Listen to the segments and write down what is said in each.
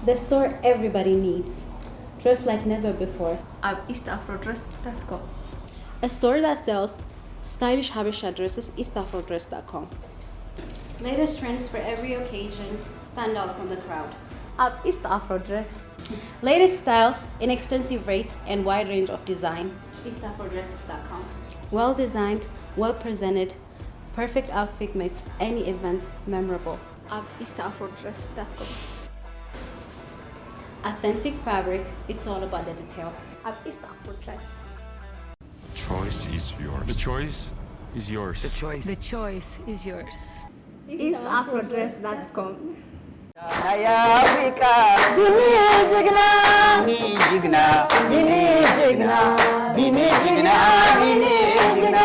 The store everybody needs. Dress like never before. ኣብ east afro dress dot com. A store that sells stylish Habesha dresses, east afro dress dot com. Latest trends for every occasion, stand out from the crowd. ኣብ east afro dress. Latest styles, inexpensive rates, and wide range of design. East afro dresses dot com. Well designed, well presented, perfect outfit makes any event memorable. ኣብ east afro dress dot com. Authentic fabric, it's all about the details. ኣብ east afro dress. Choice is yours. The choice is yours. The choice. The choice is yours. east afro dress dot com. ናይ ኣፍሪቃ ቢኒ ጅግና ቢኒ ጅግና ቢኒ ጅግና ቢኒ ጅግና ቢኒ ጅግና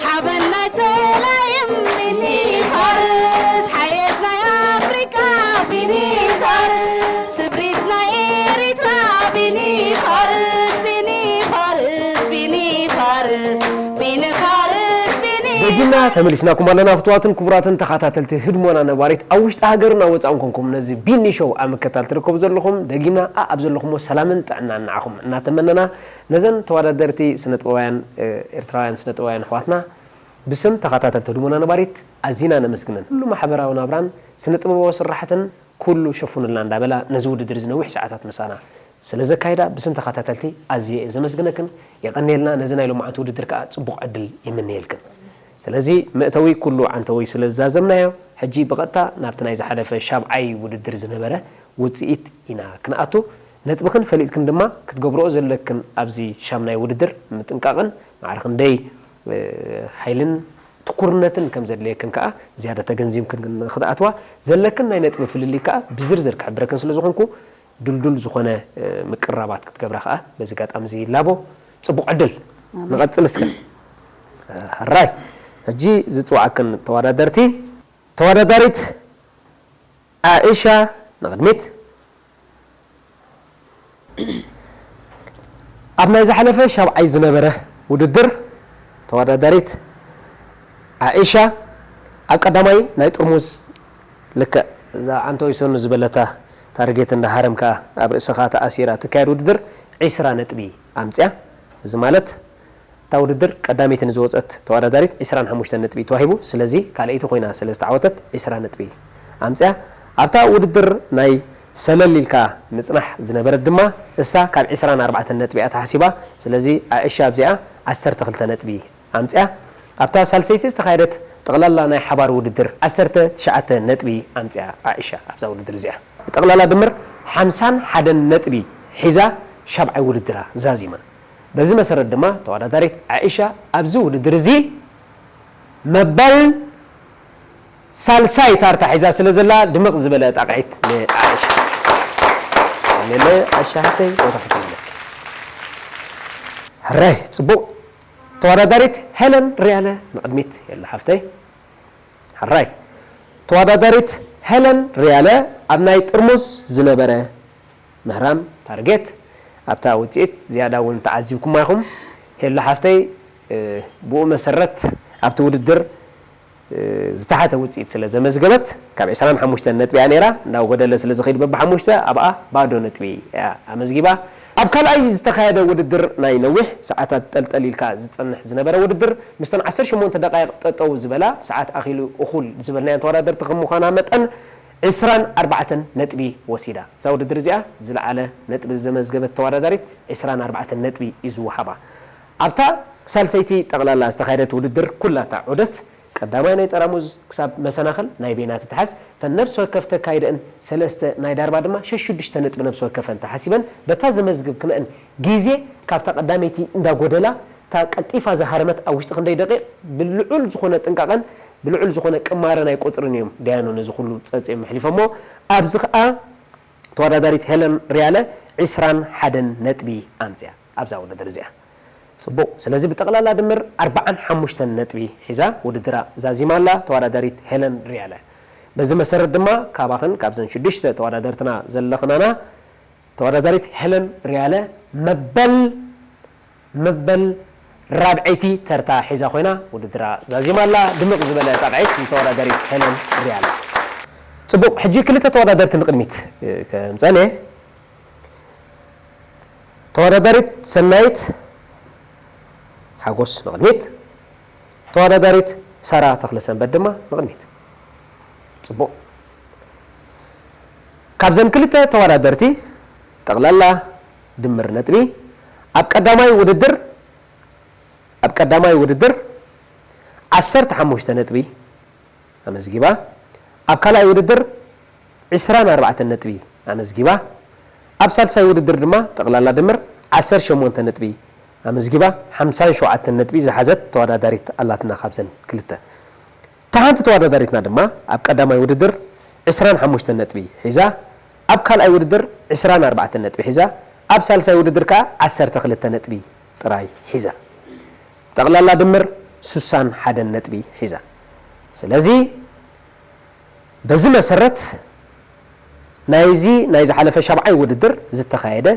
ሓበን ናይ ጸላይም ቢኒ ፋርስ ሓየት ናይ ኣፍሪቃ ቢኒ ፋርስ ስብሪት ናይ ኤሪትራ ቢኒ ፋርስ ቢኒ ፋርስ ቢኒ ፋርስ ቢኒ ፋርስ ቢኒ ደጊና ተመሊስናኩም ኣለና። ፍቱዋትን ክቡራትን ተኸታተልቲ ህድሞና ነባሪት ኣብ ውሽጢ ሃገርን ኣብ ወፃእን ኮንኩም ነዚ ቢኒ ሾው ኣብ ምክትታል ትርከቡ ዘለኹም ደጊና ኣብ ዘለኹሞ ሰላምን ጥዕናን ንዓኹም እናተመነና ነዘን ተወዳደርቲ ስነጥበባውያን ኤርትራውያን ስነጥበባውያን ኣሕዋትና ብስም ተኸታተልቲ ህድሞና ነባሪት ኣዚና ነመስግነን። ኩሉ ማሕበራዊ ናብራን ስነጥበባዊ ስራሕትን ኩሉ ሸፉንልና እንዳበላ ነዚ ውድድር እዚ ነዊሕ ሰዓታት ምሳና ስለ ዘካየዳ ብስም ተኸታተልቲ ኣዝየ እየ ዘመስግነክን የቐንየልና። ነዚ ናይ ሎማዓንቲ ውድድር ከኣ ጽቡቕ ዕድል ይምነየልክን። ስለዚ መእተዊ ኩሉ ዓንተወይ ስለ ዝዛዘምናዮ ሕጂ ብቐጥታ ናብቲ ናይ ዝሓለፈ ሻብዓይ ውድድር ዝነበረ ውጽኢት ኢና ክንኣቱ። ነጥብኽን ፈሊጥክን ድማ ክትገብርኦ ዘለክን ኣብዚ ሻምናይ ውድድር ምጥንቃቕን ማዕረ ክንደይ ሓይልን ትኩርነትን ከም ዘድልየክን ከኣ ዝያዳ ተገንዚምክን ንክትኣትዋ ዘለክን ናይ ነጥቢ ፍልልይ ከኣ ብዝርዝር ክሕብረክን ስለ ዝኾንኩ ድልዱል ዝኾነ ምቅርራባት ክትገብራ ከኣ በዚ ኣጋጣሚ እዚ ይላቦ። ጽቡቕ ዕድል። ንቐጽል እስከ። ሕራይ። ሕጂ ዝጽውዓክን ተወዳደርቲ ተወዳዳሪት ኣእሻ ንቕድሚት። ኣብ ናይ ዝሓለፈ ሻብዓይ ዝነበረ ውድድር ተወዳዳሪት ኣእሻ ኣብ ቀዳማይ ናይ ጥርሙዝ ልክዕ እዛ ዓንተወይ ሰኑ ዝበለታ ታርጌት እንዳሃረምካ ኣብ ርእስኻ ተኣሲራ ትካየድ ውድድር ዒስራ ነጥቢ ኣምፅያ። እዚ ማለት እታ ውድድር ቀዳመይቲ ንዝወፀት ተወዳዳሪት ዒስራን ሓሙሽተን ነጥቢ ተዋሂቡ። ስለዚ ካልኣይቲ ኮይና ስለ ዝተዓወተት ዒስራ ነጥቢ ኣምፅያ። ኣብታ ውድድር ናይ ሰለል ኢልካ ምፅናሕ ዝነበረት ድማ እሳ ካብ ዒስራን ኣርባዕተን ነጥቢ እያ ተሓሲባ። ስለዚ ኣእሻ ኣብዚኣ ዓሰርተ ክልተ ነጥቢ ኣምፅያ። ኣብታ ሳልሰይቲ ዝተኻየደት ጠቕላላ ናይ ሓባር ውድድር ዓሰርተ ትሽዓተ ነጥቢ ኣምፅያ ኣእሻ ኣብዛ ውድድር እዚኣ። ብጠቕላላ ድምር ሓምሳን ሓደን ነጥቢ ሒዛ ሻብዓይ ውድድራ ዛዚማ። በዚ መሰረት ድማ ተወዳዳሪት ዓኢሻ ኣብዚ ውድድር እዚ መበል ሳልሳይ ታርታ ሒዛ ስለ ዘላ ድምቕ ዝበለ ጣቕዒት ንዓኢሻ። ሌለ ዓሻ ሃተይ ቦታ ክትመለስ። ሕራይ ጽቡቕ። ተወዳዳሪት ሄለን ሪያለ ንቕድሚት የላ ሓፍተይ። ሕራይ ተወዳዳሪት ሄለን ሪያለ ኣብ ናይ ጥርሙዝ ዝነበረ ምህራም ታርጌት ኣብታ ውፅኢት ዝያዳ እውን ተዓዚብኩማ ኢኹም። ሄሉ ሓፍተይ ብኡ መሰረት ኣብቲ ውድድር ዝተሓተ ውፅኢት ስለ ዘመዝገበት ካብ ዕስራን ሓሙሽተን ነጥቢ እያ ነይራ እንዳጎደለ ስለ ዝኸይድ በብሓሙሽተ ኣብኣ ባዶ ነጥቢ እያ ኣመዝጊባ። ኣብ ካልኣይ ዝተኻየደ ውድድር ናይ ነዊሕ ሰዓታት ጠልጠል ኢልካ ዝፀንሕ ዝነበረ ውድድር ምስተን ዓሰርተ ሸሞንተ ደቃይቕ ጠጠው ዝበላ ሰዓት ኣኺሉ እኹል ዝበልናየን ተወዳደርቲ ከም ምዃና መጠን ዕስራን ኣርባዕተን ነጥቢ ወሲዳ። እዛ ውድድር እዚኣ ዝለዓለ ነጥቢ ዘመዝገበት ተወዳዳሪት ዕስራን ኣርባዕተን ነጥቢ እዩ ዝወሃባ። ኣብታ ሳልሰይቲ ጠቕላላ ዝተኻየደት ውድድር ኩላታ ዑደት ቀዳማይ ናይ ጠራሙዝ ክሳብ መሰናኽል ናይ ቤና ትትሓዝ፣ እተን ነብሲ ወከፍ ተካይደእን ሰለስተ ናይ ዳርባ ድማ ሸሽዱሽተ ነጥቢ ነብሲ ወከፈን ተሓሲበን በታ ዘመዝግብክነእን ግዜ ካብታ ቀዳመይቲ እንዳጎደላ እታ ቀልጢፋ ዝሃረመት ኣብ ውሽጢ ክንደይ ደቂቕ ብልዑል ዝኾነ ጥንቃቐን ብልዑል ዝኾነ ቅማረ ናይ ቁፅርን እዮም ደያኑ ነዚ ኩሉ ፀፂኦም ኣሕሊፎሞ። ኣብዚ ኸዓ ተወዳዳሪት ሄለን ሪያለ ዕስራን ሓደን ነጥቢ ኣምፅያ ኣብዛ ውድድር እዚኣ። ፅቡቕ። ስለዚ ብጠቕላላ ድምር ኣርባዓን ሓሙሽተን ነጥቢ ሒዛ ውድድራ ዛዚማ ኣላ ተወዳዳሪት ሄለን ሪያለ። በዚ መሰረት ድማ ካባኽን ካብዘን ሽዱሽተ ተወዳደርትና ዘለኽናና ተወዳዳሪት ሄለን ሪያለ መበል መበል ራብዐይቲ ተርታ ሒዛ ኮይና ውድድራ ዛዚማ ኣላ። ድምቕ ዝበለ ጣቕዒት ንተወዳዳሪት ሄለን ሪያላ። ጽቡቕ፣ ሕጂ ክልተ ተወዳደርቲ ንቕድሚት፣ እ፣ ከምጸን እየ። ተወዳዳሪት ሰናይት ሓጎስ ንቕድሚት፣ ተወዳዳሪት ሳራ ተኽለሰንበት ድማ ንቕድሚት። ጽቡቕ። ካብዘን ክልተ ተወዳደርቲ ጠቕላላ ድምር ነጥቢ ኣብ ቀዳማይ ውድድር፣ ኣብ ቀዳማይ ውድድር ዓሰርተ ሓሙሽተ ነጥቢ ኣመዝጊባ፣ ኣብ ካልኣይ ውድድር ዕስራን ኣርባዕተን ነጥቢ ኣመዝጊባ፣ ኣብ ሳልሳይ ውድድር ድማ ጠቕላላ ድምር ዓሰርተ ሸሞንተ ነጥቢ ኣመዝጊባ፣ ሓምሳን ሸውዓተን ነጥቢ ዝሓዘት ተወዳዳሪት ኣላትና ካብዘን ክልተ። እታ ሓንቲ ተወዳዳሪትና ድማ ኣብ ቀዳማይ ውድድር ዕስራን ሓሙሽተን ነጥቢ ሒዛ፣ ኣብ ካልኣይ ውድድር ዕስራን ኣርባዕተን ነጥቢ ሒዛ፣ ኣብ ሳልሳይ ውድድር ከኣ ዓሰርተ ክልተ ነጥቢ ጥራይ ሒዛ። ጠቕላላ ድምር ሱሳን ሓደን ነጥቢ ሒዛ። ስለዚ በዚ መሰረት ናይዚ ናይ ዝሓለፈ ሻብዓይ ውድድር ዝተኻየደ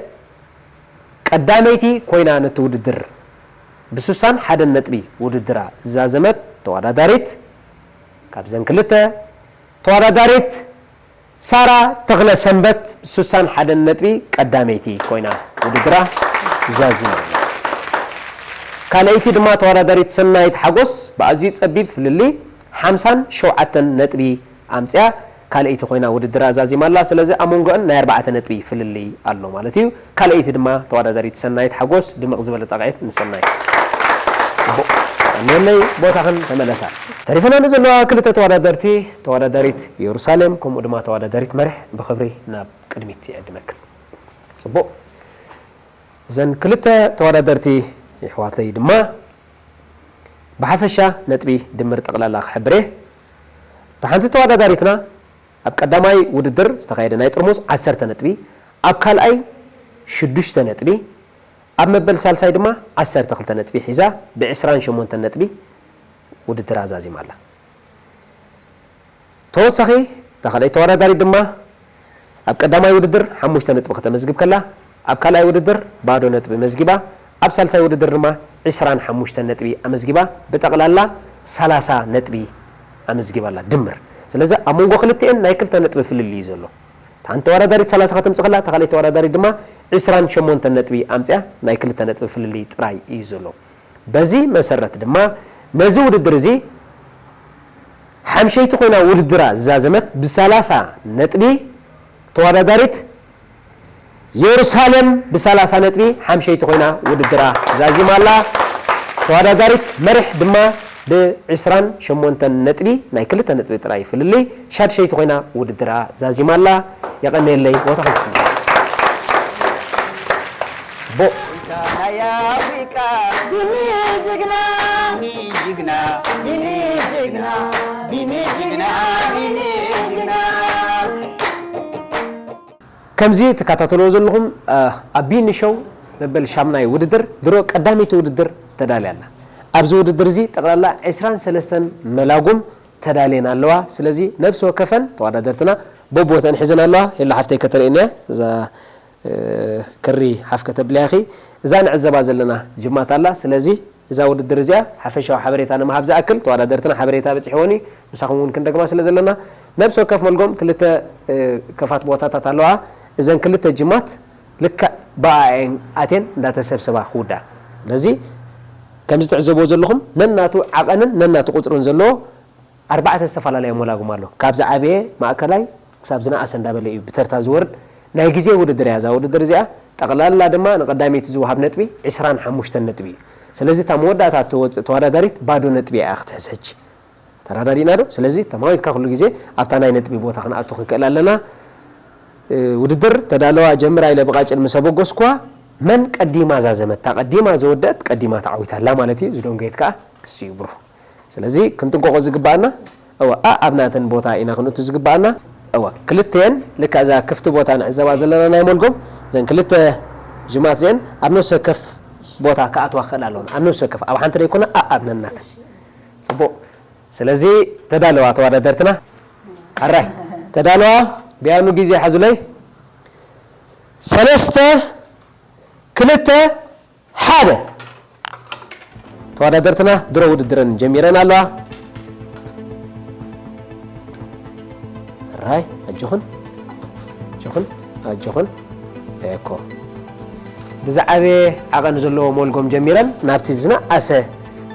ቀዳመይቲ ኮይና ነቲ ውድድር ብሱሳን ሓደን ነጥቢ ውድድራ ዝዛዘመት ተወዳዳሪት ካብዘን ክልተ ተወዳዳሪት ሳራ ተኽለ ሰንበት ሱሳን ሓደን ነጥቢ ቀዳመይቲ ኮይና ውድድራ ዛዚማ። ካልኣይቲ ድማ ተወዳዳሪት ሰናይት ሓጎስ ብኣዝዩ ጸቢብ ፍልልይ ሓምሳን ሸውዓተን ነጥቢ ኣምጽያ ካልኣይቲ ኮይና ውድድራ ዛዚማ ኣላ። ስለዚ ኣብ መንጎአን ናይ ኣርባዕተ ነጥቢ ፍልልይ ኣሎ ማለት እዩ። ካልኣይቲ ድማ ተወዳዳሪት ሰናይት ሓጎስ። ድምቕ ዝበለ ጣቕዒት ንሰናይት። ጽቡቕ። ቀንየለይ፣ ቦታኽን ተመለሳ። ተሪፈና ንዘለዋ ክልተ ተወዳደርቲ፣ ተወዳዳሪት የሩሳሌም ከምኡ ድማ ተወዳዳሪት መሪሕ ብኽብሪ ናብ ቅድሚት ይዕድመክን። ጽቡቕ። እዘን ክልተ ተወዳደርቲ የሕዋተይ ድማ ብሓፈሻ ነጥቢ ድምር ጠቕላላ ክሕብር እየ። እታ ሓንቲ ተወዳዳሪትና ኣብ ቀዳማይ ውድድር ዝተኻየደ ናይ ጥርሙዝ ዓሰርተ ነጥቢ፣ ኣብ ካልኣይ ሽዱሽተ ነጥቢ፣ ኣብ መበል ሳልሳይ ድማ ዓሰርተ ክልተ ነጥቢ ሒዛ ብዕስራን ሸሞንተን ነጥቢ ውድድራ ዛዚማ ኣላ። ተወሳኺ እታ ካልኣይ ተወዳዳሪት ድማ ኣብ ቀዳማይ ውድድር ሓሙሽተ ነጥቢ ከተመዝግብ ከላ፣ ኣብ ካልኣይ ውድድር ባዶ ነጥቢ መዝጊባ፣ ኣብ ሳልሳይ ውድድር ድማ ዕስራን ሓሙሽተን ነጥቢ ኣመዝጊባ፣ ብጠቕላላ ሰላሳ ነጥቢ ኣመዝጊባ ኣላ ድምር። ስለዚ ኣብ መንጎ ክልቲኤን ናይ ክልተ ነጥቢ ፍልልይ እዩ ዘሎ። እታ ሓንቲ ተወዳዳሪት ሰላሳ ከተምጽእ ከላ፣ እታ ካልኣይቲ ተወዳዳሪት ድማ ዕስራን ሸሞንተን ነጥቢ ኣምጽያ፣ ናይ ክልተ ነጥቢ ፍልልይ ጥራይ እዩ ዘሎ። በዚ መሰረት ድማ ነዚ ውድድር እዚ ሓምሸይቲ ኮይና ውድድራ ዝዛዘመት ብሰላሳ ነጥቢ ተወዳዳሪት የሩሳሌም ብሰላሳ ነጥቢ ሓምሸይቲ ኮይና ውድድራ ዛዚማ ኣላ። ተወዳዳሪት መሪሕ ድማ ብዕስራን ሸሞንተን ነጥቢ፣ ናይ ክልተ ነጥቢ ጥራይ ፍልልይ፣ ሻድሸይቲ ኮይና ውድድራ ዛዚማ ኣላ። የቐንየለይ፣ ቦታኹም ትሕግዙ። ጽቡቕ። ናይ ኣፍሪቃ ቢኒ ጅግና፣ ቢኒ ጅግና፣ ቢኒ ጅግና፣ ቢኒ ጅግና፣ ቢኒ ጅግና። ከምዚ ትከታተልዎ ዘለኹም፣ አ፣ ኣብ ቢኒ ሾው መበል ሻምናይ ውድድር ድሮ ቀዳመይቲ ውድድር ተዳልያ ኣላ። ኣብዚ ውድድር እዚ ጠቕላላ ዕስራን ሰለስተን መላጉም ተዳልየን ኣለዋ። ስለዚ ነብሲ ወከፈን ተወዳደርትና በቦተን ሒዘን ኣለዋ። ሄሎ ሓፍተይ ከተርእየኒ እያ። እዛ፣ እ፣ ክሪ ሓፍ ከተብልያ ኢኺ። እዛ ንዕዘባ ዘለና ጅማት ኣላ። ስለዚ እዛ ውድድር እዚኣ ሓፈሻዊ ሓበሬታ ንምሃብ ዝኣክል፣ ተወዳደርትና ሓበሬታ በጺሕወን እዩ። ምሳኹም እውን ክንደግማ ስለ ዘለና፣ ነብሲ ወከፍ መልጎም ክልተ፣ እ፣ ከፋት ቦታታት ኣለዋ። እዘን ክልተ ጅማት ልክዕ ብኣኤን ኣቴን እንዳተሰብሰባ ክውዳ። ስለዚ ከምዚ ትዕዘብዎ ዘለኹም ነናቱ ዓቐንን ነናቱ ቁጽርን ዘለዎ ኣርባዕተ ዝተፈላለየ ሞላጉም ኣሎ። ካብ ዝዓበየ ማእከላይ ክሳብ ዝነኣሰ እንዳበለ እዩ ብተርታ ዝወርድ። ናይ ግዜ ውድድር እያ እዛ ውድድር እዚኣ። ጠቕላላ ድማ ንቐዳመይቲ ዝወሃብ ነጥቢ ዕስራን ሓሙሽተን ነጥቢ እዩ። ስለዚ እታ መወዳእታ እትወጽእ ተወዳዳሪት ባዶ ነጥቢ እያ ክትሕዝ ሕጂ። ተረዳዲእና ዶ? ስለዚ ተማዊትካ ኩሉ ግዜ ኣብታ ናይ ነጥቢ ቦታ ክንኣቱ ክንክእል ኣለና። እ፣ ውድድር ተዳለዋ ጀምራ ኢለ ብቓጭል ምስ ኣበገስኩዋ መን ቀዲማ ዛዘመት፣ እታ ቀዲማ ዝወደአት ቀዲማ ተዓዊታ ኣላ ማለት እዩ። ዝደንጎየት ከኣ ክስዩ ብሩኽ። ስለዚ ክንጥንቀቖ ዝግባኣና፣ እወ፣ ኣኣብ ናተን ቦታ ኢና ክንእቱ ዝግባኣና። እወ፣ ክልተን ልክዕ እዛ ክፍቲ ቦታ ንዕዘባ ዘለና ናይ ሞልጎም፣ እዘን ክልተ ጅማት እዚአን ኣብ ነፍሲ ወከፍ ቦታ ክኣትዋ ክኽእላ ኣለወን። ኣብ ነፍሲ ወከፍ፣ ኣብ ሓንቲ ደይኮነ፣ ኣኣብ ነናተን። ጽቡቕ። ስለዚ ተዳለዋ ተወዳደርትና። ኣራይ፣ ተዳለዋ፣ ቢያኑ ግዜ ሓዙለይ። ሰለስተ፣ ክልተ፣ ሓደ። ተወዳደርትና ድሮ ውድድረን ጀሚረን ኣለዋ። ራይ ኣጆኹን ኣጆኹን ኣጆኹን እኮ ብዝዓበየ ዓቐን ዘለዎ ሞልጎም ጀሚረን ናብቲ ዝነኣሰ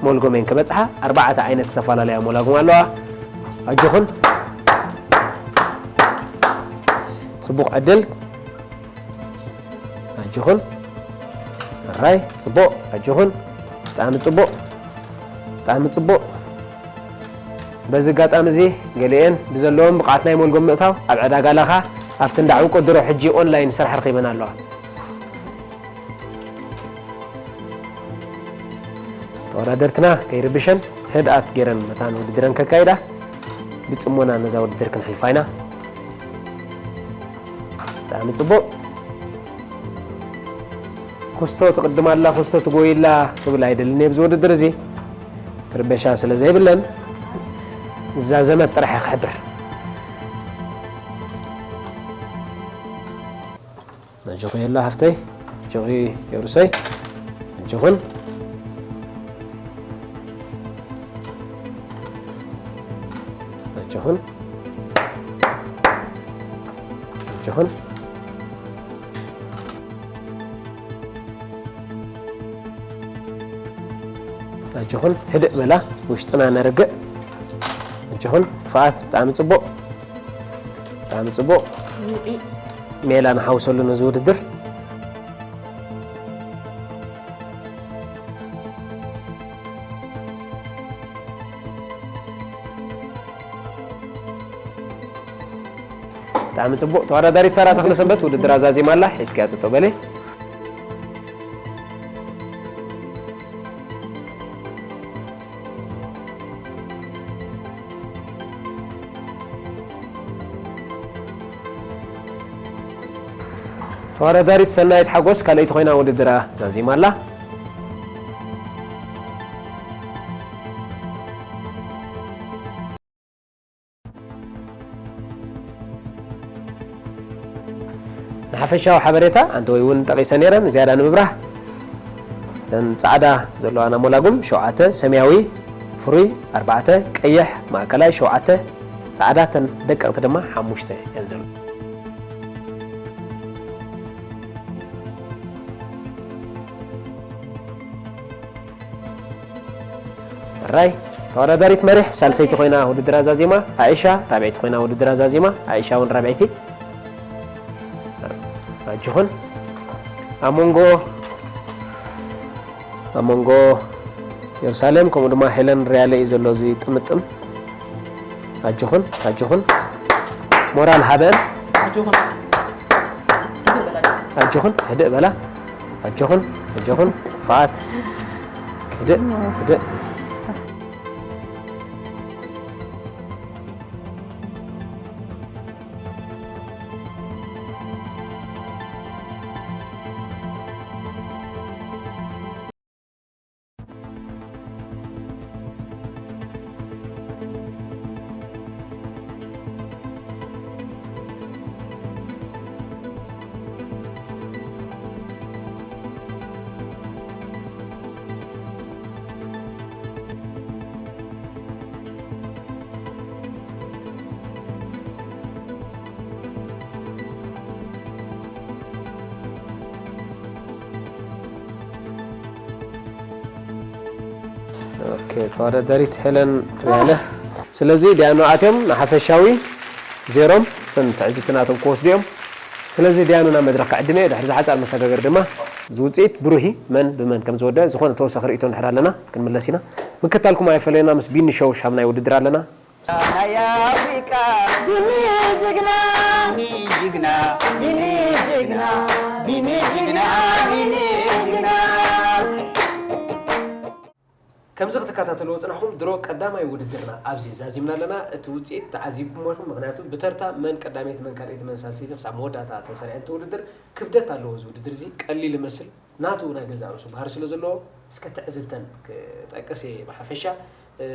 ሞልጎም እየን ክበጽሓ። ኣርባዕተ ዓይነት ዝተፈላለያ ሞላጉም ኣለዋ። ኣጆኹን ጽቡቕ ዕድል። ኣጆኹን ራይ ጽቡቕ ኣጆኹን ብጣዕሚ ጽቡቕ ብጣዕሚ ጽቡቕ። በዚ ኣጋጣሚ እዚ ገሊኤን ብዘለዎም ብቕዓት ናይ ሞልጎም ምእታው ኣብ ዕዳጋ ላኻ ኣብቲ እንዳ ዕንቁ ድሮ ሕጂ ኦንላይን ስራሕ ረኺበን ኣለዋ። ተወዳደርትና ከይርብሸን ህድኣት ገይረን መታን ውድድረን ከካይዳ ብጽሞና ነዛ ውድድር ክንሕልፋ ኢና። ብጣዕሚ ጽቡቕ። ኩስቶ ትቕድም ኣላ፣ ኩስቶ ትጎይላ ክብል ኣይደልን እየ ኣብዚ ውድድር እዚ። ክርበሻ ስለ ዘይብለን ዝዛዘመት ጥራሕ እየ ክሕብር። ኣጆኺ የላ ሃፍተይ፣ ኣጆኺ የሩሰይ፣ ኣጆኹን፣ ኣጆኹን፣ ኣጆኹን። ኣጆኹን ህድእ በላ፣ ውሽጥና ነርግእ። ኣጆኹን ክፍኣት፣ ብጣዕሚ ጽቡቕ፣ ብጣዕሚ ጽቡቕ። ሜላ ንሓውሰሉ ነዚ ውድድር። ብጣዕሚ ጽቡቕ። ተወዳዳሪት ሳራ ተኽለሰንበት ውድድር ኣዛዚማ ኣላ። ሒዝክያ ጠጠው በሊ። ተወዳዳሪት ሰናይት ሓጎስ ካልኣይቲ ኮይና ውድድራ ዛዚማ ኣላ። ንሓፈሻዊ ሓበሬታ ኣንተ ወይ እውን ጠቒሰ ነይረ፣ ንዝያዳ ንምብራህ፣ እተን ጻዕዳ ዘለዋ ናሞላጉም ሸውዓተ፣ ሰማያዊ ፍሩይ ኣርባዕተ፣ ቀይሕ ማእከላይ ሸውዓተ፣ ጻዕዳ እተን ደቀቕቲ ድማ ሓሙሽተ እየን ዘለዋ። ራይ ተወዳዳሪት መሪሕ ሳልሰይቲ ኮይና ውድድር ኣዛዚማ፣ ኣኢሻ ራብዐይቲ ኮይና ውድድር ኣዛዚማ፣ ኣኢሻ እውን ራብዐይቲ። ኣጆኹን። ኣብ መንጎ፣ ኣብ መንጎ የሩሳሌም ከምኡ ድማ ሄለን ሪያለ እዩ ዘሎ እዚ ጥምጥም። ኣጆኹን፣ ኣጆኹን። ሞራል ሃበን። ኣጆኹን። ኣጆኹን፣ ህድእ በላ። ኣጆኹን፣ ኣጆኹን። ክፍኣት። ህድእ፣ ህድእ። ኦኬ፣ ተወዳዳሪት ሄለን ሪያለ። ስለዚ ዲያኑ ኣትዮም ንሓፈሻዊ ዜሮም እቶም ትዕዝብቲ ናቶም ክወስዱ እዮም። ስለዚ ዲያኑ ናብ መድረኽ ክዕድም እየ። ድሕሪ ዝሓጻር መሰጋገሪ ድማ እዚ ውጽኢት ብሩሂ መን ብመን ከም ዝወደአ ዝኾነ ተወሳኺ ርእይቶ እንድሕር ኣለና ክንምለስ ኢና። ምክታልኩም ኣይፈለየና። ምስ ቢኒ ሸው ሻምናይ ውድድር ኣለና። ናይ ኣፍሪቃ ቢኒ ጅግና፣ ቢኒ ጅግና፣ ቢኒ ጅግና፣ ቢኒ ጅግና፣ ቢኒ ጅግና። ከምዚ ክትከታተልዎ ጽናሕኩም ድሮ ቀዳማይ ውድድርና ኣብዚ ዛዚምና ኣለና። እቲ ውጽኢት ተዓዚብኩሞ ኢኹም፣ ምኽንያቱ ብተርታ መን ቀዳመይቲ መን ካልኣይቲ መን ሳልሰይቲ ክሳብ መወዳእታ ተሰሪዐን እቲ ውድድር ክብደት ኣለዎ። እዚ ውድድር እዚ ቀሊል ይመስል፣ ናቱ ናይ ገዛእ ርእሱ ባህሪ ስለ ዘለዎ፣ እስከ ትዕዝብተን ክጠቅስ እየ ብሓፈሻ። እ፣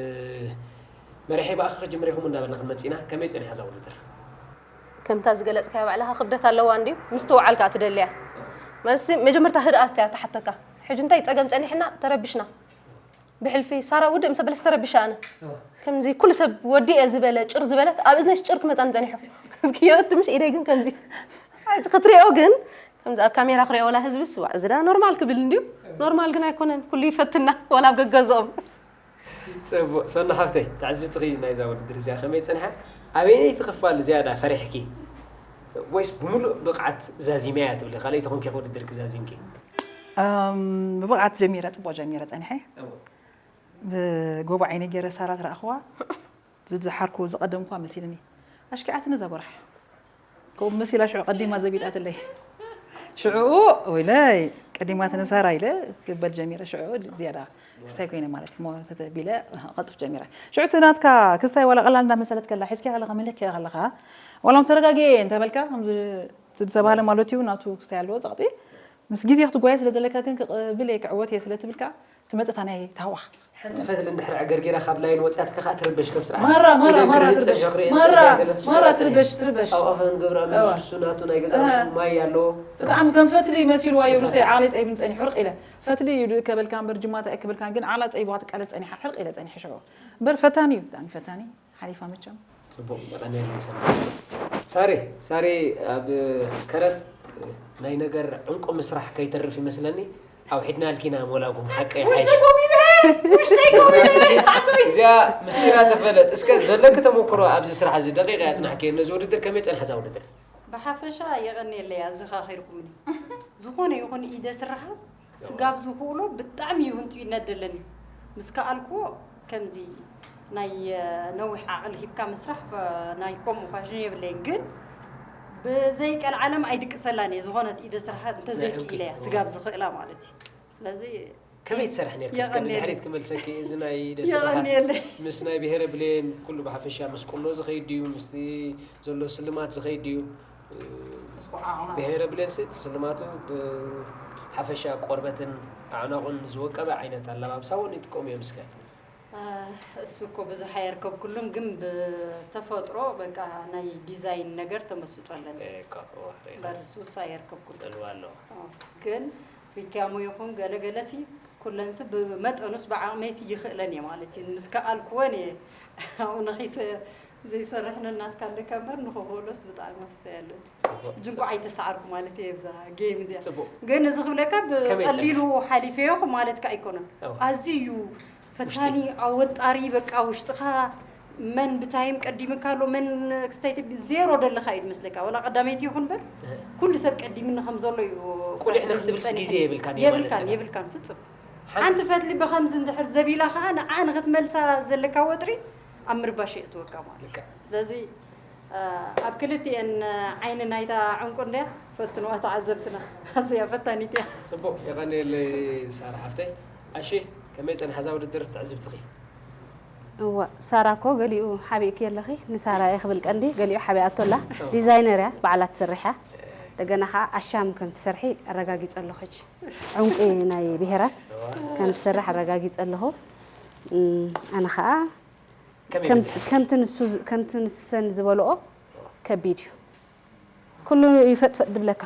መሪሐይ ብኣኻ ክጅምር ኢኹም እንዳበልና ክንመጽእ ኢና። ከመይ ጸኒሓ እዛ ውድድር? ከምታ ዝገለጽካያ ባዕልኻ ክብደት ኣለዋ እንድዩ፣ ምስትውዓል ከኣ ትደሊ እያ። መልሲ መጀመርታ ህድኣት እያ ትሓተካ። ሕጂ እንታይ ጸገም ጸኒሕና ተረቢሽና። ብሕልፊ ሳራ ውድእ ምስ ኣበለስ ተረቢሸ ኣነ። ከምዚ ኩሉ ሰብ ወዲኤ ዝበለ ጭር ዝበለት ኣብ እዝነሽ ጭር ክመጻኒ ጸኒሑ። እስኪ የእቲ ምሽ ኢደይ ግን ከምዚ። ሕጂ ክትሪኦ ግን ከምዚ ኣብ ካሜራ ክሪኦ ዋላ ህዝብስ ዋዕ እዚ ዳ ኖርማል ክብል እንድዩ። ኖርማል ግን ኣይኮነን። ኩሉ ይፈትና ዋላ ኣብ ገገዝኦም። ጽቡቕ ሰኑ ሓፍተይ፣ ትዕዝብትኺ ናይዛ ውድድር እዚኣ ከመይ ጸንሓ? ኣበየነይቲ ክፋል ዝያዳ ፈሪሕኪ? ወይስ ብምሉእ ብቕዓት ዛዚመያ ትብሊ? ካልኣይቲ ኮንኪ ውድድር ክዛዚምኪ? ብብቕዓት ጀሚረ፣ ፅቡቕ ጀሚረ ፀኒሐ። ብጎቦ ዓይነ ገይረ ሳራ ዝረኣኽዋ ዝደሓርኩ ዝቐደምኳ መሲልኒ። ኣሽኪዓትኒ እዛ ጎራሕ። ከምኡ መሲላ ሽዑ ቀዲማ ዘቢጣትለይ። ሽዑኡ ወይለይ ቀዲማትኒ ሳራ ኢለ ክበል ጀሚረ። ሽዑ ዝያዳ ክስታይ ኮይነ ማለት እሞ ተተቢለ ቀልጥፍ ጀሚረ። ሽዑ እቲ ናትካ ክስታይ ዋላ ቀላል እንዳመሰለት ከላ ሒዝካ ከለኻ መለክያ ከለኻ ዋላ ተረጋጊ እንተበልካ ከምዚ ዝተባህለ ማለት እዩ ናቱ ክስታይ ኣለዎ ጸቕጢ ምስ ግዜ ክትጓየ ስለ ዘለካ ግን ክቕብል እየ ክዕወት እየ ስለ ትብልካ ትመጽእ እታ ናይ ታህዋኽ ሓንቲ ፈትሊ እንድሕር ዕገርጊራ ካብ ላይን ወፂኣትካ ከዓ ትርበሽ ከም ስርዓት ማራ ማራ ኢደን ማራ ክርህፅ ትርበሽ ሸኽሪኤን ማራ ፅርግያ ገለ ማራ ትርበሽ ትርበሽ ኣብ ኣፈን ገብረ ኣሎ እዋ። ንሱ ናቱ ናይ ገዛ እህ። ርእሱ ማይ ኣለዎ ብጣዕሚ ከም ፈትሊ መሲልዋ እዩ ሩሰይ ዓቕለይ ፀይብኒ ፀኒሑ ሕርቕ ኢለ ፈትሊ እዩ ከበልካ እምበር ጅማታ እየ ክብልካ ግን ዓቕላ ፀይብዋ ትቃለስ ፀኒሓ ሕርቕ ኢለ ፀኒሐ ሽዑ እምበር ፈታኒ እዩ ብጣዕሚ ፈታኒ ሓሊፋ መቸም ጽቡቕ የቐንየለይ ሰናይ። ሳሬ ሳሬ ኣብ ከረን ናይ ነገር ዕንቁ ምስራሕ ከይተርፍ ይመስለኒ ኣውሒድናልኪ ኢና ሞላጉም ሓቀይ ሓይሽ እዚኣ ምስጢራ ተፈለጥ እስከ ዘለኪ ተመክሮ ኣብዚ ስራሕ እዚ ደቂቕ እያ ጽናሕኪ ነዚ ውድድር ከመይ ጸንሐ እዛ ውድድር ብሓፈሻ የቐንየለይ ኣዘኻኺርኩምኒ ዝኾነ ይኹን ኢደ ስራሓት ስጋብ ዝኽእሎ ብጣዕሚ እዩ ህንጥዩነት ደለኒ ምስ ከኣልኩዎ ከምዚ ናይ ነዊሕ ዓቕሊ ሂብካ ምስራሕ ናይ ከምኡ ፋሽን የብለይን ግን ብዘይ ቀልዓለም ኣይድቅሰላን እየ ዝኾነት ኢደ ስራሕ እንተዘይክኢለያ ስጋብ ዝኽእላ ማለት እዩ ስለዚ ከመይ ትሰርሕ ነርኪ እስከ ንድሕሪት ክመልሰኪ እዚ ናይ ኢደ ስራሓት ምስ ናይ ብሄረ ብሌን ኩሉ ብሓፈሻ ምስ ቁሎ ዝኸይድ ድዩ ምስቲ ዘሎ ስልማት ዝኸይድ ድዩ ብሄረ ብሌንሲ እቲ ስልማቱ ብሓፈሻ ቆርበትን ኣዕናቑን ዝወቀበ ዓይነት ኣለባብሳ እውን ይጥቀሙ እዮም እስከ እሱ እኮ ብዙሕ ኣየርከብኩሉን ግን ብተፈጥሮ በቃ ናይ ዲዛይን ነገር ተመስጦ ኣለኒ በር ሱስ ኣየርከብኩሉ ፅልዋ ኣለዎ ግን ዊኪያሞ ይኹን ገለገለሲ ኩለንሲ ብመጠኑስ ብዓቕመይሲ ይኽእለን እየ ማለት እዩ ምስ ከኣልኩወን እየ ኣብኡ ነኺሰ ዘይሰርሕ ነናትካ ኣለካ እምበር ንኽኽእሎስ ብጣዕሚ ኣስተይ ኣለኒ ጅንቋ ኣይተሰዓርኩ ማለት እየ ብዛ ጌም እዚኣ ግን እዚ ክብለካ ብቀሊሉ ሓሊፈዮ ማለት ከ ኣይኮነን ኣዝዩ እዩ ፈታኒ ኣወጣሪ በቃ ውሽጥኻ መን ብታይም ቀዲምካ ኣሎ መን ክስታይ ዜሮ ደለኻ እዩ ዝመስለካ ወላ ቀዳመይቲ ይኹን በር ኩሉ ሰብ ቀዲምኒ ከም ዘሎ እዩ ቁሊሕ ንክትብል ግዜ የብልካን ማለት የብልካን የብልካን ፍጹም ሓንቲ ፈትሊ ብኸምዚ እንድሕር ዘቢላ ኸዓ ንዓ ንክትመልሳ ዘለካ ወጥሪ ኣብ ምርባሽ የእትወካ ማለት እዩ ስለዚ ኣብ ክልቲኤን ዓይኒ ናይታ ዕንቁ እንድያ ፈትንዋ ተዓዘብትና ኣዝያ ፈታኒት እያ ጽቡቅ የቀንየለይ ሳራ ሓፍተይ ኣሺ ከመይ ጸንሓ እዛ ውድድር ትዕዝብትኺ እወ ሳራ እኮ ገሊኡ ሓቢእኪ ኣለኺ ንሳራ እየ ክብል ቀንዲ ገሊኡ ሓቢኣቶ ኣላ ዲዛይነር እያ ባዕላ ትሰርሕ እያ እንደገና ከዓ ኣሻም ከም ትሰርሒ ኣረጋጊፀ ኣለኹ ሕጂ ዕንቂ ናይ ብሄራት ከም ትሰርሕ ኣረጋጊፀ ኣለኹ ኣነ ከዓ ከምቲ ንሱ ከምቲ ንሰን ዝበልኦ ከቢድ እዩ ኩሉ ይፈጥፈጥ ድብለካ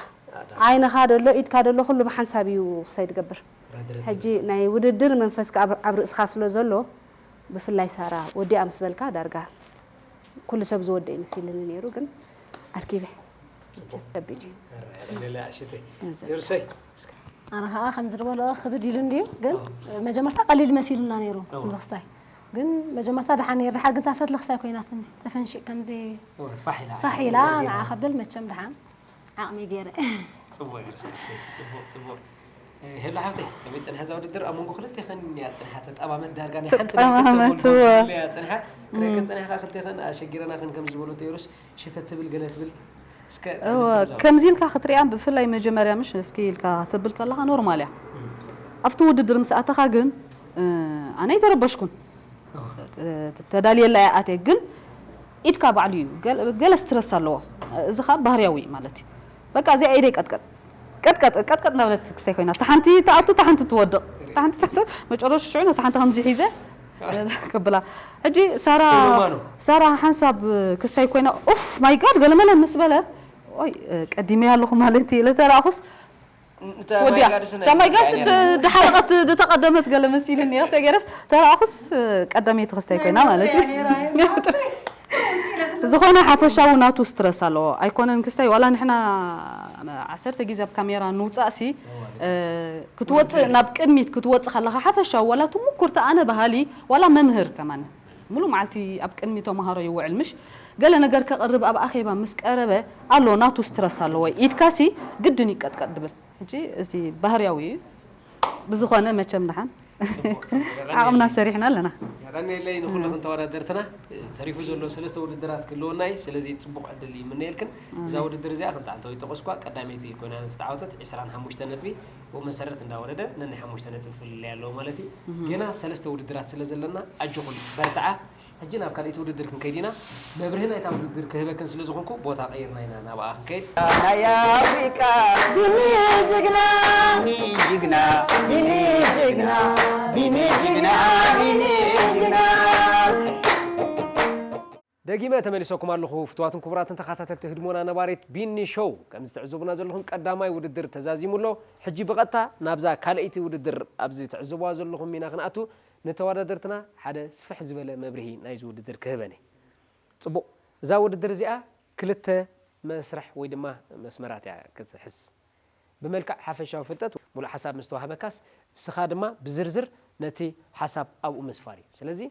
ዓይንኻ ደሎ ኢድካ ደሎ ኩሉ ብሓንሳብ እዩ ክሳይ ድገብር ሕጂ ናይ ውድድር መንፈስካ ኣብ ርእስኻ ስለ ዘሎ ብፍላይ ሳራ ወዲኣ ምስ በልካ ዳርጋ ኩሉ ሰብ ዝወደ ይመሲልኒ ነይሩ ግን ኣርኪበ ከቢድ እዩ ኣነ ከዓ ከም ዝድበሎ ክብድ ኢሉ እንድዩ ግን መጀመርታ ቀሊል መሲልና ነይሩ ከምዚ ክስታይ ግን መጀመርታ ደሓን ነይር ደሓር ግን ታፈትሊ ክሳይ ኮይናትኒ ተፈንሺእ ከምዚ ፋሕ ኢላ ንዓ ከብል መቸም ደሓን ዓቕሚ ገይረ ጽቡቅ ጽቡቅ ጽቡቅ ሄሎ ሓብተይ ከመይ ጸንሐ እዛ ውድድር ኣብ መንጎ ክልቴኽን እያ ጸንሓ ተጣማመት ዳርጋ ናይ ሓንቲ ተጣማመት እያ ጸንሓ ክረክን ጸንሓ ክልቴኽን ኣሸጊረናኽን ከም ዝበሎ ተይሩስ ሽተት ትብል ገለ ትብል ከምዚ ኢልካ ክትሪኣ ብፍላይ መጀመርያ ምሽ እስኪ ኢልካ ተብል ከለካ ኖርማል እያ ኣብቲ ውድድር ምስ ኣተኻ ግን ኣነ ኣይተረበሽኩን ተዳልየላ እያ ኣትየ ግን ኢድካ ባዕሉ እዩ ገለ ስትረስ ኣለዎ እዚ ከዓ ባህርያዊ ማለት እዩ በቃ እዚኣ ኢደይ ቀጥቀጥ ቀጥቀጥ ቀጥቀጥ እናበለት ክስታይ ኮይና እታ ሓንቲ ትኣቱ እታ ሓንቲ ትወድቕ እታ ሓንቲ ትሓተ መጨረሹ ሽዑ ነታ ሓንቲ ከምዚ ሒዘ ከብላ ሕጂ ሳራ ሳራ ሓንሳብ ክስታይ ኮይና ኡፍ ማይ ጋድ ገለመለ ምስ በለት ኦይ ቀዲመያ ኣለኹ ማለት ኢለ ተራእኹስ ወዲያ ተማይ ጋርስ ድሓረቐት ዝተቐደመት ገለ መሲልኒ እየ። ሰገረስ ተራእኹስ ቀዳመይቲ ክስታይ ኮይና ማለት እዩ። ዝኾነ ሓፈሻዊ ናቱ ስትረስ ኣለዎ ኣይኮነን ክስታይ። ዋላ ንሕና ዓሰርተ ግዜ ኣብ ካሜራ ንውፃእ ሲ ክትወፅእ ናብ ቅድሚት ክትወፅእ ከለኻ ሓፈሻዊ ዋላ እቲ ምኩርቲ ኣነ ባህሊ ዋላ መምህር ከማን ሙሉ መዓልቲ ኣብ ቅድሚ ተምሃሮ ይውዕል ምሽ ገለ ነገር ከቕርብ ኣብ ኣኼባ ምስ ቀረበ ኣሎ ናቱ ስትረስ ኣለዎ ኢድካሲ ግድን ይቀጥቀጥ ድብል ሕጂ እዚ ባህርያዊ እዩ። ብዝኾነ መቸም ደሓን ዓቕምና ሰሪሕና ኣለና። ያቀኔለይ ንኩልኽን ተወዳደርትና። ተሪፉ ዘሎ ሰለስተ ውድድራት ክህልወና እዩ። ስለዚ ጽቡቕ ዕድል ይምነየልክን። እዛ ውድድር እዚኣ ከምቲ ዓንተወይ ጠቀስኳ ቀዳመይቲ ኮይና ዝተዓወተት ዕስራን ሓሙሽተ ነጥቢ ብኡ መሰረት እንዳወረደ ነናይ ሓሙሽተ ነጥቢ ፍልልይ ኣለዎ ማለት እዩ። ገና ሰለስተ ውድድራት ስለ ዘለና ኣጆኹም በርትዓ። ሕጂ ናብ ካልኣይቲ ውድድር ክንከይድ ኢና። መብርሂ ናይታ ውድድር ክህበክን ስለ ዝኾንኩ ቦታ ቀይርና ኢና ናብኣ ክንከይድ። ናይ ኣፍሪቃ ቢኒ ጅግና፣ ቢኒ ጅግና፣ ቢኒ ጅግና፣ ቢኒ ጅግና፣ ቢኒ ጅግና። ደጊመ ተመሊሰኩም ኣለኹ። ፍትዋትን ክቡራትን ተኸታተልቲ ህድሞና ነባሪት ቢኒ ሾው፣ ከም ዝትዕዘቡና ዘለኹም ቀዳማይ ውድድር ተዛዚሙ ኣሎ። ሕጂ ብቐጥታ ናብዛ ካልኣይቲ ውድድር ኣብዚ ትዕዘቡዋ ዘለኹም ኢና ክንኣቱ። ንተወዳደርትና ሓደ ስፍሕ ዝበለ መብርሂ ናይዚ ውድድር ክህበን እየ። ጽቡቕ፣ እዛ ውድድር እዚኣ ክልተ መስርሕ ወይ ድማ መስመራት እያ ክትሕዝ። ብመልክዕ ሓፈሻዊ ፍልጠት ሙሉእ ሓሳብ ምስ ተዋህበካስ፣ እስኻ ድማ ብዝርዝር ነቲ ሓሳብ ኣብኡ ምስፋር እዩ። ስለዚ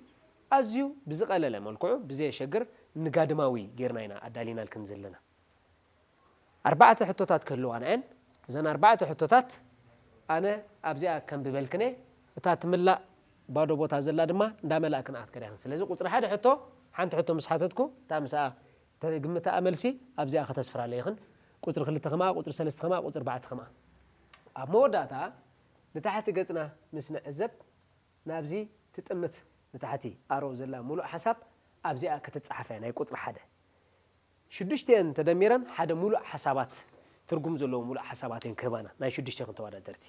ኣዝዩ ብዝቐለለ መልክዑ ብዘየሸግር ንጋድማዊ ጌርና ኢና ኣዳሊናልክን ዘለና። ኣርባዕተ ሕቶታት ክህልዋና እየን። እዘን ኣርባዕተ ሕቶታት ኣነ ኣብዚኣ ከንብበልክን እየ። እታ ትምላእ ባዶ ቦታ ዘላ ድማ እንዳመላእክን ኣትከዳ ኢኽን። ስለዚ ቁፅሪ ሓደ ሕቶ ሓንቲ ሕቶ ምስ ሓተትኩ እታ ምስኣ ተግምትኣ መልሲ ኣብዚኣ ከተስፍራለ ኢኽን። ቁፅሪ ክልተ ከማኣ፣ ቁፅሪ ሰለስተ ከማኣ፣ ቁፅሪ ኣርባዕተ ከማኣ። ኣብ መወዳእታ ንታሕቲ ገፅና ምስ ንዕዘብ ናብዚ ትጥምት ንታሕቲ ኣሮ ዘላ ሙሉእ ሓሳብ ኣብዚኣ ክትፀሓፍ እያ ናይ ቁፅሪ ሓደ። ሽዱሽቲኤን ተደሚረን ሓደ ሙሉእ ሓሳባት ትርጉም ዘለዎ ሙሉእ ሓሳባት እየን ክህባና ናይ ሽዱሽቴኽን ተወዳደርቲ።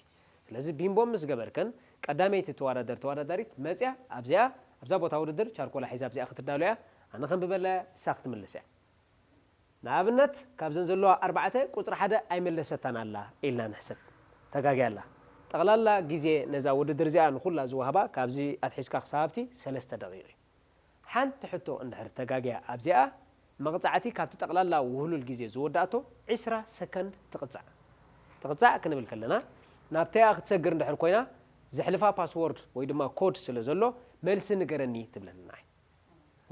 ስለዚ ቢምቦም ምስ ገበርከን ቀዳመይቲ ተወዳደር ተወዳዳሪት መፅያ ኣብዚኣ ኣብዛ ቦታ ውድድር ቻርኮላ ሒዛ ኣብዚኣ ክትዳሎ እያ። ኣነ ከንብበላ እያ እሳ ክትምልስ እያ። ንኣብነት ካብዘን ዘለዋ ኣርባዕተ ቁፅሪ ሓደ ኣይመለሰታን ኣላ ኢልና ንሕሰብ። ተጋግያ ኣላ። ጠቕላላ ግዜ ነዛ ውድድር እዚኣ ንኹላ ዝወሃባ ካብዚ ኣትሒዝካ ክሳብ ሃብቲ ሰለስተ ደቂቕ እዩ። ሓንቲ ሕቶ እንድሕር ተጋግያ ኣብዚኣ መቕጻዕቲ ካብቲ ጠቕላላ ውህሉል ግዜ ዝወዳእቶ ዒስራ ሰከንድ ትቕጻዕ። ትቕጻዕ ክንብል ከለና ናብተይኣ ክትሰግር እንድሕር ኮይና ዘሕልፋ ፓስወርድ ወይ ድማ ኮድ ስለ ዘሎ መልሲ ንገረኒ ትብለና።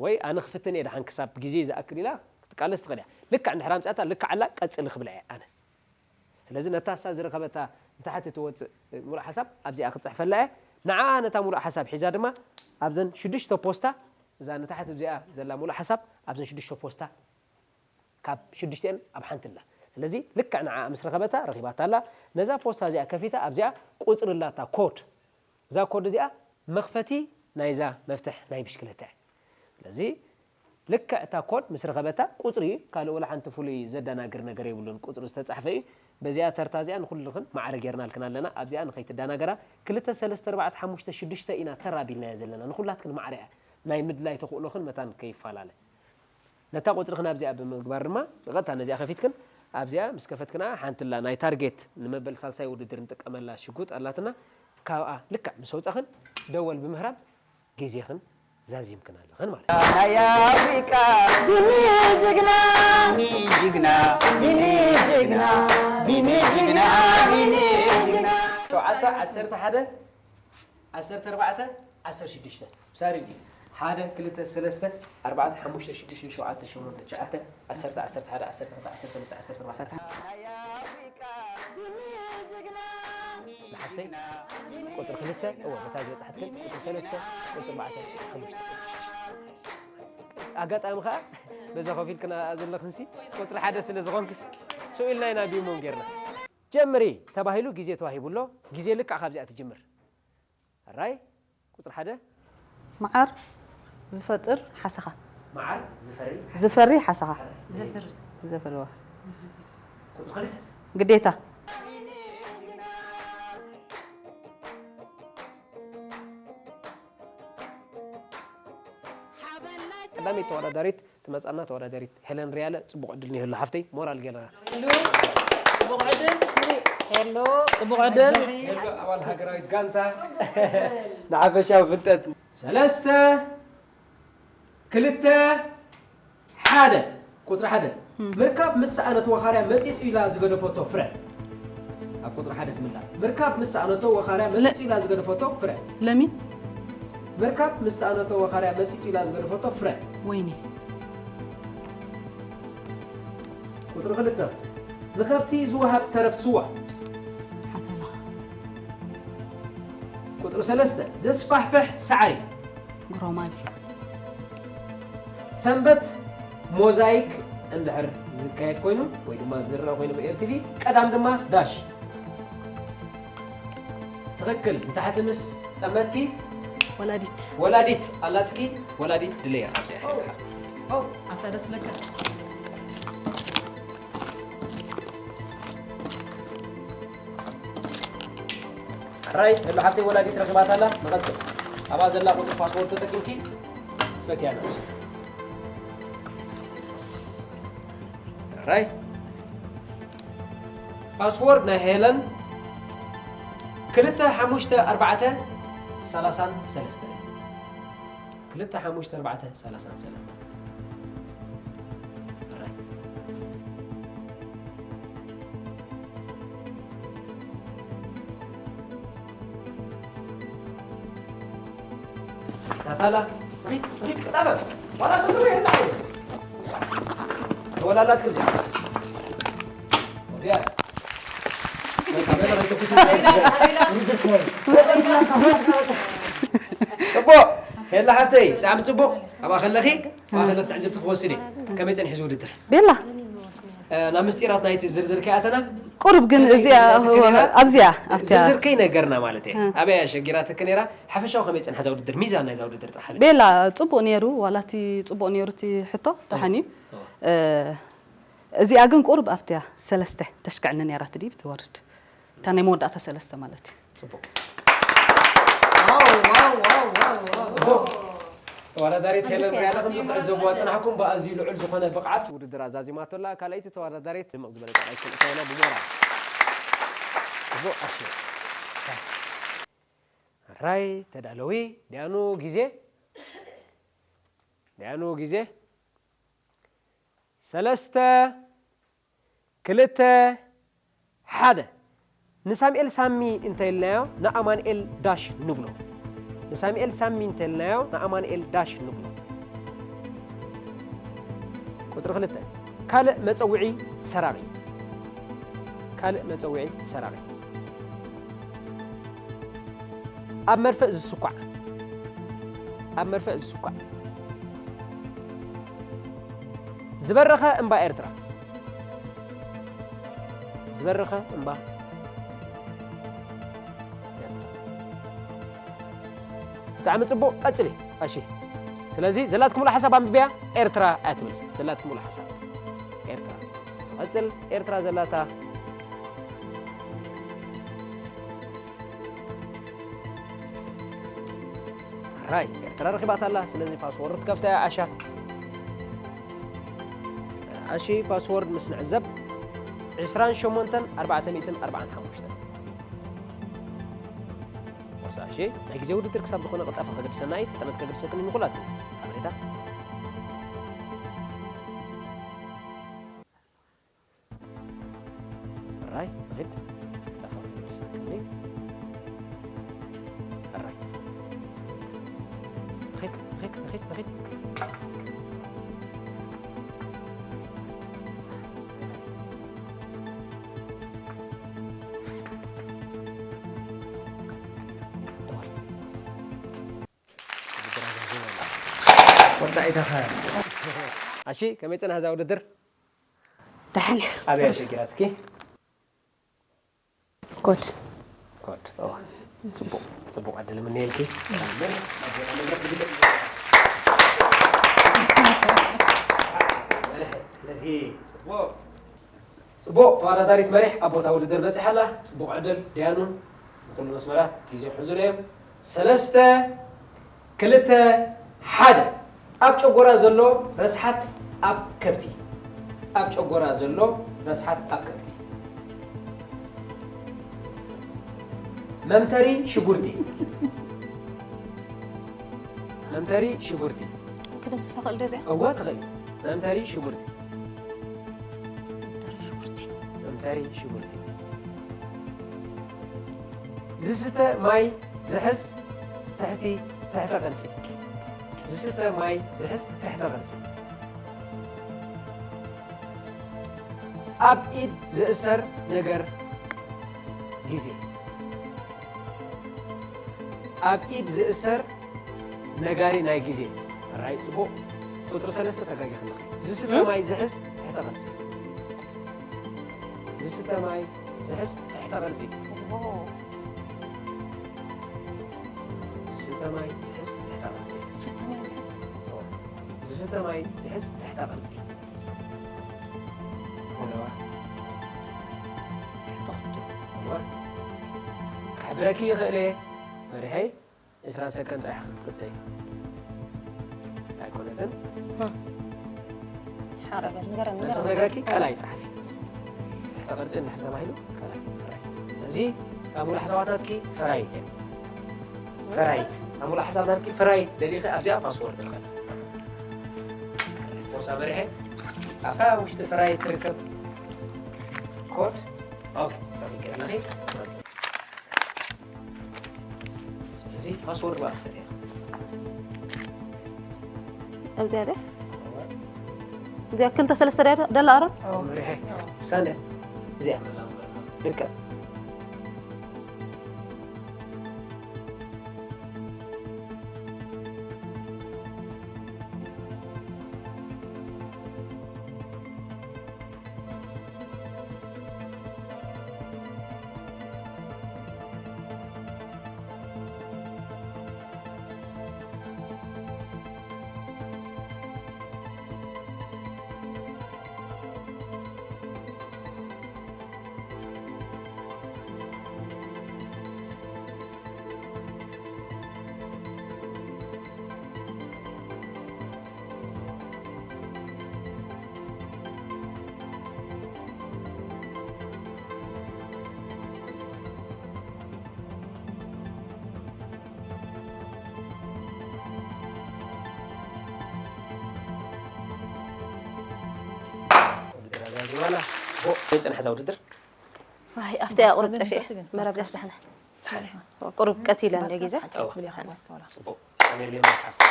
ወይ ኣነ ክፍትን እየ ደሓን ክሳብ ግዜ ዝኣክል ኢላ ክትቃለስ ትኽእል እያ። ልክዕ እንድሕር ኣምፅኣታ ልክዕ ኣላ ቀፅሊ ክብላ እየ ኣነ። ስለዚ ነታ እሳ ዝረኸበታ ንታሕቲ ትወፅእ ሙሉእ ሓሳብ ኣብዚኣ ክፅሕፈላ እየ። ንዓኣ ነታ ሙሉእ ሓሳብ ሒዛ ድማ ኣብዘን ሽዱሽተ ፖስታ እዛ ንታሕቲ ኣብዚኣ ዘላ ሙሉእ ሓሳብ ኣብዘን ሽዱሽተ ፖስታ ካብ ሽዱሽተን ኣብ ሓንቲ ኣላ። ስለዚ ልክዕ ንዓኣ ምስ ረኸበታ ረኺባታ ኣላ። ነዛ ፖስታ እዚኣ ከፊታ ኣብዚኣ ቁፅሪ ኣላታ ኮድ እዛ ኮድ እዚኣ መኽፈቲ ናይዛ መፍትሕ ናይ ብሽክለታ እያ። ስለዚ ልክዕ እታ ኮድ ምስ ረኸበታ ቁፅሪ ካልእ ወላ ሓንቲ ፍሉይ ዘደናግር ነገር የብሉን። ቁፅሪ ዝተፃሕፈ እዩ። በዚኣ ተርታ እዚኣ ንኩልኽን ማዕረ ጌርናልክን ኣለና። ኣብዚኣ ንኸይትደናገራ ክልተ ሰለስተ ኣርባዕተ ሓሙሽተ ሽዱሽተ ኢና ተራ ቢልናዮ ዘለና። ንኹላትክን ማዕረ እያ። ናይ ምድላይ ተኽእሎኽን መታን ከይፈላለ። ነታ ቁፅርኽን ኣብዚኣ ብምግባር ድማ ብቐጥታ ነዚኣ ከፊትክን ኣብዚኣ ምስ ከፈትክና ሓንቲ ኣላ ናይ ታርጌት ንመበል ሳልሳይ ውድድር ንጥቀመላ ሽጉጥ ኣላትና። ካብኣ ልክዕ ምስ ኣውፃኽን ደወል ብምህራም ግዜኽን ዛዚምክን ኣለኽን ማለት እዩ። ናይ ኣፍሪቃ ቢኒ ጅግና፣ ቢኒ ጅግና፣ ቢኒ ጅግና፣ ቢኒ ጅግና፣ ቢኒ ጅግና። ሸውዓተ፣ ዓሰርተ ሓደ፣ ዓሰርተ ኣርባዕተ፣ ዓሰርተ ሽዱሽተ። ብሳሪ ድዩ? ሓደ፣ ክልተ፣ ሰለስተ፣ ኣርባዕተ፣ ሓሙሽተ፣ ሽዱሽተ፣ ሸውዓተ፣ ሸሞንተ፣ ትሽዓተ፣ ዓሰርተ፣ ዓሰርተ ሓደ፣ ዓሰርተ ክልተ፣ ዓሰርተ ሰለስተ፣ ዓሰርተ ኣርባዕተ። ናይ ኣፍሪቃ ቢኒ ጅግና፣ ንሓፍተይ ቁፅሪ ክልተ፣ እወ፣ ነታ ዝበፅሓትክን ቁፅሪ ሰለስተ፣ ቁፅሪ ኣርባዕተ፣ ሓሙሽተ። ኣጋጣሚ ከዓ በዛ ኮፍ ኢልክና ዘለኽንሲ ቁፅሪ ሓደ ስለ ዝኾንክስ ስኡ ኢልና ኢና ቢሞን ጌርና። ጀምሪ ተባሂሉ ግዜ ተዋሂቡ ኣሎ። ግዜ ልክዕ ካብዚኣ ትጅምር። ሕራይ ቁፅሪ ሓደ። መዓር ዝፈጥር ሓሰኻ። መዓር ዝፈሪ ዝፈሪ ሓሰኻ። ዘፍሪ። ዘፍርዋ። ቁፅሪ ክልተ። ግዴታ። ቀዳመይቲ ተወዳዳሪት ትመፃና ተወዳዳሪት ሄለን ሪያለ። ፅቡቕ ዕድል ንህሉ ሓፍተይ፣ ሞራል ገለና። ጽቡቕ ዕድል። ጽቡቕ ዕድል። ኣባል ሃገራዊት ጋንታ ንሓፈሻዊ ፍልጠት። ሰለስተ፣ ክልተ፣ ሓደ። ቁጽሪ ሓደ። ምርካብ ምስ ሰኣነት ወኻርያ መጺጹ ኢላ ዝገደፈቶ ፍረ። ኣብ ቁጽሪ ሓደ ትምላእ። ምርካብ ምስ ሰኣነቶ ወኻርያ መጺጹ ኢላ ዝገደፈቶ ፍረ። ለሚን። ምርካብ ምስ ሰኣነቶ ወኻርያ መጺጹ ኢላ ዝገደፈቶ ፍረ። ወይኒ። ቁጽሪ ክልተ። ንኸብቲ ዝወሃብ ተረፍ ስዋ። ሓተላ። ቁጽሪ ሰለስተ። ዘስፋሕፍሕ ሳዕሪ። ጉሮማል። ሰንበት ሞዛይክ እንድሕር ዝካየድ ኮይኑ ወይ ድማ ዝረአ ኮይኑ ብኤርቲቪ፣ ቀዳም ድማ ዳሽ። ትኽክል። ንታሕቲ ምስ ጠመትኪ ወላዲት። ወላዲት ኣላትኪ፣ ወላዲት ድለየ ካብዚኣ። ኣታ ደስ ብለካ። ሕራይ፣ ሄሉ ሓፍተይ ወላዲት ረኺባታ ኣላ። ንቐጽል። ኣብኣ ዘላ ቁጽሪ ፓስወርድ ተጠቂምኪ ፈትያ ነብሲ። ሕራይ። ፓስወርድ ናይ ሄለን ክልተ ሓሙሽተ ኣርባዕተ ሰላሳን ሰለስተ። ክልተ ሓሙሽተ ኣርባዕተ ሰላሳን ሰለስተ። ሕራይ። ታታላ፣ ሪክ፣ ሪክ፣ ጣፈ፣ ዋላ ዝብሩ ይህና። ወላላት ክብዚ። ወዲያ። ጽቡቕ። ሄላ ሓፍተይ፣ ብጣዕሚ ጽቡቕ። ኣብኣ ከለኺ፣ ኣብኣ ከለኺ ትዕዝብቲ ክወስድ እየ። ከመይ ጸኒሑ እዚ ውድድር? ቤላ። እ፣ ናብ ምስጢራት ናይቲ ዝርዝር ከይኣተና፣ ቁሩብ ግን ከመይ እዚኣ፣ ገይርና ኣብዚኣ፣ ኣብቲኣ። ዝርዝር ከይነገርና ማለት እየ። እ። ኣበይ ኣሸጊራትኪ ነይራ? ሓፈሻዊ ከመይ ጸንሓ እዛ ውድድር? ሚዛን ናይዛ ውድድር ጥራሕ ሓሊፍ። ቤላ፣ ጽቡቕ ነይሩ፣ ዋላ እቲ ጽቡቕ ነይሩ እቲ ሕቶ፣ ደሓን እዩ። እ። እ፣ እዚኣ ግን ቁሩብ ኣብቲያ ሰለስተ ተሽክዕኒ ነይራ ትድይብ ትወርድ። እታ ናይ መወዳእታ ሰለስተ ማለት እዩ። ጽቡቕ። ዋው፣ ዋው፣ ዋው፣ ዋው፣ ዋው። ጽቡቕ። ተወዳዳሪት ሄለን ሪያላ፣ ከም ትዕዘብዋ ጽናሕኩም ብኣዝዩ ልዑል ዝኾነ ብቕዓት ውድድር ኣዛዚማቶ ኣላ። ካልኣይቲ ተወዳዳሪት ድምቕ ዝበለ ጣቕዒት ክንእቶ ኢና ብሞራል። ጽቡቕ ኣስዮ። ራይ ተዳለዊ፣ ዲያኑ ግዜ። ዲያኑ ግዜ። ሰለስተ፣ ክልተ፣ ሓደ። ንሳሙኤል ሳሚ እንተኢልናዮ፣ ንኣማኑኤል ዳሽ ንብሎ። ንሳሙኤል ሳሚ እንተኢልናዮ፣ ንኣማኑኤል ዳሽ ንብሎ። ቁጽሪ ክልተ። ካልእ መጸውዒ ሰራቒ። ካልእ መጸውዒ ሰራቒ። ኣብ መርፍእ ዝስኳዕ። ኣብ መርፍእ ዝስኳዕ። ዝበረኸ እምባ ኤርትራ። ዝበረኸ እምባ ኤርትራ። ብጣዕሚ ጽቡቕ፣ ቀጽሊ። እሺ። ስለዚ ዘላትኩምሉ ሓሳብ ኣንብብያ፣ ኤርትራ እያ ትብል። ዘላትኩምሉ ሓሳብ ኤርትራ። ቀጽል፣ ኤርትራ ዘላታ። ራይ፣ ኤርትራ ረኺባታ ኣላ። ስለዚ ፓስወርድ ትከፍታ እያ፣ ዓሻ። እሺ፣ ፓስወርድ ምስ ንዕዘብ፣ ዕስራን ሸሞንተን ኣርባዕተ ሚእትን ኣርባዓን ሓሙሽተን። ቁርሲ፣ እሺ፣ ናይ ግዜ ውድድር ክሳብ ዝኾነ ቅልጣፈ ከገድሰና እዩ፣ ፍጥነት ከገድሰክን እዩ ንኹላትኩም። ሓበሬታ። ራይ፣ ርድ። ራይ። ርድ፣ ርድ፣ ርድ። ወዳኢታኸ። ኣሺ፣ ከመይ ጸንሐ እዛ ውድድር? ደሓን። ኣበይ ኣሸጊራትኪ? ኮድ። ኮድ። ኦ፣ ጽቡቕ፣ ጽቡቕ ዕድል እምነየልኪ። ጽቡቕ። ጽቡቕ፣ ተወዳዳሪት መሪሕ ኣብ ቦታ ውድድር በጺሓ ኣላ። ጽቡቕ ዕድል፣ ዲያኑ። ንኩሉ መስመራት ግዜ ክሕዙ እዮም። ሰለስተ፣ ክልተ፣ ሓደ። ኣብ ጨጎራ ዘሎ ረስሓት ኣብ ከብቲ። ኣብ ጨጎራ ዘሎ ረስሓት ኣብ ከብቲ። መምተሪ ሽጉርቲ። መምተሪ ሽጉርቲ። ክደምስሳ ክእል ዶ እዚኣ? እወ ትኽእል። መምተሪ ሽጉርቲ። መምተሪ ሽጉርቲ። መምተሪ ሽጉርቲ። ዝስተ ማይ ዝሕዝ ትሕቲ ትሕተ ቅርጺ። ዝስተ ማይ ዝሕዝ ትሕተ ቅርጺ። ኣብ ኢድ ዝእሰር ነገር ግዜ። ኣብ ኢድ ዝእሰር ነጋሪ ናይ ግዜ። ራይ ጽቡቕ። ቁጽሪ ሰለስተ ተጋጊኽና። ዝስተ ማይ ዝሕዝ ትሕተ ቅርጺ። ዝስተ ማይ ዝሕዝ ትሕተ ቅርጺ። ዝስተ ማይ ዝሕዝ ትሕተ ቅርጺ። ዝስተ ማይ ዝሕዝ። ዝስተ ማይ ዝሕዝ ትሕተ ቅርጺ። ዘለዋ። ትሕተ ቅርጺ። እዋ። ክሕብረኪ ይኽእል እየ መሪሐይ። ዕስራ ሰከንድ ጥራሕ ክትቅጽይ ኣይኮነትን። ሓረ በል ንገረኒ፣ ንስኽ ንገረኒ። ነገርኪ ቀላይ ጸሓፊ። ትሕተ ቅርጺ እንድሕር ተባሂሉ ቀላይ። ፈራይት። ስለዚ እታ ሙሉእ ሓሳባት ናትኪ ፈራይት እያ። ፈራይት። እታ ሙሉእ ሓሳብ ናትኪ ፈራይት ደሊኺ ኣብዚኣ ፓስወርድ ርኸብ። ቦርሳ መሪሐ ኣብታ ውሽጢ ፈራይት ትርከብ ኮድ ኦኬ ተፈቂድልኺ። እዚ ፓስወርድ ባእክተት እያ። ኣብዚኣ ደ እዚኣ ክልተ ሰለስተ ደላ ኣረ ሪሐ ሳለ እዚኣ ልቀ ይፅንሕ እዛ ውድድር። ኣብቲ ኣቁርብ ጠፊአ መረብ ዛስ ዳሕና ቁሩብ ቀቲለ እንደ ግዜ ጽቡቅ። ኣሜን፣ ኣሜን፣ ሓፍቲ።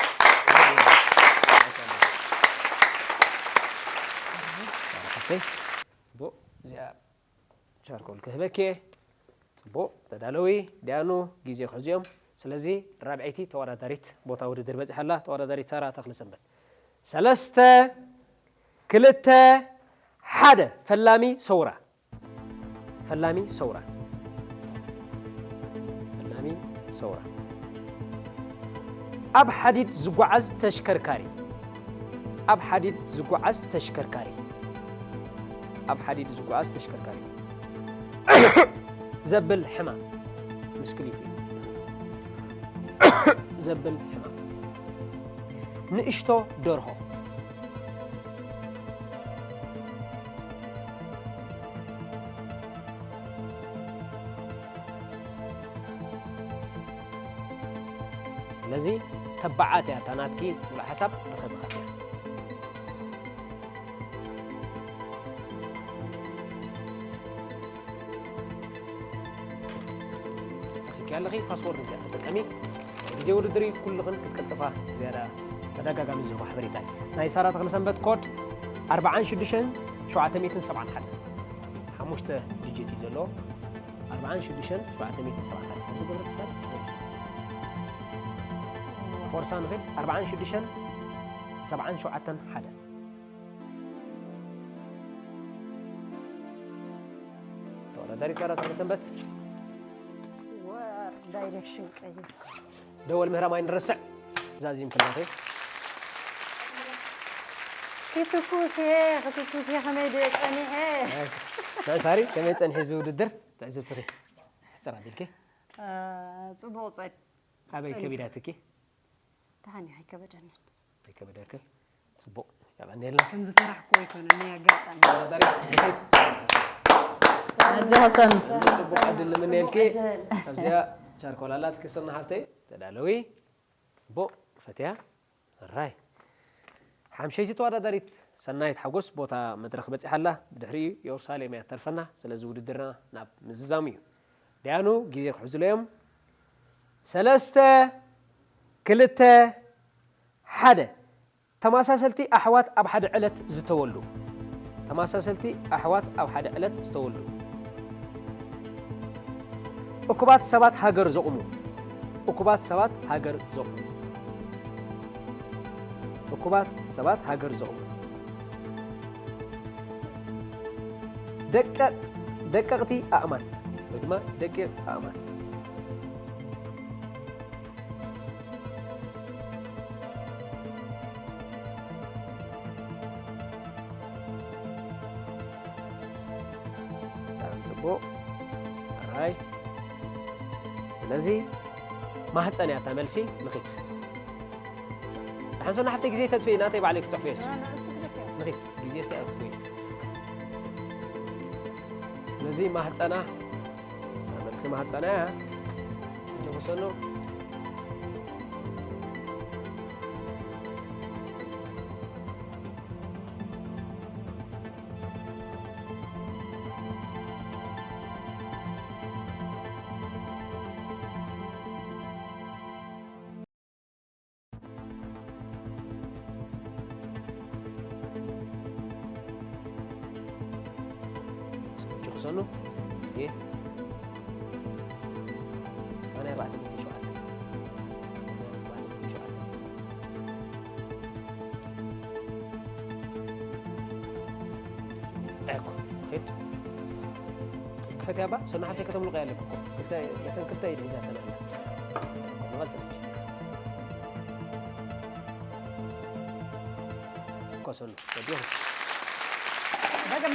ሓፍተይ፣ ጽቡቅ። እዚኣ ቻርኮል ክህበኪ። ጽቡቅ። ተዳለዊ። ዲያኑ፣ ግዜ ክሕዝዮም። ስለዚ ራብዐይቲ ተወዳዳሪት ቦታ ውድድር በጺሓ ኣላ። ተወዳዳሪት ሳራ ተኽለሰንበት። ሰለስተ፣ ክልተ፣ ሓደ። ፈላሚ ሰውራ። ፈላሚ ሰውራ። ፈላሚ ሰውራ። ኣብ ሓዲድ ዝጓዓዝ ተሽከርካሪ። ኣብ ሓዲድ ዝጓዓዝ ተሽከርካሪ። ኣብ ሓዲድ ዝጓዓዝ ተሽከርካሪ። ዘብል ሕማም። ምስክሊት እዩ። ዘብል ሕማም። ንእሽቶ ደርሆ። ስለዚ ተባዓት እያ እታ ናትኪ ሙሉእ ሓሳብ ርኸብኻ እያ። ረኺብኪ ኣለኺ ፓስወርድ እዚኣ ተጠቀሚ። ግዜ ውድድር እዩ፣ ኩልኽን ክትቀልጥፋ ዝያዳ ተደጋጋሚ ዝህቦ ሓበሬታ እዩ። ናይ ሳራ ተኽለሰንበት ኮድ ኣርብዓን ሽዱሽተን ሸውዓተ ሚእትን ሰብዓን ሓደን። ሓሙሽተ ዲጂት እዩ ዘለዎ። ኣርብዓን ሽዱሽተን ሸውዓተ ሚእትን ሰብዓን ሓደን። ከምዚ ገብረ ክሳብ ፎርሳ ንኽእል። ኣርብዓን ሽዱሽተን ሰብዓን ሸውዓተን ሓደ። ተወዳዳሪት ሳራ ተኽለሰንበት። ዳይሬክሽን ቀይር። ደወል ምህራም ኣይንረስዕ። ዛዚም ክላተ። ክትኩስ እየ፣ ክትኩስ እየ፣ ከመይ ድየ ጸኒሐ? ናይ ሳሪ ከመይ ጸኒሑ እዚ ውድድር? ትዕዝብትኺ። ሕጽር ኣቢልኪ። አ፣ ጽቡቕ ጸድ-፣ ኣበይ ጸኒሑ። ከቢዳትኪ? ደሓን እዩ፣ ኣይከበደንን። ኣይከበደክን። ጽቡቕ። የቐንየልና። ከም ዝፈራሕኩ ኣይኮነን፣ ናይ ኣጋጣሚ። ተወዳዳሪት ብሰይት። ኣጆኻ ሰኑ። ጽቡቕ ዕድል ንምነየልኪ። ኣብዚኣ ቻርኮል ኣላትኪ ሰኑ ሓፍተይ፣ ተዳለዊ። ጽቡቕ ፈትያ። ራይ። ሓምሸይቲ ተወዳዳሪት ሰናይት ሓጎስ ቦታ መድረኽ በጺሓ ኣላ። ብድሕሪኡ የሩሳሌም እያ ትተርፈና። ስለዚ ውድድርና ናብ ምዝዛሙ እዩ። ደያኑ ግዜ ክሕዙለዮም። ሰለስተ፣ ክልተ፣ ሓደ። ተመሳሰልቲ ኣሕዋት ኣብ ሓደ ዕለት ዝተወልዱ። ተመሳሰልቲ ኣሕዋት ኣብ ሓደ ዕለት ዝተወልዱ። እኩባት ሰባት ሃገር ዘቑሙ። እኩባት ሰባት ሃገር ዘቑሙ። እኩባት ሰባት ሃገር ዘቑሙ። ደቀ-፣ ደቀቕቲ ኣእማን ወይ ድማ ደቂቕ ኣእማን። ብጣዕሚ ጽቡቕ። ኣራይ። ስለዚ ማህፀን እያ እታ መልሲ። ንኺድ። ደሓን ሰኑ ሓፍተይ ግዜ ተጥፍኢ፣ ናተይ ባዕለይ ክፅሕፎ እየ። ንኺድ፣ ግዜ እስኪ ኣይትጎይ። ስለዚ ማህፀና፣ መልሲ ማህፀና እያ። ንጉሰኑ። እጅ ክሰኑ። ግዜ ሰማንያ ኣርባዕተ ሚእቲ ሸውዓተ። ሰማንያ ኣርባዕተ ሚእቲ ሸውዓተ። ኣይኮ፣ ሄድ። ክፈትያ እባ፣ ሰኑ ሓፍተይ ከተምልቆ ኣለኩ እኮ። ክልተ፣ እተን ክልተ ኢድ ሒዛተን ኣላ። ንቐጽል። እኮ ሰኑ፣ ወዲኹ። ደገም።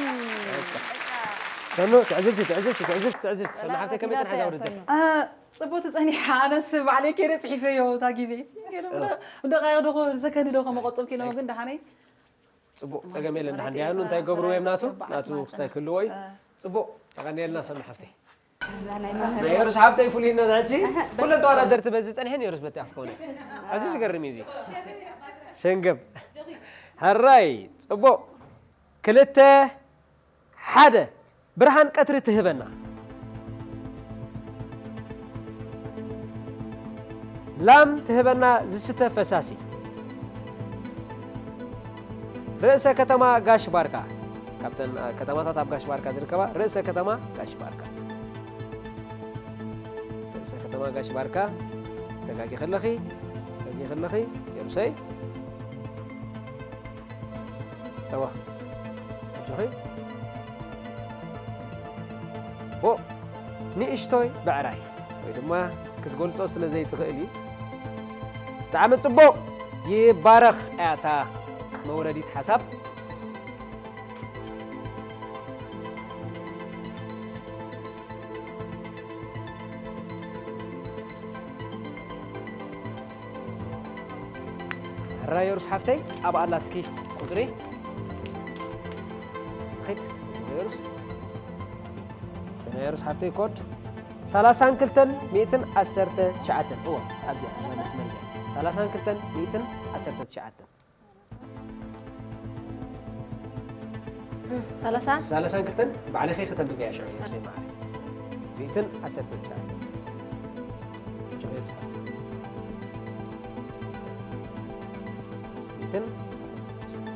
ሰኑ፣ ትዕዝብቲ፣ ትዕዝብቲ፣ ትዕዝብቲ፣ ትዕዝብቲ። ሰኑ ሓፍተይ ከመይ ጥራሕ ዛውርደ? ሰኑ። አ፣ ጽቡቅ ትጸኒሓ፣ ኣነስ ባዕለይ ከይደ ጽሒፈዮ እታ ግዜ። ገለ ብደ-፣ ብደቃይቕ ዶ፣ ሰከንድ ዶ ከመቆጠብኪ ኢሎም ግን ደሓነይ። ጽቡቅ፣ ጸገም የለን። ደሓን ዲያኑ እንታይ ገብርዎ እዮም ናቱ? ናቱ ክስታይ ክህልዎ እዩ። እ። ጽቡቅ፣ የቐንየልና ሰኑ ሓፍተይ። እዛ ናይ ናይ መምህር ዮርስ ሓፍተይ ፍሉይነት ሕጂ ኩለን ተወዳደርቲ በዚ ጸኒሐን ዮርስ በቲ ክትኮነ። ኣዝዩ ዝገርም እዩ እዚ። ሰንገብ። ሕራይ፣ ጽቡቕ። ክልተ፣ ሓደ። ብርሃን ቀትሪ ትህበና። ላም ትህበና ዝስተ ፈሳሲ። ርእሰ ከተማ ጋሽ ባርካ። ካብተን፣ አ፣ ከተማታት ኣብ ጋሽ ባርካ ዝርከባ ርእሰ ከተማ ጋሽ ባርካ። ርእሰ ከተማ ጋሽ ባርካ። ተጋጊኺ ኣለኺ፣ ተጋጊኺ ኣለኺ፣ የሩሰይ። እዋ፣ ኣጆኺ። ጽቡቕ። ንእሽቶይ ብዕራይ፣ ወይ ድማ ክትገልጾ ስለ ዘይትኽእሊ። ብጣዕሚ ጽቡቕ። ይባረኽ እያ እታ መውረዲት ሓሳብ። ሕራይ ዮርስ ሓፍተይ፣ ኣብ ኣላትኪ ቁጽሪ። ኺድ፣ ዮርስ። ሰናይ ዮርስ ሓፍተይ ኮድ ሰላሳን ክልተን ሚእትን ዓሰርተ ትሽዓተን። እወ፣ ኣብዚኣ፣ እዛ መስመር እዚኣ። ሰላሳን ክልተን ሚእትን ዓሰርተ ትሽዓተን። ሰላሳ? ሰላሳን ክልተን ባዕልኺ ከተንብብያ ሽዑ እዮም ዘይመዓት። ሚእትን ዓሰርተ ትሽዓተን። ሚእትን ዓሰርተ ትሽዓተን።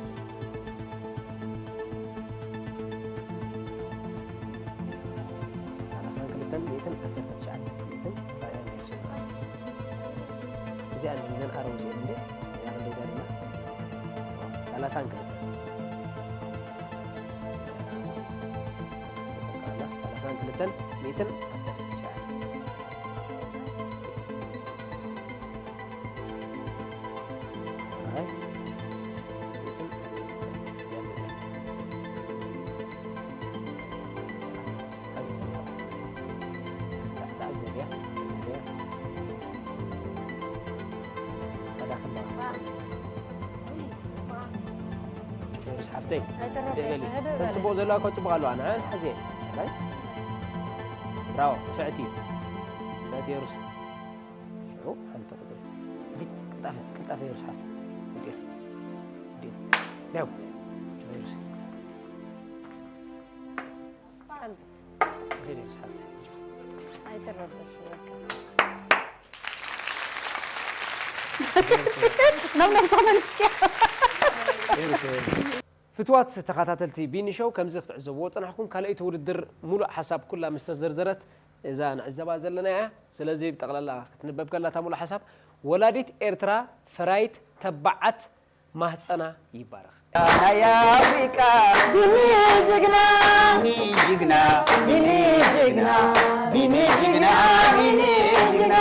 ሰላሳን ክልተን ሚእትን ዓሰርተ ትሽዓተን። ሚእትን ራእያ ናይ ሽዑ። እዚኣ እንደ እዘን ኣረው እዚአን እንደ እዚኣ ክንደይ ጋር እና ሰላሳን ክልተን። ሰላሳን ክልተን ሚእትን ዓሰርተ ትሽዓተን። ኣይ። ሓፍተይ፣ ጽቡቕ ዘለዋ እኮ ጽቡቕ ኣለዋ፣ ንዓ ሓዜ። ራይት? ብራቮ፣ ንፍዕቲ። ንፍዕቲ የሩስ። ሽዑ ሓንቲ ቁጽሪ። ሂድ፣ ቅልጣፈ፣ ቅልጣፈ የሩስ ሓፍቲ። ወዲእኺ። ወዲእኺ። ያው። ሽዑ የሩስ። ሓንቲ። ኺድ የሩስ ሓፍቲ። ኣይትረበሽ በቃ። ናብ ነብስኻ መልስኪ። የሩስ፣ የሩስ። ፍትዋት ተኸታተልቲ ቢኒ ሾው፣ ከምዚ ክትዕዘብዎ ዝጸናሕኩም፣ ካልኣይቲ ውድድር ሙሉእ ሓሳብ ኩላ ምስ ተዘርዘረት፣ እዛ ንዕዘባ ዘለና እያ። ስለዚ ብጠቕላላ ክትንበብ ከላ እታ ሙሉእ ሓሳብ፣ ወላዲት ኤርትራ ፈራይት ተባዓት ማህጸና ይባረኽ። ናይ ኣፍሪቃ ቢኒ ጅግና፣ ቢኒ ጅግና፣ ቢኒ ጅግና፣ ቢኒ ጅግና፣ ቢኒ ጅግና።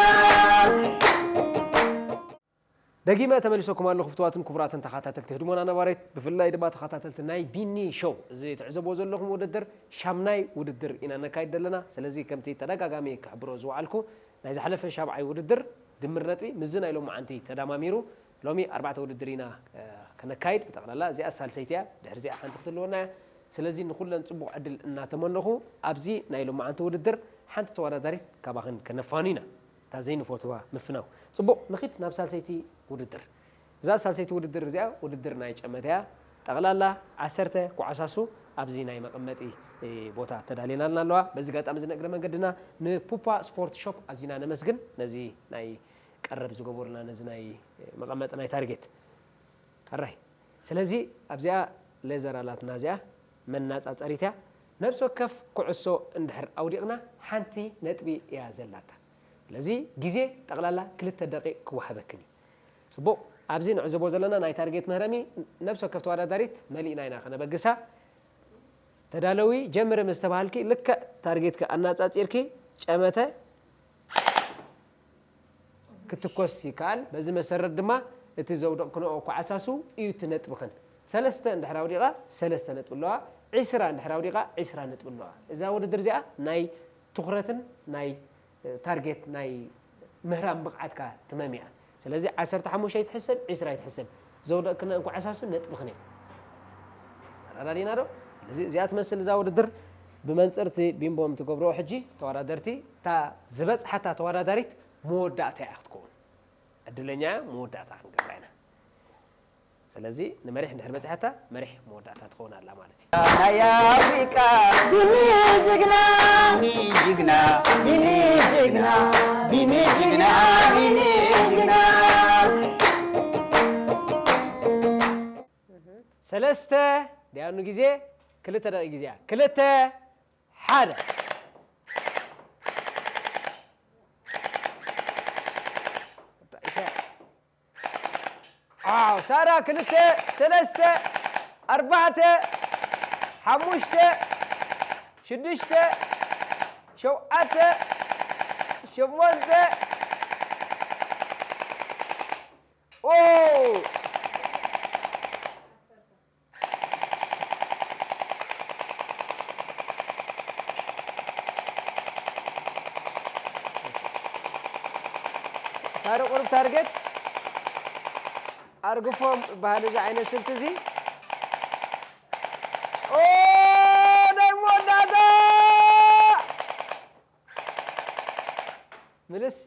ደጊመ ተመሊሰኩም ኣለኹ፣ ፍቱዋትን ክቡራትን ተኸታተልቲ ህድሞና ነባሪት፣ ብፍላይ ድማ ተኸታተልቲ ናይ ቢኒ ሾው። እዚ ትዕዘብዎ ዘለኹም ውድድር ሻምናይ ውድድር ኢና ነካይድ ዘለና። ስለዚ ከምቲ ተደጋጋሚ ክሕብሮ ዝወዓልኩ፣ ናይ ዝሓለፈ ሻብዓይ ውድድር ድምር ነጥቢ ምስዚ ናይ ሎማዓንቲ ተዳማሚሩ ሎሚ ኣርባዕተ ውድድር ኢና፣ እ፣ ከነካይድ። ብጠቕላላ እዚኣ ሳልሰይቲ እያ። ድሕሪ እዚኣ ሓንቲ ክትህልወና እያ። ስለዚ ንኹለን ጽቡቕ ዕድል እናተመነኹ ኣብዚ ናይ ሎማዓንቲ ውድድር ሓንቲ ተወዳዳሪት ካባኽን ከነፋኑ ኢና። እታ ዘይንፈትዋ ምፍናው። ጽቡቕ፣ ንኺድ ናብ ሳልሰይቲ ውድድር። እዛ ሳልሰይቲ ውድድር እዚኣ ውድድር ናይ ጨመተ እያ። ጠቕላላ ዓሰርተ ኮዓሳሱ ኣብዚ ናይ መቐመጢ፣ እ፣ ቦታ ተዳልየናልና ኣለዋ። በዚ ኣጋጣሚ እዚ ንእግረ መንገድና ንፑፓ ስፖርት ሾፕ ኣዚና ነመስግን። ነዚ ናይ ቀረብ ዝገበሩልና ነዚ ናይ፣ እ፣ መቐመጢ ናይ ታርጌት። ሕራይ። ስለዚ ኣብዚኣ ሌዘር ኣላትና እዚኣ መናጻጸሪት እያ። ነብሲ ወከፍ ኩዕሶ እንድሕር ኣውዲቕና ሓንቲ ነጥቢ እያ ዘላታ። ስለዚ ግዜ ጠቕላላ ክልተ ደቂቕ ክወሃበክን እዩ። ጽቡቕ፣ ኣብዚ ንዕዘቦ ዘለና ናይ ታርጌት መህረሚ ነብሲ ወከፍ ተወዳዳሪት መሊእና ኢና ከነበግሳ። ተዳለዊ፣ ጀምሪ ምስ ተባሃልኪ ልክዕ ታርጌትኪ ኣናጻጺርኪ ጨመተ ክትኮስ ይከኣል። በዚ መሰረት ድማ እቲ ዘውደቕክንኦ ኮዓሳሱ እዩ እቲ ነጥብኽን። ሰለስተ እንድሕር ኣውዲቓ ሰለስተ ነጥቢ ኣለዋ። ዒስራ እንድሕር ኣውዲቓ ዒስራ ነጥቢ ኣለዋ። እዛ ውድድር እዚኣ ናይ ትኹረትን ናይ፣ እ፣ ታርጌት ናይ ምህራም ብቕዓትካ ትመም እያ። ስለዚ ዓሰርተ ሓሙሽተ ኣይትሕሰብ፣ ዒስራ ኣይትሕሰብ። ዘውደቕክንአን ኮዓሳሱ ነጥብኽን እየን። ተረዳዲእና ዶ? እዚ፣ እዚኣ ትመስል እዛ ውድድር ብመንጽር እቲ ቢምቦም ትገብርኦ ሕጂ ተወዳደርቲ፣ እታ ዝበጽሓታ ተወዳዳሪት መወዳእታ እያ ክትከውን። ዕድለኛ እያ፣ መወዳእታ ክንገብራ ኢና። ስለዚ ንመሪሕ እንድሕር በጺሓታ፣ መሪሕ መወዳእታ ትኸውን ኣላ ማለት እዩ። ናይ ኣፍሪቃ ቢኒ ጅግና፣ ቢኒ ጅግና፣ ቢኒ ጅግና፣ ቢኒ ጅግና፣ ቢኒ ጅግና። ሰለስተ፣ ዲያኑ ግዜ፣ ክልተ ደቂቕ ግዜ እያ። ክልተ፣ ሓደ። ዋው፣ ሳራ፣ ክልተ፣ ሰለስተ፣ ኣርባዕተ፣ ሓሙሽተ፣ ሽዱሽተ፣ ሸውዓተ፣ ሸሞንተ። ኦ! ሳሪ ቁሩብ ታርጌት ኣርግፎም በሃሊ እዚ ዓይነት ስልቲ እዚ። ኦ፣ ናይ መወዳእታ! ምልስ።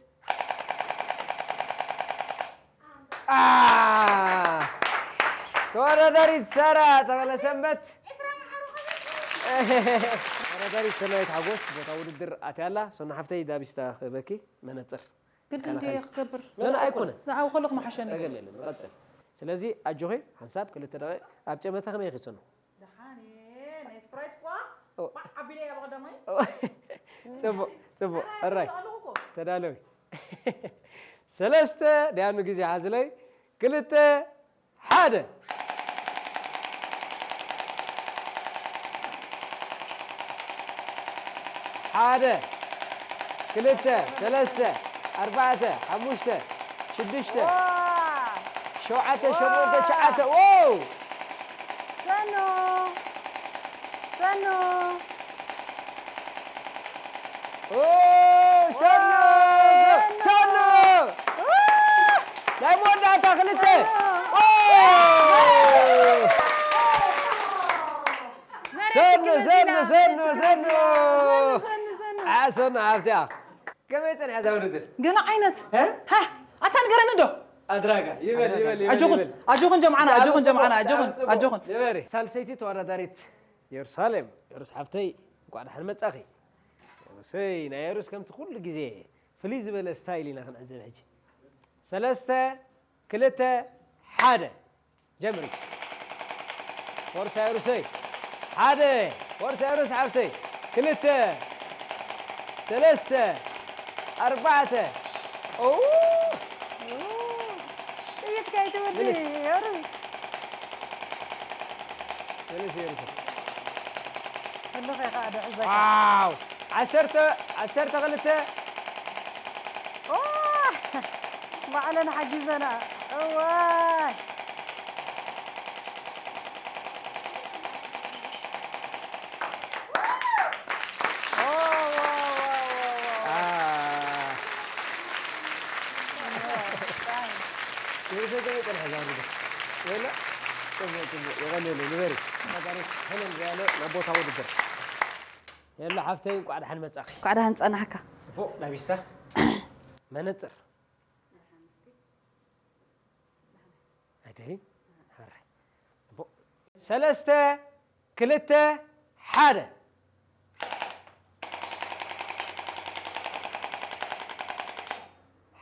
አ! ተወዳዳሪት ሳራ ተኸለ ሰንበት። ተወዳዳሪት ሰናይት ሓጎስ ቦታ ውድድር ኣትያ ኣላ። ሶና ሓፍተይ ዳቢስታ ክበኪ መነጽር። ግን ከላኸሊ። ክንደይ ክገብር? ላ፣ ላ፣ ኣይኮነን። ንዓው ከለኹ መሓሸኒ። ጸገም የለን፣ ንቐጽል። ስለዚ ኣጆኺ፣ ሓንሳብ ክልተ ደቂቕ ኣብ ጨመተ ከመይ ኢኺ ትሰኑ? ደሓን እየ፣ ናይ ስፕራይት እኳ ኦ። ባዕ ኣቢለ እየ ብቐዳማይ። ኦ። ጽቡቕ፣ ጽቡቕ። ኣራይ፣ ኣራይ። ኣራይ። ኣለኹ እኮ። ተዳለዊ። ሰለስተ፣ ደያኑ ግዜ ሓዝለይ። ክልተ፣ ሓደ። ሓደ፣ ክልተ፣ ሰለስተ፣ ኣርባዕተ፣ ሓሙሽተ፣ ሽዱሽተ፣ ዋ! ሸውዓተ፣ ዋ! ሸሞንተ፣ ትሽዓተ። ዎው! ሰኖ! ሰኖ! ኦ፣ ሰኖ! ዋ! ሰኖ! ሰኖ! ዋ! ናይ መወዳእታ ክልተ! ሰኖ! ኦ! ሰኖ፣ ሰኖ፣ ሰኖ፣ ሰኖ! ሰኖ፣ ሰኖ፣ ሰኖ! ዓ-፣ ሶና ሓፍትያ፣ ከመይ ጸኒሐ እዛ ውድድር? ገለ ዓይነት እ? ሃ ኣታ ንገረኒ ዶ ኣድራጋ ይበል ይበል ይበል ኣጆኹን ይበል። ኣጆኹን ጀምዓና ብጣዕሚ ኣጆኹን ጀምዓና ጽቡቅ፣ ኣጆኹን ብጣዕሚ ጽቡቅ። ኣጆኹን ንበሪ ሳልሰይቲ ተወዳዳሪት የሩሳሌም፣ የሩስ ሓፍተይ እንኳዕ ደሓን መጻኺ። የሩሰይ ናይ የሩስ ከምቲ ኩሉ ግዜ ፍልይ ዝበለ ስታይል ኢና ክንዕዘብ ሕጂ። ሰለስተ ክልተ ሓደ ጀምሪ። ፎርሳ የሩሰይ ሓደ ፎርሳ የሩስ ሓፍተይ ክልተ ሰለስተ ኣርባዕተ ኦ ጥይት ከይትውዲ ዮሩ መልስ የሩሰይ ህልኸ ከዓ ድሕዘካ ዋው ዓሰርተ ዓሰርተ ክልተ ኦ ባዕለን ሓጊዘና እዋይ የለ ሓፍተይ እንኳዕ ደሓን መጻኺ። እንኳዕ ደሓን ጸናሕካ። ጽቡቕ ላቢስታ መነጽር ኣይደልን። ሕራይ ጽቡቕ ሰለስተ ክልተ ሓደ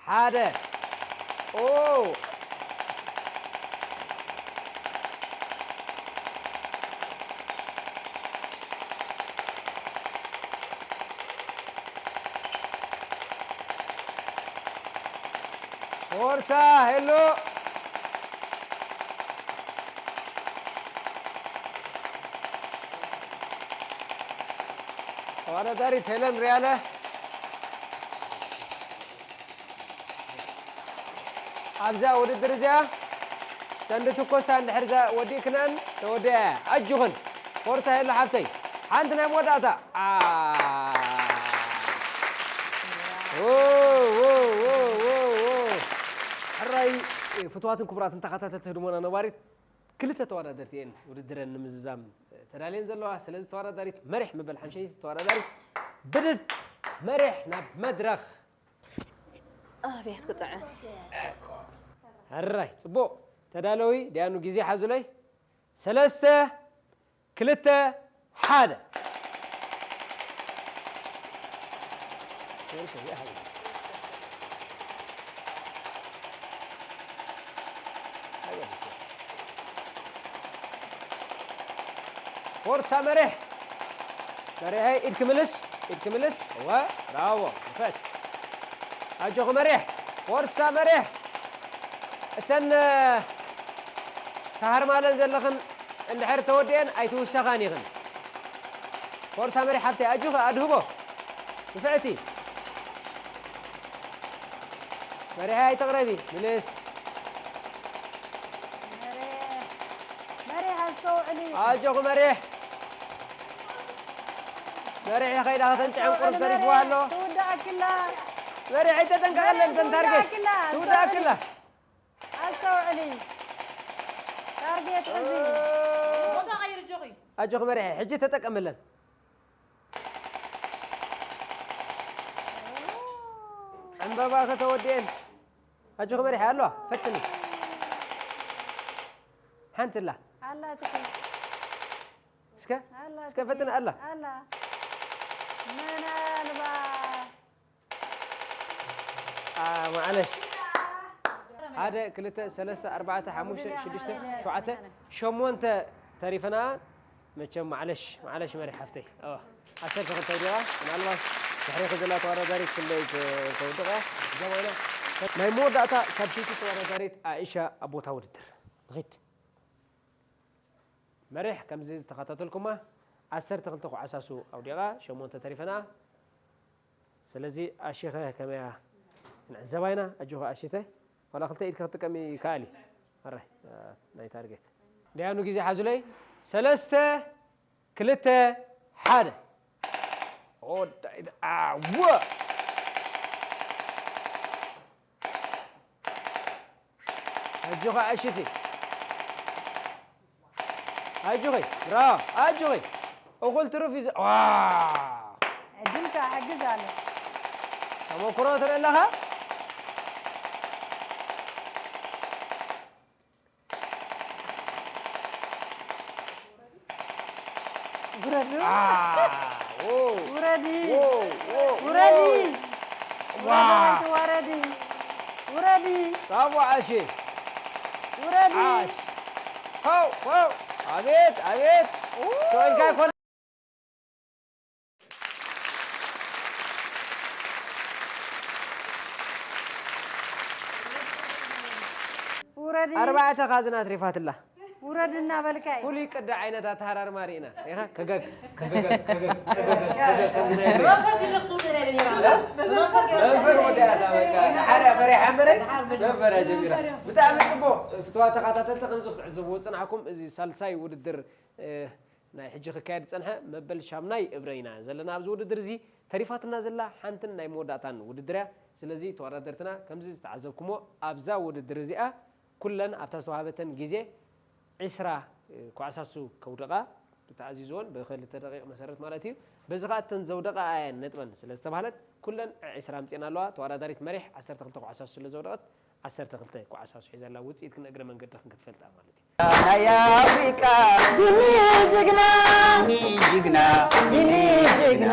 ሓደ ኦ ፎርሳ ሄሎ ተወዳዳሪት ሄለን ርያለ ኣብዛ ውድድር እዚኣ ሰንዲ ትኮሳ እንድሕር ወዲእክነን ተወዲኣ ኣጅኹን ፎርሳ ሄሎ ሓፍተይ ሓንቲ ናይ መወዳእታ ሕራይ ፍትዋትን ክቡራትን ተኸታተልቲ ህድሞና ነባሪት ክልተ ተወዳደርቲ እየን ውድድረን ንምዝዛም ተዳልየን ዘለዋ። ስለዚ ተወዳዳሪት መሪሕ ምበል ሓምሸይቲ ተወዳዳሪት ብድድ መሪሕ ናብ መድረኽ ኣቤት ክጥዕም ሕራይ ጽቡቕ ተዳለዊ ዲያኑ ግዜ ሓዙለይ ሰለስተ ክልተ ሓደ ፎርሳ መሪሕ መሪሐ ኢድ ክምልስ ኢድ ክምልስ እወ ብራቮ ንፈት ኣጆኹ መሪሕ ፎርሳ መሪሕ እተን ተሃርማለን ዘለኽን እንድሕር ተወዲአን ኣይትውሰኻን ኢኽን። ፎርሳ መሪሕ ሓብተይ ኣጆኺ ኣድህቦ ንፍዕቲ መሪሐ ኣይትቕረቢ ምልስ መሪሕ ኣስተውዕሊ ኣጆኺ መሪሕ መሪሕ ከይዳ ከተንጭዐን ቁሩብ ተሪፍዋ ኣሎ ትውዳእክላ መሪሕ ኣይተጠንቀቐለን ተን ታርጌት ትውዳእክላ ኣስተውዕሊ ታርጌት ሕዚ ቦታ ቀይር ጆኺ ኣጆኺ መሪሐ ሕጂ ተጠቀምለን ዕምበባ ከተወዲአን ኣጆኺ መሪሐ ኣለዋ ፈትኒ ሓንቲ ኣላ ኣላ ትኽእል እስከ እስከ ፈትን ኣላ ኣላ ምናልባት ማዕለሽ ሓደ ክልተ ሰለስተ ኣርባዕተ ሓሙሽተ ሽዱሽተ ሸውዓተ ሸሞንተ ተሪፈና መቸም ማዕለሽ ማዕለሽ መሪ ሓፍተይ ዓሰርተ ክልተ ዲዋ ምናልባት ድሕሬ ከዘላ ተወዳዳሪት ክንደይ ተውድቕ እያ እዛ ኮይና ናይ መወዳእታ ካብ ሽቲ ተወዳዳሪት ኣኢሻ ኣብ ቦታ ውድድር ንኺድ መሪሕ ከምዚ ዝተኸታተልኩማ ዓሰርተ ክልተ ኩዓሳሱ ኣውዲቓ ሸሞንተ ተሪፈና ስለዚ ኣሺኸ ከመያ ክንዕዘባ ኢና ኣጆኸ ኣሽተ ዋላ ክልተ ኢድካ ክትጥቀም ይከኣል እዩ ኣራይ ናይ ታርጌት ደያኑ ግዜ ሓዙለይ ሰለስተ ክልተ ሓደ ኦዳይ ኣወ ኣጆኻ ኣሽቲ ኣጆኺ ብራቮ ኣጆኺ እኹል ትሩፍ እዩ ዋ ዕድልካ ሕግዝ ኣሎ። ተመክሮ ትርኢ ኣለኻ? ውረዱ። አ፣ ዎ፣ ውረዲ። ዎ፣ ዎ፣ ውረዲ። ዋ። ውረዲ። ውረዲ። ብራቮ ዓሺ። ውረዲ። ዓሽ። ሆው፣ ሆው። ኣቤት፣ ኣቤት። ሰው ኢልካ ይኮነ። ውረዲ። ኣርባዕተ ካዝና ኣትሪፋትላ። ውረድ እናበልካ እዩ። ፍሉይ ቅዲ ዓይነት ኣተሃራርማ ርኢና። ሪኢኻ? ከገግ፣ ከገግ፣ ከገግ፣ ከገግ፣ ከገግ፣ ከምዚ ናይ ብሬን። መንፈር ወዲኣታ በቃ። ንሓደ ፈሪሓ እምበረ፣ መንፈር እያ ጀሚራ። ብጣዕሚ ጽቡቕ። ፍትዋ ተኸታተልቲ፣ ከምዚ ክትዕዘብዎ ዝጸናሕኩም፣ እዚ ሳልሳይ ውድድር፣ እ፣ ናይ ሕጂ ክካየድ ዝጸንሐ መበል ሻምናይ እብረ ኢና ዘለና ኣብዚ ውድድር እዚ። ተሪፋትና ዘላ ሓንትን ናይ መወዳእታን ውድድር እያ። ስለዚ ተወዳደርትና ከምዚ ዝተዓዘብኩሞ ኣብዛ ውድድር እዚኣ ኩለን ኣብታ ዝተዋህበተን ግዜ ዒስራ ኩዕሳሱ ከውድቓ ተኣዚዝወን ብክልተ ደቂቕ መሰረት ማለት እዩ። በዚ ኸኣ እተን ዘውደቓ እየን ነጥበን ስለ ዝተባህለት ኩለን ዒስራ ኣምጺኤን ኣለዋ። ተወዳዳሪት መሪሕ ዓሰርተ ክልተ ኩዕሳሱ ስለ ዘውደቐት ዓሰርተ ክልተ ኩዕሳሱ ሒዛ ኣላ። ውጽኢት ግን እግረ መንገድኽን ክትፈልጣ ማለት እዩ። ናይ ኣፍሪቃ ቢኒ ጅግና ቢኒ ጅግና ቢኒ ጅግና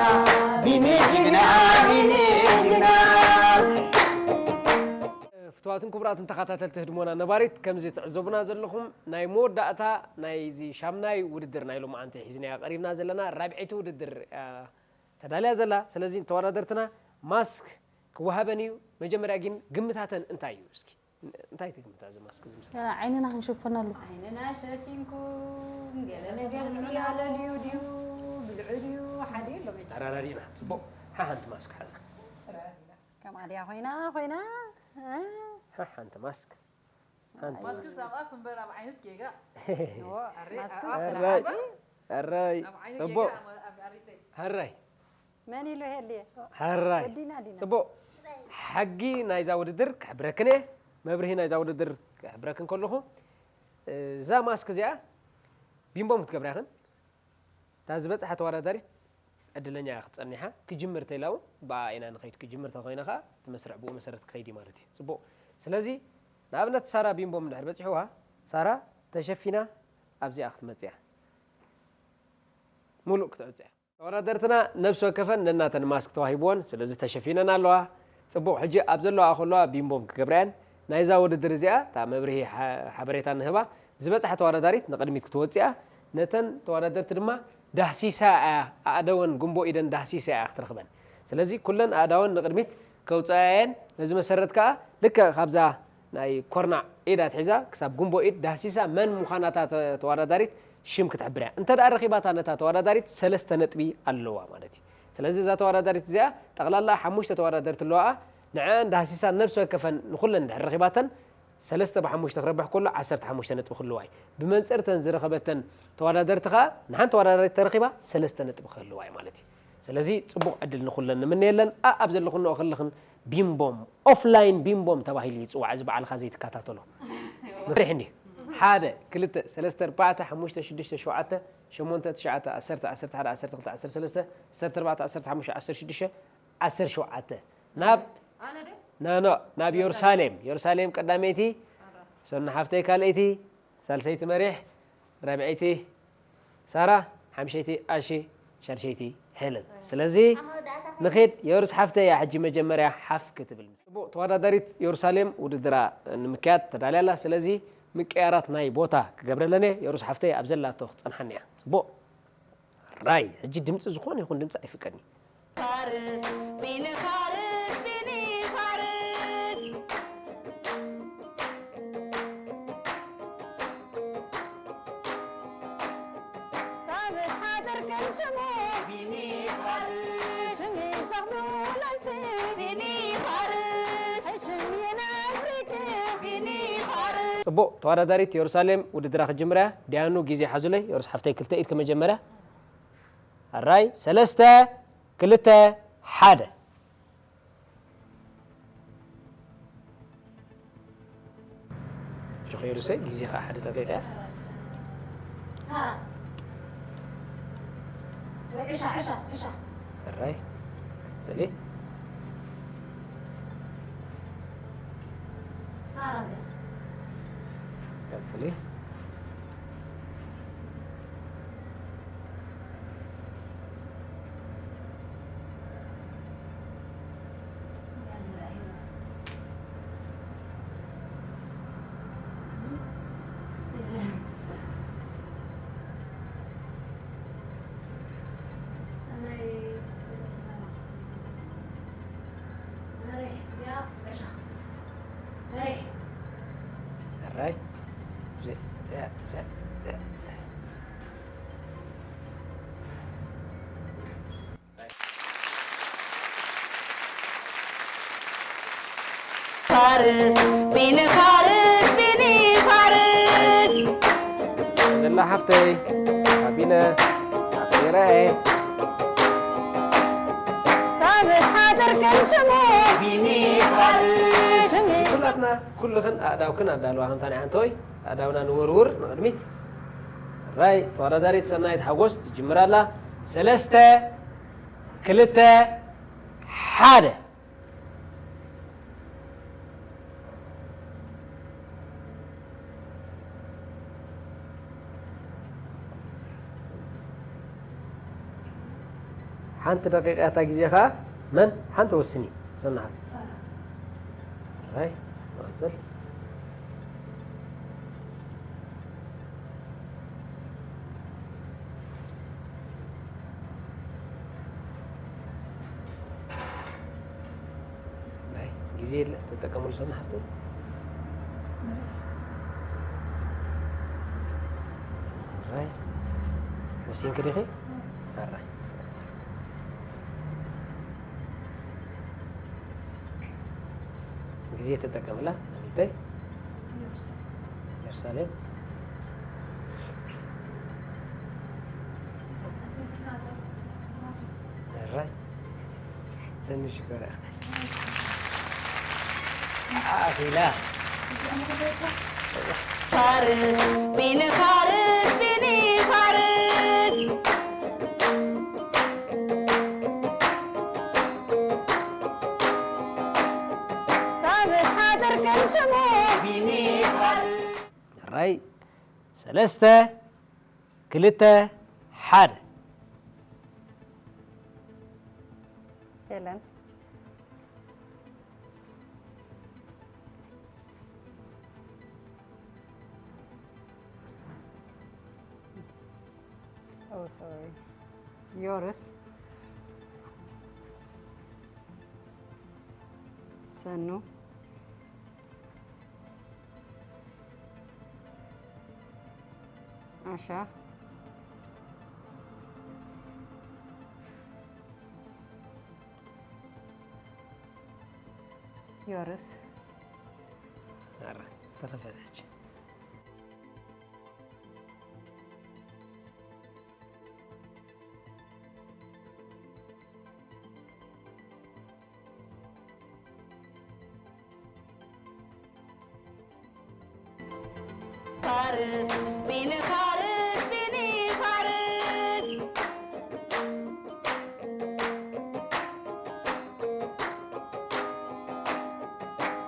ቢኒ ጅግና ቢኒ ጅግና ፍትዋትን ክቡራትን ተኸታተልቲ ህድሞና ነባሪት፣ ከምዚ ትዕዘቡና ዘለኹም ናይ መወዳእታ ናይዚ ሻምናይ ውድድር ናይ ሎማዓንቲ ሒዝናያ ቀሪብና ዘለና ራብዐይቲ ውድድር እያ ተዳልያ ዘላ። ስለዚ ተወዳደርትና ማስክ ክወሃበን እዩ። መጀመርያ ግን ግምታተን እንታይ እዩ? እስኪ እንታይ ትግምታ እዚ ማስክ ዝምስል? ዓይንና ክንሽፈነሉ። ዓይንና ሸፊንኩም ገለ ነገር ዝያለ ድዩ ድዩ ብልዑ ድዩ ሓደ የሎ መቸም። ተራራሪና ጽቡቕ ሓሓንቲ ማስክ ሓዛ። ከምኣ ድያ ኮይና ኮይና። ሓሓንቲ ማስክ ሓንቲ ማስክ ኣብ ኣፍ እምበር ኣብ ዓይንስ ጌጋ። ማስክ ሕራይ ሕራይ ኣብ ዓይኒ ጽቡቕ ጌጋ ኣብ ኣሪተይ። ሕራይ መን ኢሉ ሄልየ? ሕራይ ወዲና ዲና? ጽቡቕ። ሕጊ ናይዛ ውድድር ክሕብረክን እየ። መብርሂ ናይዛ ውድድር ክሕብረክን ከለኹ እዛ ማስክ እዚኣ ቢምቦም ክትገብራ ኢኽን። እታ ዝበጽሓ ተወዳዳሪት ዕድለኛ እያ ክትጸኒሓ። ክጅምር ተኢላ እውን ብኣ ኢና ንኸይድ። ክጅምር ተኾይነ ኸኣ እቲ መስርዕ ብኡ መሰረት ክኸይድ እዩ ማለት እዩ። ጽቡቕ። ስለዚ ንኣብነት ሳራ ቢምቦም እንድሕር በጺሕዋ ሳራ ተሸፊና ኣብዚኣ ክትመጽእ እያ። ሙሉእ ክትዕጾ እያ። ተወዳደርትና ነብሲ ወከፈን ነናተን ማስክ ተዋሂብወን፣ ስለዚ ተሸፊነን ኣለዋ። ጽቡቕ፣ ሕጂ ኣብ ዘለዋ ከለዋ ቢምቦም ክገብራ እየን። ናይዛ ውድድር እዚኣ እታ መብርሂ ሓ- ሓበሬታ ንህባ ዝበጽሓ ተወዳዳሪት ንቕድሚት ክትወጽእ እያ። ነተን ተወዳደርቲ ድማ ዳህሲሳ እያ፣ ኣእደወን ጉንቦ ኢደን ዳህሲሳ እያ ክትረኽበን። ስለዚ ኩለን ኣእዳወን ንቕድሚት ከውጽኣ እየን። በዚ መሰረት ከኣ ልክዕ ካብዛ ናይ ኮርናዕ ኢድ ኣትሒዛ ክሳብ ጉንቦ ኢድ ዳህሲሳ መን ምዃና እታ ተ- ተወዳዳሪት ሽም ክትሕብር እያ። እንተ ደኣ ረኺባታ ነታ ተወዳዳሪት ሰለስተ ነጥቢ ኣለዋ ማለት እዩ። ስለዚ እዛ ተወዳዳሪት እዚኣ ጠቕላላ ሓሙሽተ ተወዳደርቲ ኣለዋኣ። ንዐአን ዳህሲሳ ነብሲ ወከፈን ንኹለን እንድሕር ረኺባተን ሰለስተ ብሓሙሽተ ክረብሕ ከሎ ዓሰርተ ሓሙሽተ ነጥቢ ክህልዋ እዩ። ብመንጽር እተን ዝረኸበተን ተወዳደርቲ ከኣ ንሓንቲ ተወዳዳሪት ተረኺባ ሰለስተ ነጥቢ ክህልዋ እዩ ማለት እዩ። ስለዚ ጽቡቕ ዕድል ንኹለን ንምነየለን። ኣኣብ ዘለኽንኦ ከለኽን ቢምቦም ኦፍላይን ቢምቦም ተባሂሉ ይጽዋዕ። እዚ ባዕልኻ ዘይትከታተሎ መፍርሒ እንድዩ። ሓደ ክልተ ሰለስተ ኣርባዕተ ሓሙሽተ ሽዱሽተ ሸውዓተ ሸሞንተ ትሽዓተ ዓሰርተ ዓሰርተ ሓደ ዓሰርተ ክልተ ዓሰርተ ሰለስተ ዓሰርተ ኣርባዕተ ዓሰርተ ሓሙሽተ ዓሰርተ ሽዱሽተ ዓሰርተ ሸውዓተ ናብ ናኖ ናብ የሩሳሌም የሩሳሌም ቀዳመይቲ ሰኑ ሓፍተይ ካልኣይቲ ሳልሰይቲ መሪሕ ራብዐይቲ ሳራ ሓምሸይቲ ኣሺ ሻድሸይቲ ሄለን ስለዚ ንኺድ የሩስ ሓፍተይ እያ ሕጂ መጀመርያ ሓፍ ክትብል ምስ ጽቡቕ ተወዳዳሪት የሩሳሌም ውድድራ ንምክያድ ተዳልያ ኣላ ስለዚ ምቅያራት ናይ ቦታ ክገብረለን እየ የሩስ ሓፍተይ ኣብ ዘላቶ ክጸንሓኒ እያ ጽቡቕ ራይ ሕጂ ድምጺ ዝኾነ ይኹን ድምጺ ኣይፍቀድኒ ፋርስ ቢኒ ፋርስ ቢኒ ፋርስ ሳብት ሓዘር ከም ሽሙ ቢኒ ፋርስ ሽሚ ዘቕብለሲ ቢኒ ፋርስ ሕሽም የናፍሪክ ቢኒ ፋርስ ጽቡቕ ተወዳዳሪት የሩሳሌም ውድድራ ክጅምር እያ ዲያኑ ግዜ ሓዙለይ የሩስ ሓፍተይ ክልተ ኢድ ከመጀመርያ ኣራይ ሰለስተ ክልተ ሓደ ጆኸ የሩሰይ ግዜ ከዓ ሓደ ደቂቃ እያ ሳራ ወይ ዕሻ ዕሻ ዕሻ ሕራይ ቀጽሊ። ሳራ እዚኣ። ቀጽሊ። ሕራይ። ፋርስ ቢኒ ፋርስ ቢኒ ፋርስ ዘላ ሓፍተይ ካቢነ ኣኼራኤ ሳብት ሓደር ከም ሽሙ ቢኒ ፋርስ ኩላትና ኩልኽን ኣእዳውክን ኣዳልዋ ከምታ ናይ ኣንቶይ ኣእዳውና ንወርውር ንቕድሚት። ራይ ተወዳዳሪት ሰናይት ሓጎስ ትጅምር ኣላ። ሰለስተ ክልተ ሓደ። ሓንቲ ደቂቃ እታ ግዜ ከኣ መን ሓንቲ ወስኒ ሰና ሓፍቲ። ራይ ንቐጽል። ናይ ግዜ የለ ተጠቀምሉ ሰና ሓፍቲ። ራይ ወሲንክ ዲኺ? ኣራይ ግዜ ተጠቀምላ ሰበይተይ። ኢየሩሳሌም ራይ ሰኒ ሽኮራ ኣኺላ ፋርስ ቢኒ ፋርስ ቢኒ ፋርስ ሳብት ሓደር ከም ሽሙ ቢኒ ፋርስ ራይ ሰለስተ ክልተ ሓደ። ሄለን Oh, sorry. ዮርስ ሰኑ ዓሻ ዮርስ ኣረ ተኸፈተች። ፋርስ ቢኒ ፋርስ ቢኒ ፋርስ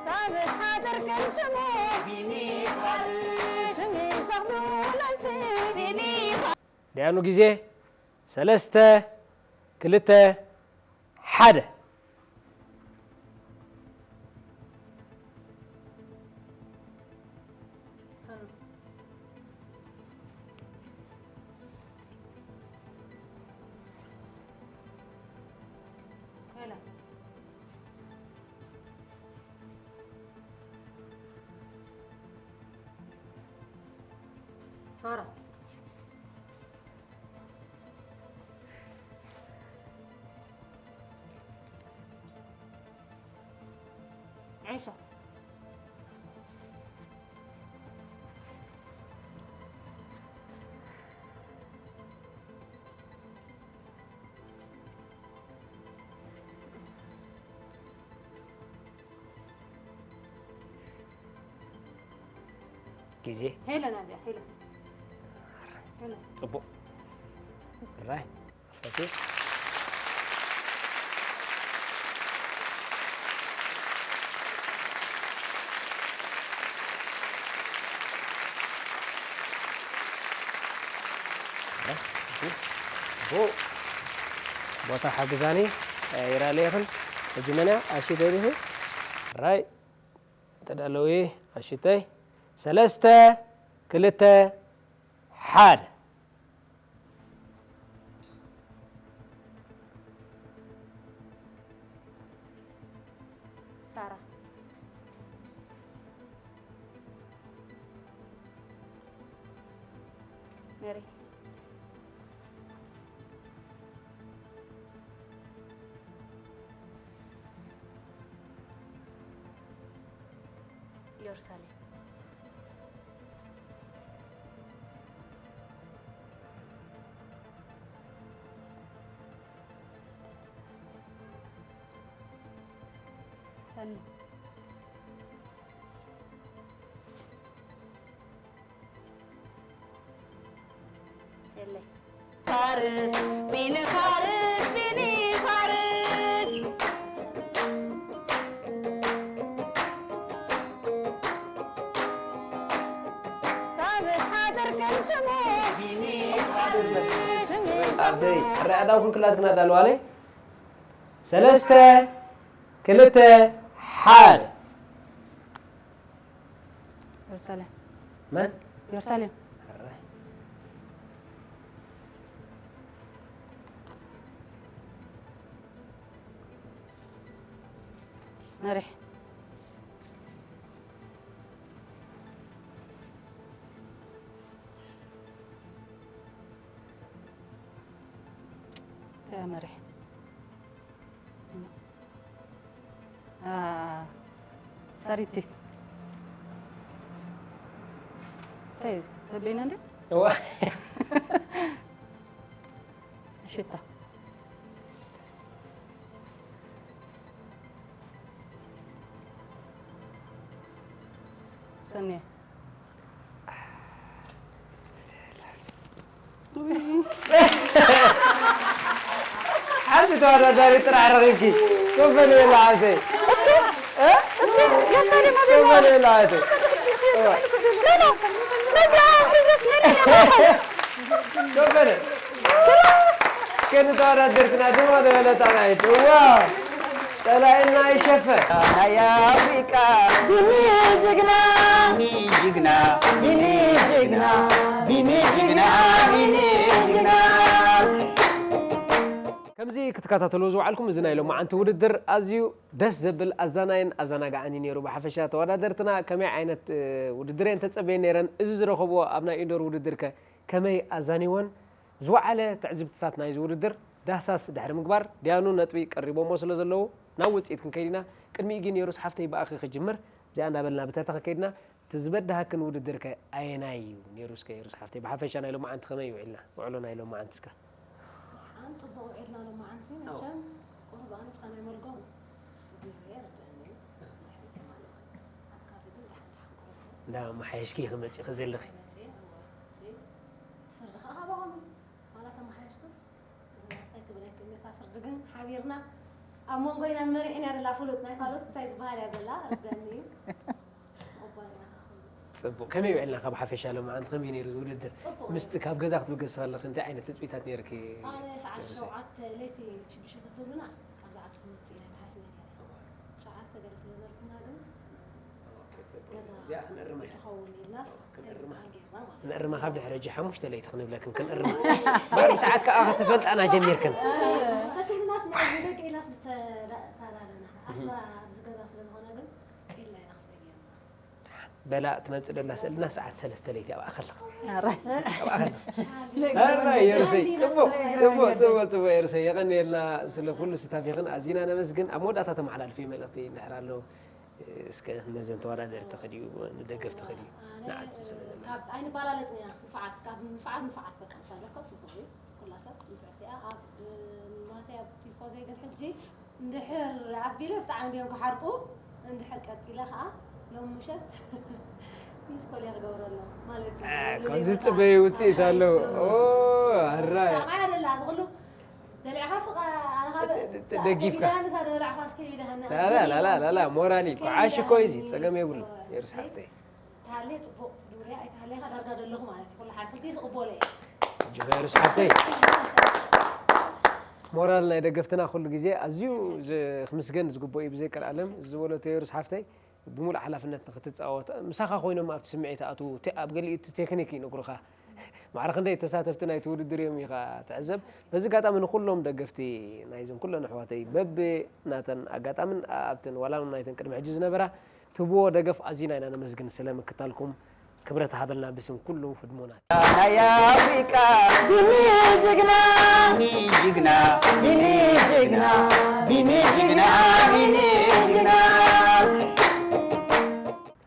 ሳብት ሓደር ከም ሽሙ ቢኒ ፋርስ ስሚ ዘኽብለሲ ቢኒ ደያኑ ግዜ ሰለስተ ክልተ ሓደ። ሳራ ዒሻ ግዜ ሄለን እዚኣ ሄለን ሄለን ጽቡቕ ራይ ኣስፈቲ። ቦታ ሓግዛኒ ይራለየኽን። ሕጂ መን እያ? ኣሺ ደሊኺ? ራይ ተዳለዊ ኣሽተይ። ሰለስተ፣ ክልተ፣ ሓደ። ሳራ። መሪ። ኢየሩሳሌም። ሰኒ። የለይ። ፋርስ ቢኒ ፋርስ ቢኒ ፋርስ ሳብት ሓዘር ከም ሽሙ ቢኒ ፋርስ ቢኒ ኣብዘይ ሕራይ ኣዳውኩም ክላትክና ዳልዋለይ ሰለስተ ክልተ ሓደ ኢየሩሳሌም መን ኢየሩሳሌም ሕራይ መሪሕ መሪሕ ሳሪቲ እንታይ በበይና እንደ እዋ ሽታ ሰኒያ ሓንቲ ተወዳዳሪ ጥራሕ ረኺብኪ ኮፈን የላ ሓሰይ እስኪ እስኪ የሳሪ መቤት ኮፈን የላ ሓሰይ ኖ ኖ ነዚኣ ሒዘስ መሪሕ ኮፈን ከን ተወዳደርትና ድማ ዝበለፃ ናይት እዋ ጸላኢና ይሸፈን ናይ ኣፍሪቃ ቢኒ ጅግና ቢኒ ጅግና ቢኒ ጅግና ቢኒ ጅግና ቢኒ ጅግና ከምዚ ክትከታተልዎ ዝወዓልኩም እዚ ናይ ሎማዓንቲ ውድድር ኣዝዩ ደስ ዘብል ኣዛናይን ኣዘናጋዕን እዩ ነይሩ። ብሓፈሻ ተወዳደርትና ከመይ ዓይነት ውድድር እየን ተጸበየን ነይረን? እዚ ዝረኸብዎ ኣብ ናይ ኢንዶር ውድድር ከ ከመይ ኣዛኒወን? ዝወዓለ ትዕዝብትታት ናይዚ ውድድር ዳህሳስ ድሕሪ ምግባር ዲያኑ ነጥቢ ቀሪቦሞ ስለ ዘለዉ ናብ ውጽኢት ክንከይድ ኢና። ቅድሚኡ ግን የሩስ ሓፍተይ ብኣኺ ክጅምር። እዚኣ እናበልና ብተታ ክንከይድ ኢና። እቲ ዝበዳሃክን ውድድር ከ ኣየናይ እዩ ነይሩ? እስከ የሩስ ሓፍተይ ብሓፈሻ ናይ ሎማዓንቲ ከመይ ውዒልና? ውዕሎ ናይ ሎማዓንቲ እስከ። ብጣዕሚ ጽቡቕ ውዒልና ሎማዓንቲ። መቸም ቁሩብ ኣነ ብታ ናይ መልጎም ዚሮ እየ ርድአኒ እዩ። ድሕሪት ማለት እዩ። ኣብ ካፌ ግን ደሓን ደሓን ቁሩብ እንዳ መሓየሽኪ ኢኺ መጺኺ ዘለኺ። መጽየ እወ። እዚ ፍርዲ ከኣ ካባኹም ማለት ኣመሓየሽኩስ እዚ መሳይ ክብለኪ እኒኦ። እታ ፍርዲ ግን ሓቢርና ኣብ መንጎ ኢና መሪሕና ደላ ፍሉጥ ናይ ካልኦት እንታይ ዝበሃል እያ ዘላ ርድአኒ እዩ። ተቐባልና ከኣ ኩሉ። ጽቡቕ ከመይ ውዒልና ካብ ሓፈሻ ሎማዓንቲ ከመይ ነይሩ እዚ ውድድር? ጽቡቕ ምስቲ ካብ ገዛ ክትብገሲ ከለኺ እንታይ ዓይነት ትጽቢታት ነይርኪ? ኣነ ሰዓት ሸውዓተ ለይቲ ሽዱሽተ ተትብሉና ካብዛ ዓዲ ክመጽእ ኢለ ይሓስብ ነይረ። ሸውዓተ ገለ ስለ ዘልኩና ግን ገዛ እዚኣ ክንእርማ ኢና። ትኸውን ኢልናስ ክንእርማ። ከምዚ ጌርና ማለት እዩ። ክንእርማ ካብ ድሕሪ ሕጂ ሓሙሽተ ለይቲ ክንብለክን ክንእርማ። ባዕሉ ሰዓት ከኣ ከተፈልጣና ጀሚርክን። ተትብሉናስ ንዕድመ ደቂ ኢልናስ ምተዳዳለና። ኣስመራ ኣብዚ ገዛ ስለ ዝኾነ ግን ኢልና ኢና ክስተ ጌርና። በላ ትመጽእ ደላ ስእልና ሰዓት ሰለስተ ለይቲ ኣብኣ ከለኻ። ኣብኣ ከለኻ። ኣረ የርሰይ ጽቡቕ ጽቡቕ ጽቡቕ ጽቡቕ የርሰይ የቐንየልና ስለ ኩሉ ስታፊኽን ኣዚና ነመስግን። ኣብ መወዳእታ ተመሓላልፍዮ መልእኽቲ እንድሕር ኣሎ እስከ ነዘን ተወዳደርቲ ከድዩ ንደገፍቲ ከድዩ ንዓጽ ስለ ዘለና። ካብ ኣይንባላለጽን ኢና ንፍዓት ካብ ንፍዓት ንፍዓት በቃ ምሻለካ ጽቡቕ እዩ። ኩላ ሰብ ንፍዕቲ እያ ኣብ ማትያ ቲፎ ዘይግን ሕጂ እንድሕር ኣቢለ ብጣዕሚ ድዮም ክሓርቁ። እንድሕር ቀጺለ ከኣ ሎም ምሸት ሚስኮል እየ ክገብረሎም ማለት እዩ። ካብ ዝጽበዩ ውጽኢት ኣለዉ። ኣራይ ሰብኣይ ኣደላ ዝኽሉ ደልዕኻ ስቕ ኣነ ካብ ደጊፍካ። ከቢዳሃኒ እታ ደብላዕኳስ ከቢዳሃኒ ላላላላላ ሞራል እዩ። ዓሽ እኮ እዩ እዚ ጸገም የብሉ። የሩስ ሓፍተይ ታሌ ጽቡቕ ዱርያ ኣይታሌኻ ዳርጋ ደለኹ ማለት እዩ። ኩሉ ሓደ ክልቲኡ ዝቕበሎ እየ። እጅ የሩስ ሓፍተይ ሞራል ናይ ደገፍትና ኩሉ ግዜ ኣዝዩ ዝ- ክምስገን ዝግብኦ እዩ። ብዘይ ቀልዓለም ዝበሎ ተየሩስ ሓፍተይ ብሙሉእ ሓላፍነት ንክትፃወት ምሳኻ ኮይኖም ኣብቲ ስምዒት ኣትዉ ቴ- ኣብ ገሊኡ እቲ ቴክኒክ ይነግሩኻ። ማዕረ ክንደይ ተሳተፍቲ ናይቲ ውድድር እዮም ኢኻ ትዕዘብ። በዚ ኣጋጣሚ ንኩሎም ደገፍቲ ናይዞም ኩለን ኣሕዋተይ በብ ናተን ኣጋጣምን ኣብተን ዋላ እውን ናይተን ቅድሚ ሕጂ ዝነበራ ትብዎ ደገፍ ኣዚና ኢና ነመስግን ስለ ምክታልኩም። ክብረት ሃበልና ብስም ኩሉ ህድሞና። ናይ ኣፍሪቃ ቢኒ ጅግና፣ ቢኒ ጅግና፣ ቢኒ ጅግና፣ ቢኒ ጅግና፣ ቢኒ ጅግና።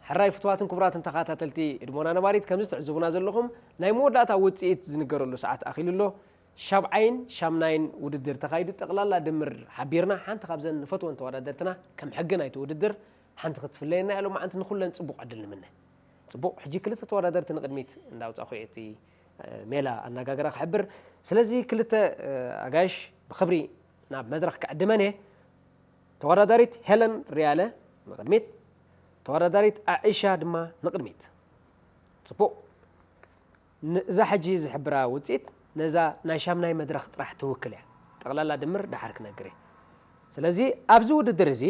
ሕራይ ፍትዋትን ክቡራትን ተኸታተልቲ ህድሞና ነባሪት፣ ከምዚ ትዕዝቡና ዘለኹም ናይ መወዳእታ ውፅኢት ዝንገረሉ ሰዓት ኣኺሉ ኣሎ። ሻብዓይን ሻምናይን ውድድር ተኻይዱ ጠቕላላ ድምር ሓቢርና ሓንቲ ካብዘን ንፈትወን ተወዳደርትና ከም ሕጊ ናይቲ ውድድር ሓንቲ ክትፍለየና እያ። ሎማዓንቲ ንኹለን ፅቡቕ ዕድል ንምነ። ፅቡቕ፣ ሕጂ ክልተ ተወዳደርቲ ንቕድሚት እንዳውፃኹ እየ እቲ ሜላ ኣነጋግራ ክሕብር። ስለዚ ክልተ ኣጋይሽ ብኽብሪ ናብ መድረኽ ክዕድመን እየ። ተወዳዳሪት ሄለን ሪያለ ንቕድሚት፣ ተወዳዳሪት ኣእሻ ድማ ንቕድሚት። ፅቡቕ፣ እዛ ሕጂ ዝሕብራ ውፅኢት ነዛ ናይ ሻምናይ መድረኽ ጥራሕ ትውክል እያ። ጠቕላላ ድምር ደሓር ክነግር እየ። ስለዚ ኣብዚ ውድድር እዚ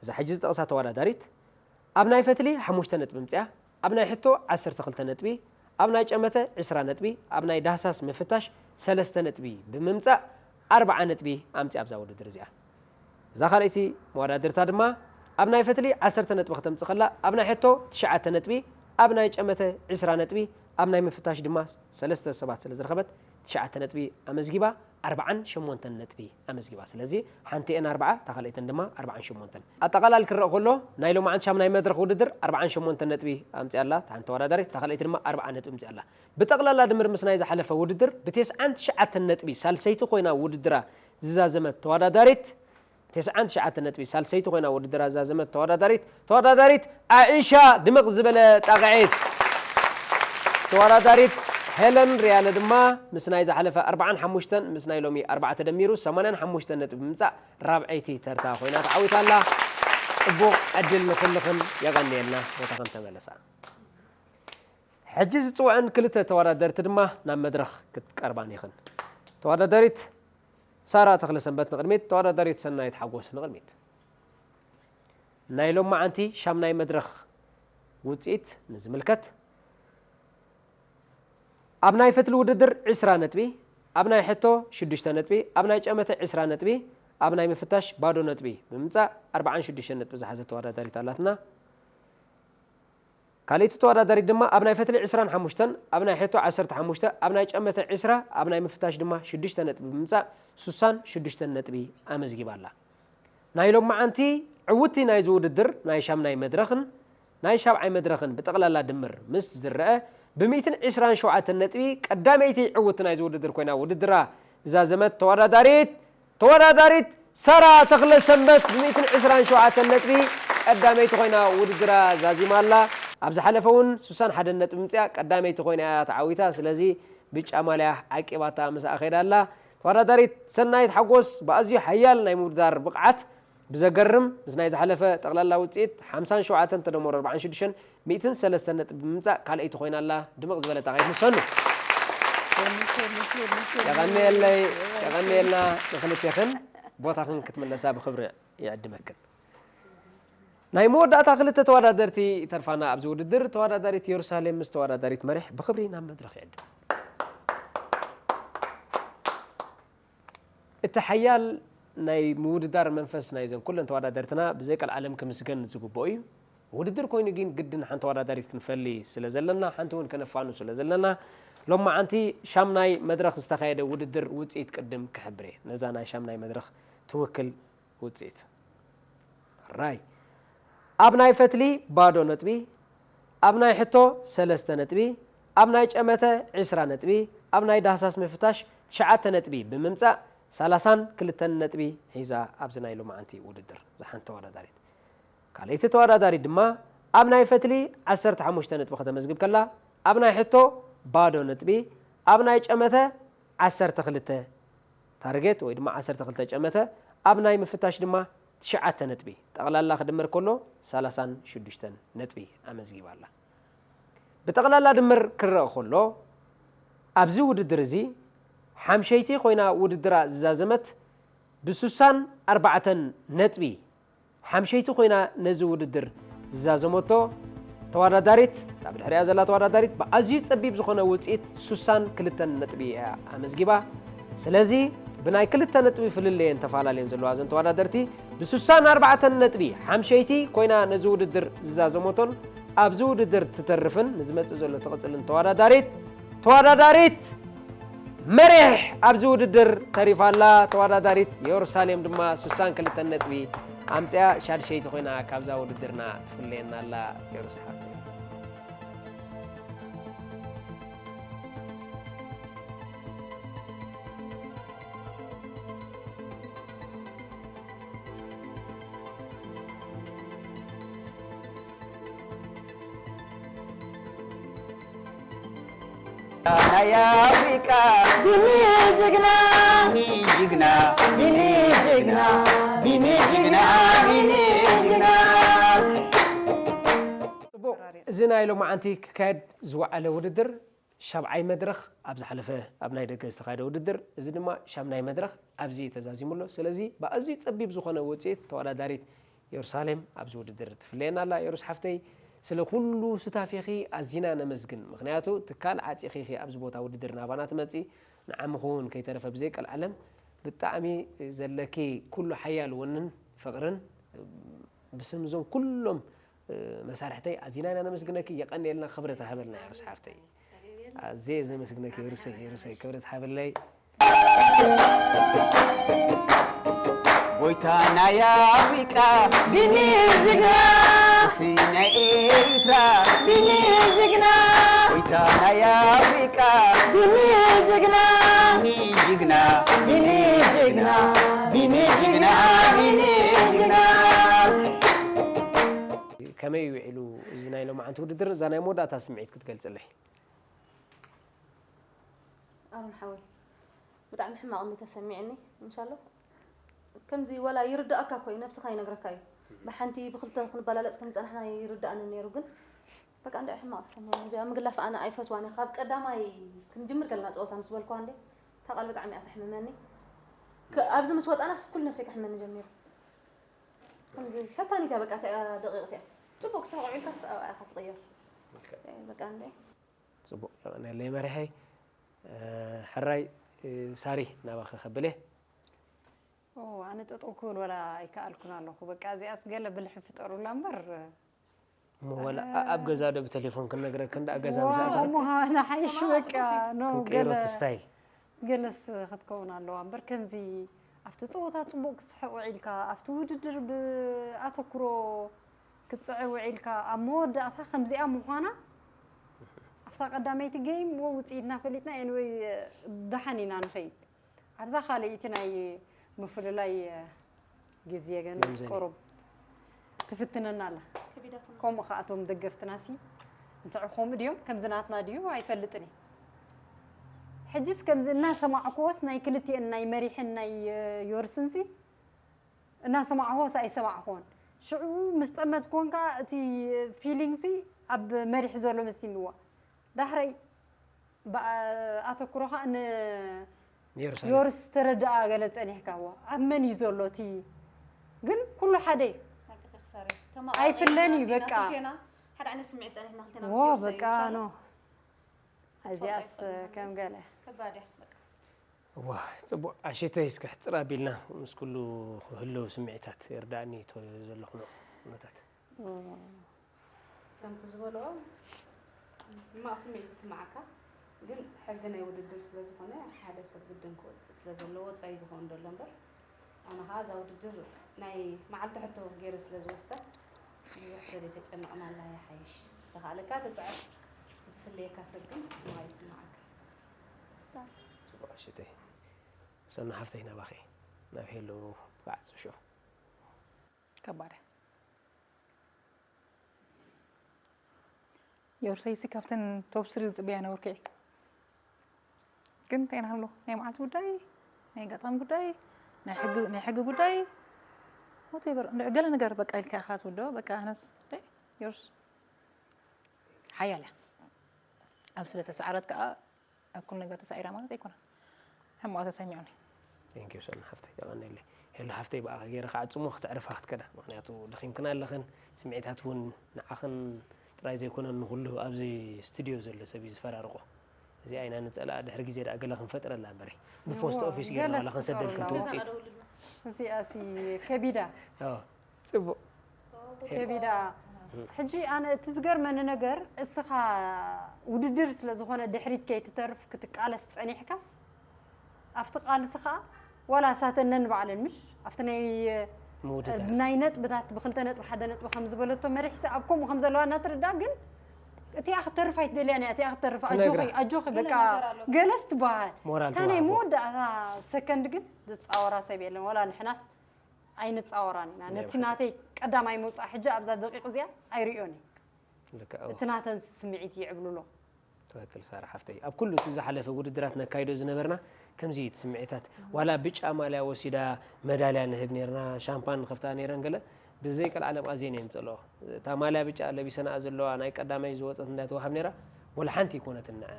እዛ ሕጂ ዝጠቕሳ ተወዳዳሪት ኣብ ናይ ፈትሊ ሓሙሽተ ነጥቢ ምፅያ፣ ኣብ ናይ ሕቶ ዓሰርተ ክልተ ነጥቢ፣ ኣብ ናይ ጨመተ ዕስራ ነጥቢ፣ ኣብ ናይ ዳህሳስ ምፍታሽ ሰለስተ ነጥቢ ብምምፃእ ኣርብዓ ነጥቢ ኣምፅያ ኣብዛ ውድድር እዚኣ። እዛ ካልኣይቲ መወዳድርታ ድማ ኣብ ናይ ፈትሊ ዓሰርተ ነጥቢ ከተምፅእ ከላ፣ ኣብ ናይ ሕቶ ትሽዓተ ነጥቢ፣ ኣብ ናይ ጨመተ ዕስራ ነጥቢ፣ ኣብ ናይ ምፍታሽ ድማ ሰለስተ ሰባት ስለ ዝረኸበት ትሽዓተ ነጥቢ ኣመዝጊባ፣ ኣርብዓን ሸሞንተን ነጥቢ ኣመዝጊባ። ስለዚ ሓንቲኤን ኣርብዓ፣ እታ ካልኣይተን ድማ ኣርብዓን ሸሞንተን። ኣጠቓላሊ ክረአ ከሎ ናይ ሎማዓንቲ ሻምናይ መድረኽ ውድድር ኣርብዓን ሸሞንተን ነጥቢ ኣምፅያ ኣላ እታ ሓንቲ ተወዳዳሪት፣ እታ ካልኣይቲ ድማ ኣርብዓ ነጥቢ ኣምፅያ ኣላ። ብጠቕላላ ድምር ምስ ናይ ዝሓለፈ ውድድር ብተስዓን ትሽዓተን ነጥቢ ሳልሰይቲ ኮይና ውድድራ ዝዛዘመት ተወዳዳሪት፣ ተስዓን ትሽዓተን ነጥቢ ሳልሰይቲ ኮይና ውድድራ ዝዛዘመት ተወዳዳሪት፣ ተወዳዳሪት ኣኢሻ ድምቕ ዝበለ ጣቕዒት። ተወዳዳሪት ሄለን ሪያለ ድማ ምስ ናይ ዝሓለፈ ኣርብዓን ሓሙሽተን ምስ ናይ ሎሚ ኣርባዓ ተደሚሩ ሰማንያን ሓሙሽተን ነጥቢ ብምምፃእ ራብዐይቲ ተርታ ኮይና ተዓዊታ ኣላ። ፅቡቕ ዕድል ንኹልኽን፣ የቐንየልና። ቦታኽን ተመለሳ። ሕጂ ዝፅውዐን ክልተ ተወዳደርቲ ድማ ናብ መድረኽ ክትቀርባን ኢኽን። ተወዳዳሪት ሳራ ተኽለሰንበት ንቕድሚት፣ ተወዳዳሪት ሰናይት ሓጎስ ንቕድሚት። ናይ ሎማዓንቲ ሻምናይ መድረኽ ውፅኢት ንዝምልከት፣ ኣብ ናይ ፈትሊ ውድድር ዕስራ ነጥቢ፣ ኣብ ናይ ሕቶ ሽዱሽተ ነጥቢ፣ ኣብ ናይ ጨመተ ዕስራ ነጥቢ፣ ኣብ ናይ ምፍታሽ ባዶ ነጥቢ ብምምፃእ ኣርብዓን ሽዱሽተን ነጥቢ ዝሓዘት ተወዳዳሪት ኣላትና። ካልኣይቲ ተወዳዳሪት ድማ ኣብ ናይ ፈትሊ ዕስራን ሓሙሽተን፣ ኣብ ናይ ሕቶ ዓሰርተ ሓሙሽተ፣ ኣብ ናይ ጨመተ ዕስራ፣ ኣብ ናይ ምፍታሽ ድማ ሽዱሽተ ነጥቢ ብምምፃእ ስሳን ሽዱሽተን ነጥቢ ኣመዝጊባ ኣላ። ናይ ሎማዓንቲ ዕውቲ ናይዚ ውድድር ናይ ሻምናይ መድረኽን ናይ ሻብዓይ መድረኽን ብጠቕላላ ድምር ምስ ዝረአ ብሚእትን ዕስራን ሸውዓተን ነጥቢ ቀዳመይቲ ዕውቲ ናይዚ ውድድር ኮይና ውድድራ ዝዛዘመት ተወዳዳሪት ተወዳዳሪት ሳራ ተኽለ ሰንበት ብሚእትን ዕስራን ሸውዓተን ነጥቢ ቀዳመይቲ ኮይና ውድድራ ዛዚማ ኣላ። ኣብ ዝሓለፈ እውን ስሳን ሓደን ነጥቢ ምፅያ ቀዳመይቲ ኮይና እያ ተዓዊታ። ስለዚ ብጫ ማልያ ዓቂባታ ምስኣ ከይዳ ኣላ። ተወዳዳሪት ሰናይት ሓጎስ ብኣዝዩ ሓያል ናይ ምውድዳር ብቕዓት ብዘገርም ምስ ናይ ዝሓለፈ ጠቕላላ ውፅኢት ሓምሳን ሸውዓተን ተደመሩ ኣርባዓን ሽዱሽተን ሚእትን ሰለስተን ነጥቢ ብምምፃእ ካልኣይቲ ኮይና ኣላ። ድምቕ ዝበለ ጣቕዒት ንሰኑ። የቐንየለይ፣ የቐንየልና ንክልቴኽን። ቦታኽን ክትምለሳ ብኽብሪ ይዕድመክን። ናይ መወዳእታ ክልተ ተወዳደርቲ ይተርፋና ኣብዚ ውድድር። ተወዳዳሪት የሩሳሌም ምስ ተወዳዳሪት መሪሕ ብኽብሪ ናብ መድረኽ ይዕድም። እቲ ሓያል ናይ ምውድዳር መንፈስ ናይዘን ኩለን ተወዳደርትና ብዘይ ቀልዓለም ክምስገን ዝግብኦ እዩ። ውድድር ኮይኑ ግን ግድን ሓንቲ ተወዳዳሪት ክንፈሊ ስለ ዘለና፣ ሓንቲ እውን ከነፋኑ ስለ ዘለና፣ ሎማዓንቲ ሻምናይ መድረኽ ዝተኻየደ ውድድር ውፅኢት ቅድም ክሕብር እየ። ነዛ ናይ ሻምናይ መድረኽ ትውክል ውፅኢት። ራይ ኣብ ናይ ፈትሊ ባዶ ነጥቢ፣ ኣብ ናይ ሕቶ ሰለስተ ነጥቢ፣ ኣብ ናይ ጨመተ ዕስራ ነጥቢ፣ ኣብ ናይ ዳህሳስ ምፍታሽ ትሽዓተ ነጥቢ ብምምፃእ ሰላሳን ክልተን ነጥቢ ሒዛ ኣብዚ ናይ ሎማዓንቲ ውድድር ዝሓንቲ ተወዳዳሪት። ካልኣይቲ ተወዳዳሪት ድማ ኣብ ናይ ፈትሊ ዓሰርተ ሓሙሽተ ነጥቢ ከተመዝግብ ከላ፣ ኣብ ናይ ሕቶ ባዶ ነጥቢ፣ ኣብ ናይ ጨመተ ዓሰርተ ክልተ ታርጌት ወይ ድማ ዓሰርተ ክልተ ጨመተ፣ ኣብ ናይ ምፍታሽ ድማ ትሽዓተ ነጥቢ፣ ጠቕላላ ክድመር ከሎ ሰላሳን ሽዱሽተን ነጥቢ ኣመዝጊባ ኣላ። ብጠቕላላ ድምር ክረአ ከሎ ኣብዚ ውድድር እዚ ሓምሸይቲ ኮይና ውድድራ ዝዛዘመት ብስሳን ኣርባዕተን ነጥቢ ሓምሸይቲ ኮይና ነዚ ውድድር ዝዛዘመቶ ተወዳዳሪት፣ እታ ብድሕሪኣ ዘላ ተወዳዳሪት ብኣዝዩ ጸቢብ ዝኾነ ውጽኢት ስሳን ክልተን ነጥቢ እያ ኣመዝጊባ። ስለዚ ብናይ ክልተ ነጥቢ ፍልልየን ተፈላለየን ዘለዋ እዘን ተወዳደርቲ ብስሳን ኣርባዕተን ነጥቢ ሓምሸይቲ ኮይና ነዚ ውድድር ዝዛዘመቶን ኣብዚ ውድድር ትተርፍን ንዝመጽእ ዘሎ ትቕጽልን ተወዳዳሪት ተወዳዳሪት መሪሕ ኣብዚ ውድድር ተሪፋ ኣላ። ተወዳዳሪት የሩሳሌም ድማ ስሳን ክልተን ነጥቢ ኣምጽያ ሻድሸይቲ ኮይና ካብዛ ውድድርና ትፍለየና ኣላ። የሩስ ሓፍተይ። ናይ ኣፍሪቃ ቢኒ ጅግና ቢኒ ጅግና ቢኒ ጅግና ቢኒ ጅግና ቢኒ ጅግና። ጽቡቕ፣ እዚ ናይ ሎማዓንቲ ክካየድ ዝወዓለ ውድድር ሻብዓይ መድረኽ ኣብ ዝሓለፈ ኣብ ናይ ደገ ዝተኻየደ ውድድር፣ እዚ ድማ ሻምናይ መድረኽ ኣብዚ ተዛዚሙ ኣሎ። ስለዚ ብኣዝዩ ጸቢብ ዝኾነ ውጽኢት ተወዳዳሪት የሩሳሌም ኣብዚ ውድድር ትፍለየና ኣላ። የሩስ ሓፍተይ፣ ስለ ኩሉ ሱታፌኺ ኣዚና ነመስግን። ምኽንያቱ ትካል ዓጺኺ ኢኺ ኣብዚ ቦታ ውድድር ናባና ትመጺ፣ ንዓምኺ እውን ከይተረፈ ብዘይ ቀልዓለም ብጣዕሚ ዘለኪ ኩሉ ሓያል ወንን ፍቕርን ብስም እዞም ኩሎም መሳርሕተይ ኣዚና ኢና ነመስግነኪ። የቐንየልና፣ ክብረት ሃበልና የሩስ ሓፍተይ። ኣዝየ ዘመስግነኪ የሩሰይ፣ የሩሰይ ክብረት ሃበለይ። ጎይታ ናይ ኣፍሪቃ ቢኒ ጅግና ንጉሲ ናይ ኤርትራ ቢኒ ጅግና ጎይታ ናይ ኣፍሪቃ ቢኒ ጅግና ቢኒ ጅግና ቢኒ ጅግና ቢኒ ጅግና ቢኒ ጅግና ከመይ ውዒሉ እዚ ናይ ሎማዓንቲ ውድድር? እዛ ናይ መወዳእታ ስምዒት ክትገልጽለይ። ኣሮን ሓወይ ብጣዕሚ ሕማቕ እንዲ ተሰሚዕኒ። እንሻሎ ከምዚ ወላ ይርዳእካ እኮ እዩ፣ ነብስኻ ይነግረካ እዩ። ብሓንቲ ብክልተ ክንበላለጽ ከም ዝጸናሕና ይርዳእኒ ነይሩ፣ ግን በቃ እንዲ ሕማቕ ተሰሚዕኒ። እዚኣ ምግላፍ ኣነ ኣይፈትዋን እየ። ካብ ቀዳማይ ክንጅምር ከለና ጸወታ ምስ በልኳ እንዲ እታ ቃል ብጣዕሚ እያ ተሕምመኒ። ከ- ኣብዚ ምስ ወጻናስ ኩሉ ነብሰይ ከሕመኒ ጀሚሩ። ከምዚ ፈታኒት እያ በቃ እታ ደቂቕ እቲኣ። ጽቡቕ ክሳብ ኣውዒልካስ ኣብኣ ኢኻ ትቕየር። በቃ እንዲ ጽቡቕ፣ የቐንየለይ መሪሐይ። ሕራይ ሳሪ ናባኺ ከብል እየ። ኦ ኣነ ጠጠው ክብል ወላ ኣይከኣልኩን ኣለኹ። በቃ እዚኣስ ገለ ብልሒ ፍጠሩላ እምበር። እሞ ወላ ኣ- ኣብ ገዛ ዶ ብቴሌፎን ክንነግረክን ደኣ ገዛ ምስ ዋው ኣተና እሞ ንሓይሽ በቃ ነው ክንቀይሮ ገለ እቲ ስታይል። ገለስ ክትከውን ኣለዋ እምበር ከምዚ ኣብቲ ፀወታ ፅቡቅ ክትስሕቅ ውዒልካ ኣብቲ ውድድር ብኣተኩሮ ክትፅዕር ውዒልካ ኣብ መወዳእታ ከምዚኣ ምዃና ኣብታ ቀዳመይቲ ጌም ወ ውፅኢትና ፈሊጥና ኤንወይ ደሓን ኢና ንኸይድ ኣብዛ ካልኣይቲ ናይ ምፍልላይ ግዜ ግን መምዘኒ። ቁሩብ ትፍትነና ኣላ ከቢዳትና ከምኡ ከዓ እቶም ደገፍትና ሲ እንታይ ከምኡ ድዮም ከምዚ ናትና ድዩ ኣይፈልጥን እየ ሕጅስ ከምዚ እናሰማዕክዎስ ናይ ክልቲኤን ናይ መሪሕን ናይ ዮርስን ሲ እናሰማዕክዎስ ኣይሰማዕክዎን ሽዑ ምስ ጠመት ኮንካ እቲ ፊሊንግ ሲ ኣብ መሪሕ ዘሎ መሲልዋ ዳሕረይ ብኣ- ኣተኩሮኻ ን የሩሳሌም ዮርስ ተረድኣ ገለ ጸኒሕካዎ ኣብ መን እዩ ዘሎ እቲ ግን ኩሉ ሓደ እዩ ሓቂ ክሳሪ ኣይፍለን እዩ በቃ ሓደ ዓይነት ስምዒት ጸኒሕና ክልተና ዎ በቃ ኖ እዚኣስ ከም ገለ ከባድ እያ በቃ ዋ ጽቡቅ ኣሽተይ እስከ ሕጽር ኣቢልና ምስ ኩሉ ህልው ስምዒታት ይርዳእኒ እቶ ዘለኹ ኩነታት ከምቲ ዝበልኦ ሕማቕ ስምዒት ይስምዓካ፣ ግን ሕጊ ናይ ውድድር ስለ ዝኾነ ሓደ ሰብ ግድን ክወፅእ ስለ ዘለዎ ጥራይ እዩ ዝኸውን ዘሎ እምበር ኣነ ኸዓ እዛ ውድድር ናይ መዓልቲ ሕቶ ገይረ ስለ ዝወስዳ ብዙሕ ዘይተጨነቕናላ ይሓይሽ። ዝተኻእለካ ተፅዕር፣ ዝፍለየካ ሰብ ግን ሕማቕ ይስምዓካ። ጽቡቕ ኣሽተይ ሰና ሓፍተይ ናባኺ ናብ ሄሎ ክዓጽ ሾ ከባድ የውርሰይሲ ካብተን ቶብ ስሪ ዝፅበያ ነበርኩ እየ ግን እንታይ ናሃሎ ናይ መዓልቲ ጉዳይ ናይ ኣጋጣሚ ጉዳይ ናይ ሕጊ ናይ ሕጊ ጉዳይ whatever እንደ ገለ ነገር በቃ ኢልካ ኢኻ ትውዶ በቃ ኣነስ ደይ የውርስ ሓያል እያ ኣብ ስለ ተሰዓረት ከዓ ኣብ ኩሉ ነገር ተሳዒራ ማለት ኣይኮነን ከምኡ ተሰሚዑኒ። Thank you ሰን ሓፍተይ፣ የቐንየለይ። ሄሉ ሓፍተይ፣ ብኣኺ ገይረ ክዓጽሞ፣ ክተዕርፋ ክትከዳ፣ ምኽንያቱ ደኺምክን ኣለኽን። ስምዒታት እውን ንዓኽን ጥራይ ዘይኮነን ንኹሉ ኣብዚ ስቱድዮ ዘሎ ሰብ እዩ ዝፈራርቆ። እዚኣ ኢና ንጸልኣ፣ ድሕሪ ግዜ ደኣ ገለ ክንፈጥረላ እምበሪ፣ ብፖስት ኦፊስ ገይርና ዋላ ክንሰደልክን ትውጽኢት። እዚኣሲ ከቢዳ ጽቡቕ። ከቢዳ። ሕጂ ኣነ እቲ ዝገርመኒ ነገር፣ እስኻ ውድድር ስለ ዝኾነ ድሕሪት ከይትተርፍ ክትቃለስ ጸኒሕካስ፣ ኣብቲ ቃልሲ ኸኣ ዋላ ሳተነን ባዕለን ምሽ ኣብቲ ናይ ናይ ነጥብታት ብክልተ ነጥቢ ሓደ ነጥቢ ከም ዝበለቶ መሪሕሲ ኣብ ከምኡ ከም ዘለዋ እናተረዳ፣ ግን እቲኣ ክትተርፍ ኣይትደልያን እያ። እቲኣ ክትተርፍ ኣጆኺ ኣጆኺ በቃ ገለስ ትበሃል። እታ ናይ መወዳእታ ሰከንድ ግን ዝፃወራ ሰብ የለን። ዋላ ንሕናስ ኣይንፃወራን ኢና። ነቲ ናተይ ቀዳማይ ምውፃእ ሕጂ ኣብዛ ደቂቕ እዚኣ ኣይርእዮን እየ። እቲ ናተን ስምዒት ይዕብልሎ። ትክክል ሳራ ሓፍተይ፣ ኣብ ኩሉ እቲ ዝሓለፈ ውድድራት ነካይዶ ዝነበርና ከምዚ እቲ ስምዒታት፣ ዋላ ብጫ ማልያ ወሲዳ መዳልያ ንህብ ነርና፣ ሻምፓን ንኸፍታ ነረን ገለ፣ ብዘይ ቀልዓለም ኣዝየን እየን ዝጸልኦ። እታ ማልያ ብጫ ለቢሰንኣ ዘለዋ ናይ ቀዳማይ ዝወጸት እንዳተዋሃብ ነራ፣ ወላ ሓንቲ ይኮነትን ንዐ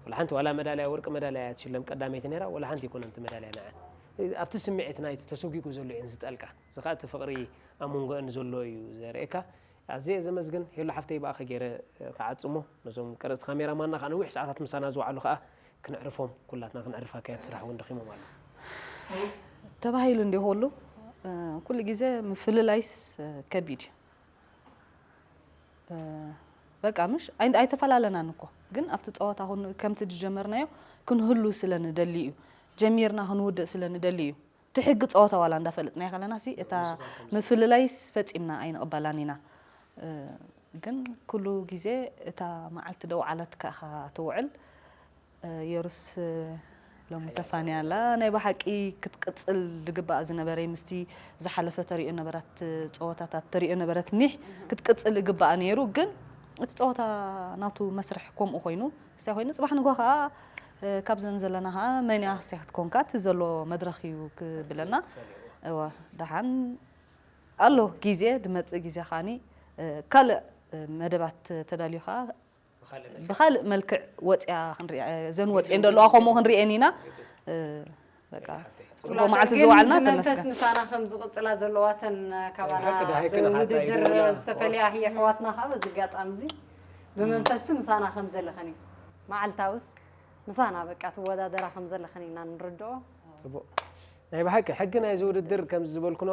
ወላ ሓንቲ፣ ዋላ መዳልያ ወርቂ መዳልያ እያ ትሽለም ቀዳመይቲ ነራ፣ ወላ ሓንቲ ይኮነን እቲ መዳልያ ንዐ ኣብቲ ስምዒት ናይቲ ተሰጒጉ ዘሎ እየን ዝጠልቃ። እዚ ከዓ እቲ ፍቕሪ ኣብ መንጎአን ዘሎ እዩ ዘርእየካ። ኣዝየ ዘመስግን ሄሉ ሓፍተይ፣ ብኣኺ ገይረ ክዓጽሞ፣ ነዞም ቀረጽቲ ካሜራ ማንና ከዓ ነዊሕ ሰዓታት ምሳና ዝወዓሉ ከዓ ክነዕርፎም፣ ኩላትና ክንዕርፍ ኣካያት ስራሕ እውን ደኺሞም ኣለዉ። ተባሂሉ እንዲ ኩሉ ኩሉ ግዜ ምፍልላይስ ከቢድ እዩ። በቃ ምሽ ኣይተፈላለናን እኮ፣ ግን ኣብቲ ፀወታ ከምቲ ዝጀመርናዮ ክንህሉ ስለ ንደሊ እዩ። ጀሚርና ክንውድእ ስለ ንደሊ እዩ። እቲ ሕጊ ፀወታ ዋላ እንዳፈለጥናዮ ከለና ሲ እታ ምፍልላይስ ፈፂምና ኣይንቕበላን ኢና። ግን ኩሉ ግዜ እታ መዓልቲ ደው ዓለትካ ኢኻ ትውዕል። የሩስ ሎሚ ተፋንያ ኣላ። ናይ ብሓቂ ክትቅፅል ዝግባኣ ዝነበረ ምስቲ ዝሓለፈ ተሪኦ ነበራት ፀወታታት ተሪኦ ነበረት ኒሕ ክትቅፅል ይግባኣ ነይሩ። ግን እቲ ፀወታ ናቱ መስርሕ ከምኡ ኮይኑ ስታይ ኮይኑ ፅባሕ ንጎ ከዓ ካብዘን ዘለና ከዓ መን እያ ስታይ ክትኮንካ እቲ ዘሎ መድረክ እዩ ክብለና። እወ ደሓን ኣሎ ግዜ ድመፅእ ግዜ ከዓኒ ካልእ መደባት ተዳልዩ ከዓ ብካልእ መልክዕ ወፅያ ክንሪኣ እዘን ወፅየን ዘለዋ ከምኡ ክንሪኤን ኢና። በቃ ፅቡቅ መዓልቲ ዝወዓልና ተመስገን። ምሳና ከም ዝቕፅላ ዘለዋተን ካባና ብውድድር ዝተፈለያ ኣሕዋትና ከዓ በዚ ኣጋጣሚ እዚ ብመንፈስ ምሳና ከም ዘለኸን እዩ። መዓልታውስ ምሳና በቃ ትወዳደራ ከም ዘለኸን ኢና ንርድኦ። ፅቡቅ ናይ ብሓቂ ሕጊ ናይዚ ውድድር ከምዚ ዝበልኩኖ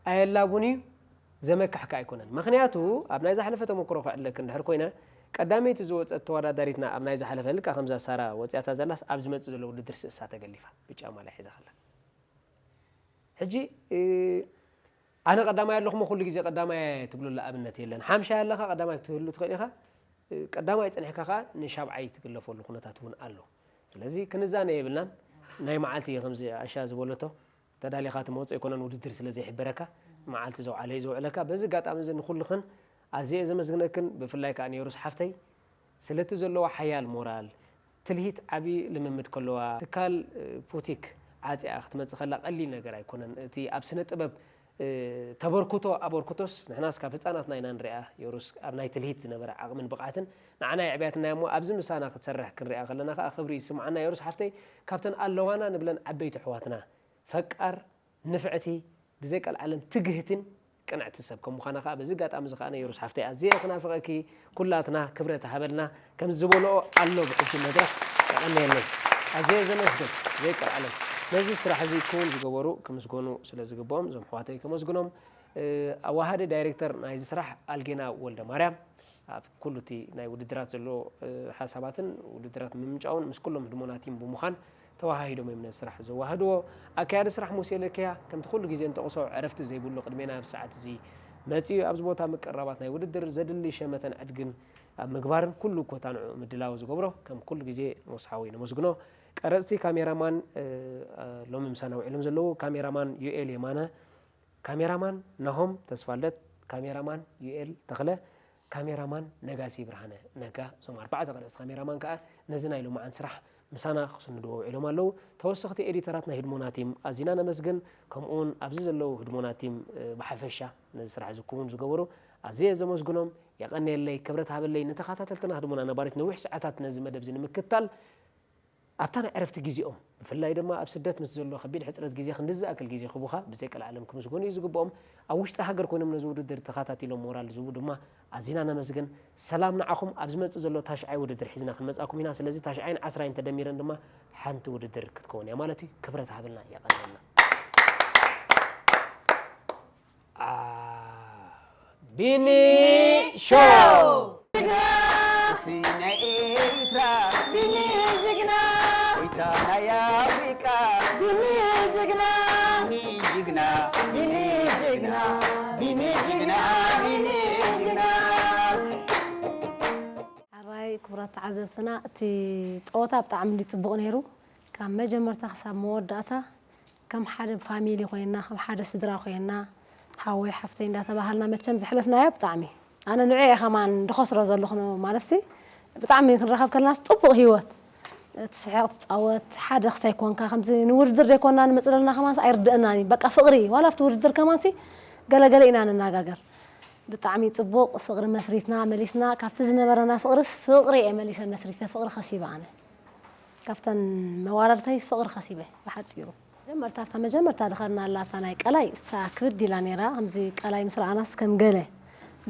ኣየላቡን እዩ። ዘመክሕ ከኣ ኣይኮነን። ምኽንያቱ ኣብ ናይ ዝሓለፈ ተመክሮ ከዕልለኪ እንድሕር ኮይነ፣ ቀዳመይቲ ዝወጸት ተወዳዳሪትና ኣብ ናይ ዝሓለፈ ልክዕ ከምዛ ሳራ ወጺኣታ ዘላስ ኣብ ዝመጽእ ዘሎ ውድድር ስእሳ ተገሊፋ ብጫ ማልያ ሒዛ ከላ። ሕጂ ኣነ ቀዳማይ ኣለኹ እሞ ኩሉ ግዜ ቀዳማይ ትብሉላ ኣብነት የለን። ሓምሻይ ኣለኻ ቀዳማይ ክትህሉ ትኽእል ኢኻ። ቀዳማይ ጸኒሕካ ከኣ ንሻብዓይ ትግለፈሉ ኩነታት እውን ኣሎ። ስለዚ ክንዛነ የብልናን። ናይ መዓልቲ ከምዚ ኣሻ ዝበለቶ ተዳሊኻ ትመውፅኦ ኣይኮነን ውድድር ስለ ዘይሕበረካ መዓልቲ ዘውዓለ እዩ ዘውዕለካ። በዚ ኣጋጣሚ እዚ ንኩልኽን ኣዝየ እየ ዘመስግነክን ብፍላይ ከዓ ንየሩስ ሓፍተይ ስለቲ ዘለዋ ሓያል ሞራል ትልሂት ዓብዪ ልምምድ ከለዋ ትካል ፑቲክ ዓፅያ ክትመፅእ ከላ ቀሊል ነገር ኣይኮነን። እቲ ኣብ ስነ ጥበብ ተበርክቶ ኣበርክቶስ ንሕናስ ካብ ህፃናትና ኢና ንሪኣ። የሩስ ኣብ ናይ ትልሂት ዝነበራ ዓቕምን ብቕዓትን ንዓና የዕብያትና እሞ ኣብዚ ምሳና ክትሰርሕ ክንሪኣ ከለና ከዓ ክብሪ ይስምዓና። የሩስ ሓፍተይ ካብተን ኣለዋና ንብለን ዓበይቲ ኣሕዋትና ፈቃር፣ ንፍዕቲ፣ ብዘይ ቀልዓለም ትግህትን ቅንዕቲ ሰብ ከም ምዃና ከዓ በዚ ኣጋጣሚ እዚ ከዓ ነየሩስ ሓፍተይ ኣዝየ ክናፍቐኪ ኩላትና ክብረት ሃበልና ከም ዝበልኦ ኣሎ ብሕጂ መድረኽ የቐንየለይ። ኣዝየ ዘመስግን ዘይቀልዓለም ነዚ ስራሕ እዚ ክውን ዝገበሩ ክምስገኑ ስለ ዝግብኦም እዞም ኣሕዋተይ ከመስግኖም። ኣዋሃዲ ዳይሬክተር ናይዚ ስራሕ ኣልጌና ወልደ ማርያም ኣብ ኩሉ እቲ ናይ ውድድራት ዘሎ ሓሳባትን ውድድራት ምምንጫውን ምስ ኩሎም ህድሞና ቲም ብምዃን ተወሃሂዶም እዮም ነዚ ስራሕ ዘዋህድዎ። ኣካያዲ ስራሕ ሙሴ ለኪያ ከምቲ ኩሉ ግዜ እንጠቕሶ ዕረፍቲ ዘይብሉ ቅድሜና ኣብዚ ሰዓት እዚ መጺኡ ኣብዚ ቦታ ምቅርራባት ናይ ውድድር ዘድሊ ሸመተን ዕድግን ኣብ ምግባርን ኩሉ ኮታ ንዕኡ ምድላው ዝገብሮ ከም ኩሉ ግዜ ሞስ ሓወይ ነመስግኖ። ቀረፅቲ ካሜራማን ሎሚ ምሳና ውዒሎም ዘለዉ ካሜራማን ዩኤል የማነ፣ ካሜራማን ናሆም ተስፋልደት፣ ካሜራማን ዩኤል ተኽለ፣ ካሜራማን ነጋሲ ብርሃነ ነጋ፣ እዞም ኣርባዕተ ቀረፅቲ ካሜራማን ከዓ ነዚ ናይ ሎማዓንቲ ስራሕ ምሳና ክስንድዎ ውዒሎም ኣለዉ። ተወሰኽቲ ኤዲተራት ናይ ህድሞና ቲም ኣዚና ነመስግን። ከምኡ እውን ኣብዚ ዘለዉ ህድሞና ቲም ብሓፈሻ ነዚ ስራሕ እዚ ክውን ዝገበሩ ኣዝየ ዘመስግኖም። የቐንየለይ፣ ክብረት ሃበለይ። ንተኸታተልትና ህድሞና ነባሪት ነዊሕ ሰዓታት ነዚ መደብ እዚ ንምክትታል ኣብታ ናይ ዕረፍቲ ግዜኦም፣ ብፍላይ ድማ ኣብ ስደት ምስ ዘሎ ከቢድ ሕጽረት ግዜ ክንድዚ ዝኣክል ግዜ ክቡኻ ብዘይ ቀልዓለም ክምስገኑ እዩ ዝግብኦም። ኣብ ውሽጢ ሃገር ኮይኖም ነዚ ውድድር ተኸታቲሎም ሞራል ዝህቡ ድማ ኣዚና ነመስግን። ሰላም ንዓኹም። ኣብ ዝመጽእ ዘሎ ታሽዓይ ውድድር ሒዝና ክንመጽኣኩም ኢና። ስለዚ ታሽዓይን ዓስራይን ተደሚረን ድማ ሓንቲ ውድድር ክትከውን እያ ማለት እዩ። ክብረት ሃብልና፣ የቐንየልና። ቢኒ ሾው። እስቲ ናይ ኤርትራ ቢኒ ጅግና፣ ወይታ ናይ ኣፍሪቃ ቢኒ ጅግና፣ ቢኒ ጅግና፣ ቢኒ ጅግና፣ ቢኒ ጅግና፣ ቢኒ ጅግና። ሓራይ ክቡራት ተዓዘብትና፣ እቲ ፀወታ ብጣዕሚ እንዲ ፅቡቕ ነይሩ። ካብ መጀመርታ ክሳብ መወዳእታ ከም ሓደ ፋሚሊ ኮይና፣ ከም ሓደ ስድራ ኮይና፣ ሓወይ ሓፍተይ እንዳተባሃልና መቸም ዘሕለፍናዮ ብጣዕሚ፣ ኣነ ንዑ እየ ከማን ድኸስሮ ዘለኹ ማለት ሲ፣ ብጣዕሚ ክንራኸብ ከለናስ ጽቡቕ ህይወት፣ ትስሕቕ ትጻወት፣ ሓደ ክሳይ ኮንካ ከምዚ ንውድድር ዘይኮና ንመጽእ ዘለና ከማንስ ኣይርድእናን እዩ። በቃ ፍቕሪ ዋላ ኣብቲ ውድድር ከማንሲ ገለገለ ኢና ንነጋገር። ብጣዕሚ ጽቡቕ ፍቕሪ መስሪትና መሊስና፣ ካብቲ ዝነበረና ፍቕርስ ፍቕሪ እየ መሊሰ መስሪተ፣ ፍቕሪ ከሲበ ኣነ። ካብተን መዋዳድተይስ ፍቕሪ ከሲበ ብሓጺሩ። መጀመርታ ኣብታ መጀመርታ ድኸድናላ እታ ናይ ቀላይ እሳ ክብድ ኢላ ነይራ፣ ከምዚ ቀላይ ምስ ረኣናስ ከም ገለ።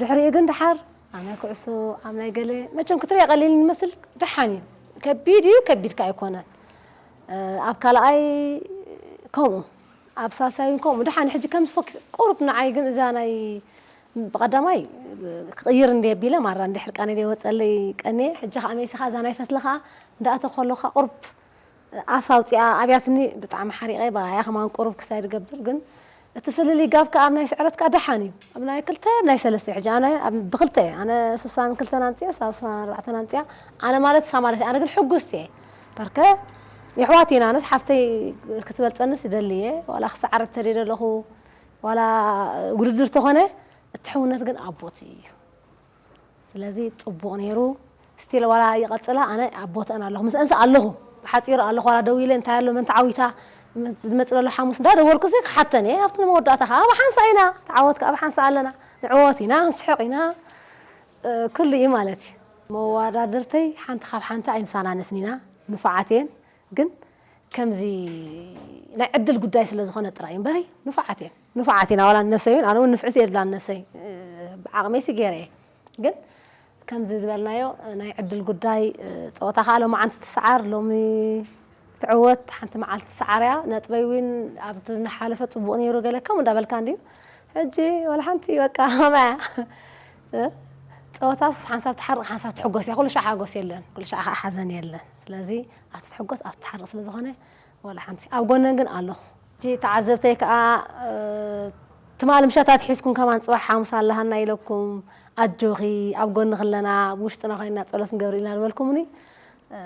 ድሕሪኡ ግን ደሓር ኣብ ናይ ኩዕሶ ኣብ ናይ ገለ መቸም ክትሪኦ ቀሊል ይመስል፣ ደሓን እዩ። ከቢድ እዩ፣ ከቢድካ ኣይኮነን። ኣብ ካልኣይ ከምኡ፣ ኣብ ሳልሳይ እውን ከምኡ ደሓን። ሕጂ ከም ፎኪስ ቁሩብ ንዓይ ግን እዛ ናይ ብቐዳማይ ክቕይር እንድየ ቢለ ማራ እንድሕር ቃነ ደይ ወፀለይ ቀንየ። ሕጂ ከዓ መይሲ ከዓ እዛ ናይ ፈትሊ ከዓ እንዳኣተው ከለኹ ከዓ ቁሩብ ኣፍ ኣውፂኣ ኣብያትኒ። ብጣዕሚ ሓሪቐ። ብኣያ ከማን ቁሩብ ክሳይ ዝገብር ግን እቲ ፍልልይ ጋብ ከዓ ኣብ ናይ ስዕረት ከዓ ደሓን እዩ። ኣብ ናይ ክልተ ኣብ ናይ ሰለስተ ሕጂ ኣነ ኣብ- ብክልተ እየ ኣነ ሱሳን ክልተን ኣምፅአ ሳብ ሱሳን ኣርባዕተን ኣምፅኣ ኣነ ማለት እሳ ማለት እየ። ኣነ ግን ሕጉስቲ እየ በርከ የሕዋት ኢና ኣነስ ሓፍተይ ክትበልፀንስ ይደሊ እየ ዋላ ክሰዓር ተደይ ዘለኹ ዋላ ውድድር ተኾነ እቲ ሕውነት ግን ኣቦት እዩ። ስለዚ ፅቡቕ ነይሩ። ስቲል ዋላ ይቐፅላ ኣነ ኣቦተን ኣለኹ ምስአንስ ኣለኹ ብሓፂሩ ኣለኹ ዋላ ደው ኢለ እንታይ ኣሎ መን ተዓዊታ ዝመፅእ ዘሎ ሓሙስ እንዳደወልኩ ሲ ክሓተን እየ ኣብቲ ንመወዳእታ ከዓ ኣብ ሓንሳ ኢና ተዓወት ከዓ ኣብ ሓንሳ ኣለና ንዕወት ኢና ንስሕቕ ኢና ኩሉ እዩ ማለት እዩ። መወዳድርተይ ሓንቲ ካብ ሓንቲ ኣይንሳናነፍን ኢና ንፉዓት እየን ግን ከምዚ ናይ ዕድል ጉዳይ ስለ ዝኾነ ጥራይ እምበረይ ንፉዓት እየን ንፉዓት ኢና ዋላ ንነብሰይ እውን ኣነ እውን ንፍዕቲ እየ ድብላ ንነብሰይ ብዓቕመይሲ ገይረ እየ ግን ከምዚ ዝበልናዮ ናይ ዕድል ጉዳይ ፀወታ ከዓ ሎማዓንቲ ትሰዓር ሎሚ ትዕወት ሓንቲ መዓልቲ ትሰዓር እያ ነጥበይ እውን ኣብቲ ዝሓለፈ ፅቡቕ ነይሩ ገለ ከምኡ እንዳበልካ እንድዩ ሕጂ ወላ ሓንቲ በቃ ከማያ ፀወታስ ሓንሳብ ትሓርቕ ሓንሳብ ትሕጎስ እያ ኩሉ ሻዕ ሓጎስ የለን ኩሉ ሻዕ ከዓ ሓዘን የለን ስለዚ ኣብቲ ትሕጎስ ኣብቲ ትሓርቕ ስለ ዝኾነ ወላ ሓንቲ ኣብ ጎነን ግን ኣለኹ። ሕጂ ተዓዘብተይ ከዓ ትማሊ ምሸት ኣትሒዝኩም ከማን ፅባሕ ሓሙስ ኣለሃና ኢለኩም ኣጆኺ ኣብ ጎንኺ ኣለና ብውሽጥና ኮይንና ፀሎት ንገብር ኢና ዝበልኩምኒ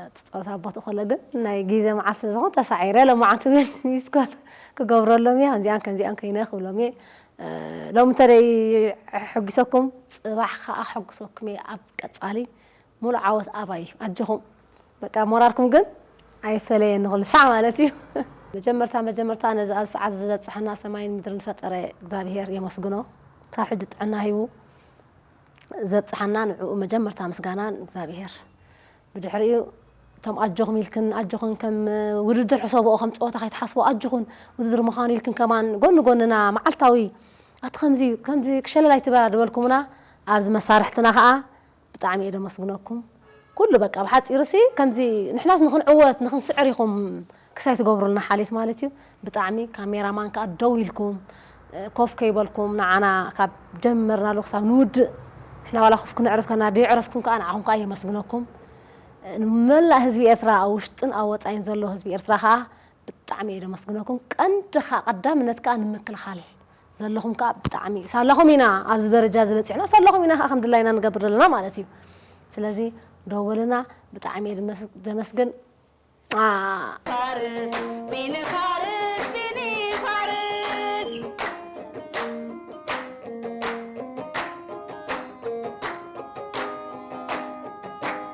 እቲ ፀሎት ኣብ ቦትኡ ከሎ ግን ናይ ግዜ መዓልቲ ዝኾን ተሳዒረ ሎማዓንቲ ግን ሚስኮል ክገብረሎም እየ ከምዚኣን ከምዚኣን ከይነ ክብሎም እየ ሎም እንተደይ ሕጊሰኩም ፅባሕ ከዓ ሕጉሰኩም እየ ኣብ ቀፃሊ ሙሉእ ዓወት ኣባይ እዩ ኣጆኹም በቃ ሞራልኩም ግን ኣይፈለየኒ ኩሉ ሻዕ ማለት እዩ መጀመርታ መጀመርታ ነዚ ኣብ ሰዓት እዚ ዘብፅሐና ሰማይን ምድርን ፈጠረ እግዚኣብሄር የመስግኖ ካብ ሕጂ ጥዕና ሂቡ ዘብፅሐና ንዕኡ መጀመርታ ምስጋና እግዚኣብሄር ብድሕሪኡ እቶም ኣጆኹም ኢልክን ኣጆኹን ከም ውድድር ሕሰብኦ ከም ፀወታ ከይትሓስቦ ኣጆኹን ውድድር ምዃኑ ኢልክን ከማን ጎኒ ጎንና መዓልታዊ ኣቲ ከምዚ ከምዚ ክሸለል ኣይትበላ ዝበልኩምና ኣብዚ መሳርሕትና ከዓ ብጣዕሚ እየ ደመስግነኩም ኩሉ በቃ ብሓፂሩ ሲ ከምዚ ንሕናስ ንክንዕወት ንክንስዕር ኢኹም ክሳይ ትገብሩልና ሓሌት ማለት እዩ ብጣዕሚ ካሜራ ማን ከዓ ደው ኢልኩም ኮፍ ከይበልኩም ንዓና ካብ ጀመርናሉ ክሳብ ንውድእ ንሕና ዋላ ኮፍ ክንዕርፍ ከና ደይዕረፍኩም ከዓ ንዓኹም ከዓ የመስግነኩም ንመላእ ህዝቢ ኤርትራ ኣብ ውሽጥን ኣብ ወፃኢን ዘሎ ህዝቢ ኤርትራ ከዓ ብጣዕሚ እየ ደመስግነኩም ቀንዲ ከዓ ቀዳምነት ከዓ ንምክልኻል ዘለኹም ከዓ ብጣዕሚ ሳላኹም ኢና ኣብዚ ደረጃ ዝበፂሕና ሳላኹም ኢና ከዓ ከም ድላይና ንገብር ዘለና ማለት እዩ ስለዚ ደወልና ብጣዕሚ እየ ደመስግን ፋርስ ቢኒ ፋርስ ቢኒ ፋርስ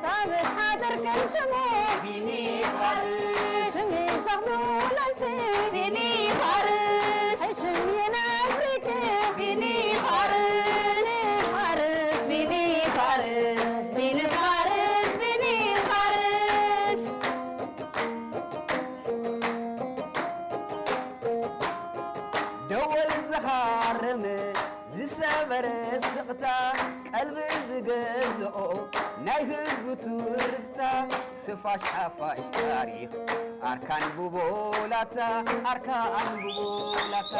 ሳብት ሓደር ከም ሽሙ ቢኒ ፋርስ ሽሚ ዘኽብለሲ ቢኒ ፋርስ ሽሚ ናፍሪክ ቢኒ ፋርስ ፋርስ ቢኒ ፋርስ ቢኒ ፋርስ ቢኒ ፋርስ እወል ዝኻረመ ዝሰበረ ስቕታ ቀልቢ ዝገዝኦ ናይ ህዝቡ ትርታ ስፋሽ ሓፋሽ ታሪኽ ኣርካን ብቦላታ ኣርካን ብቦላታ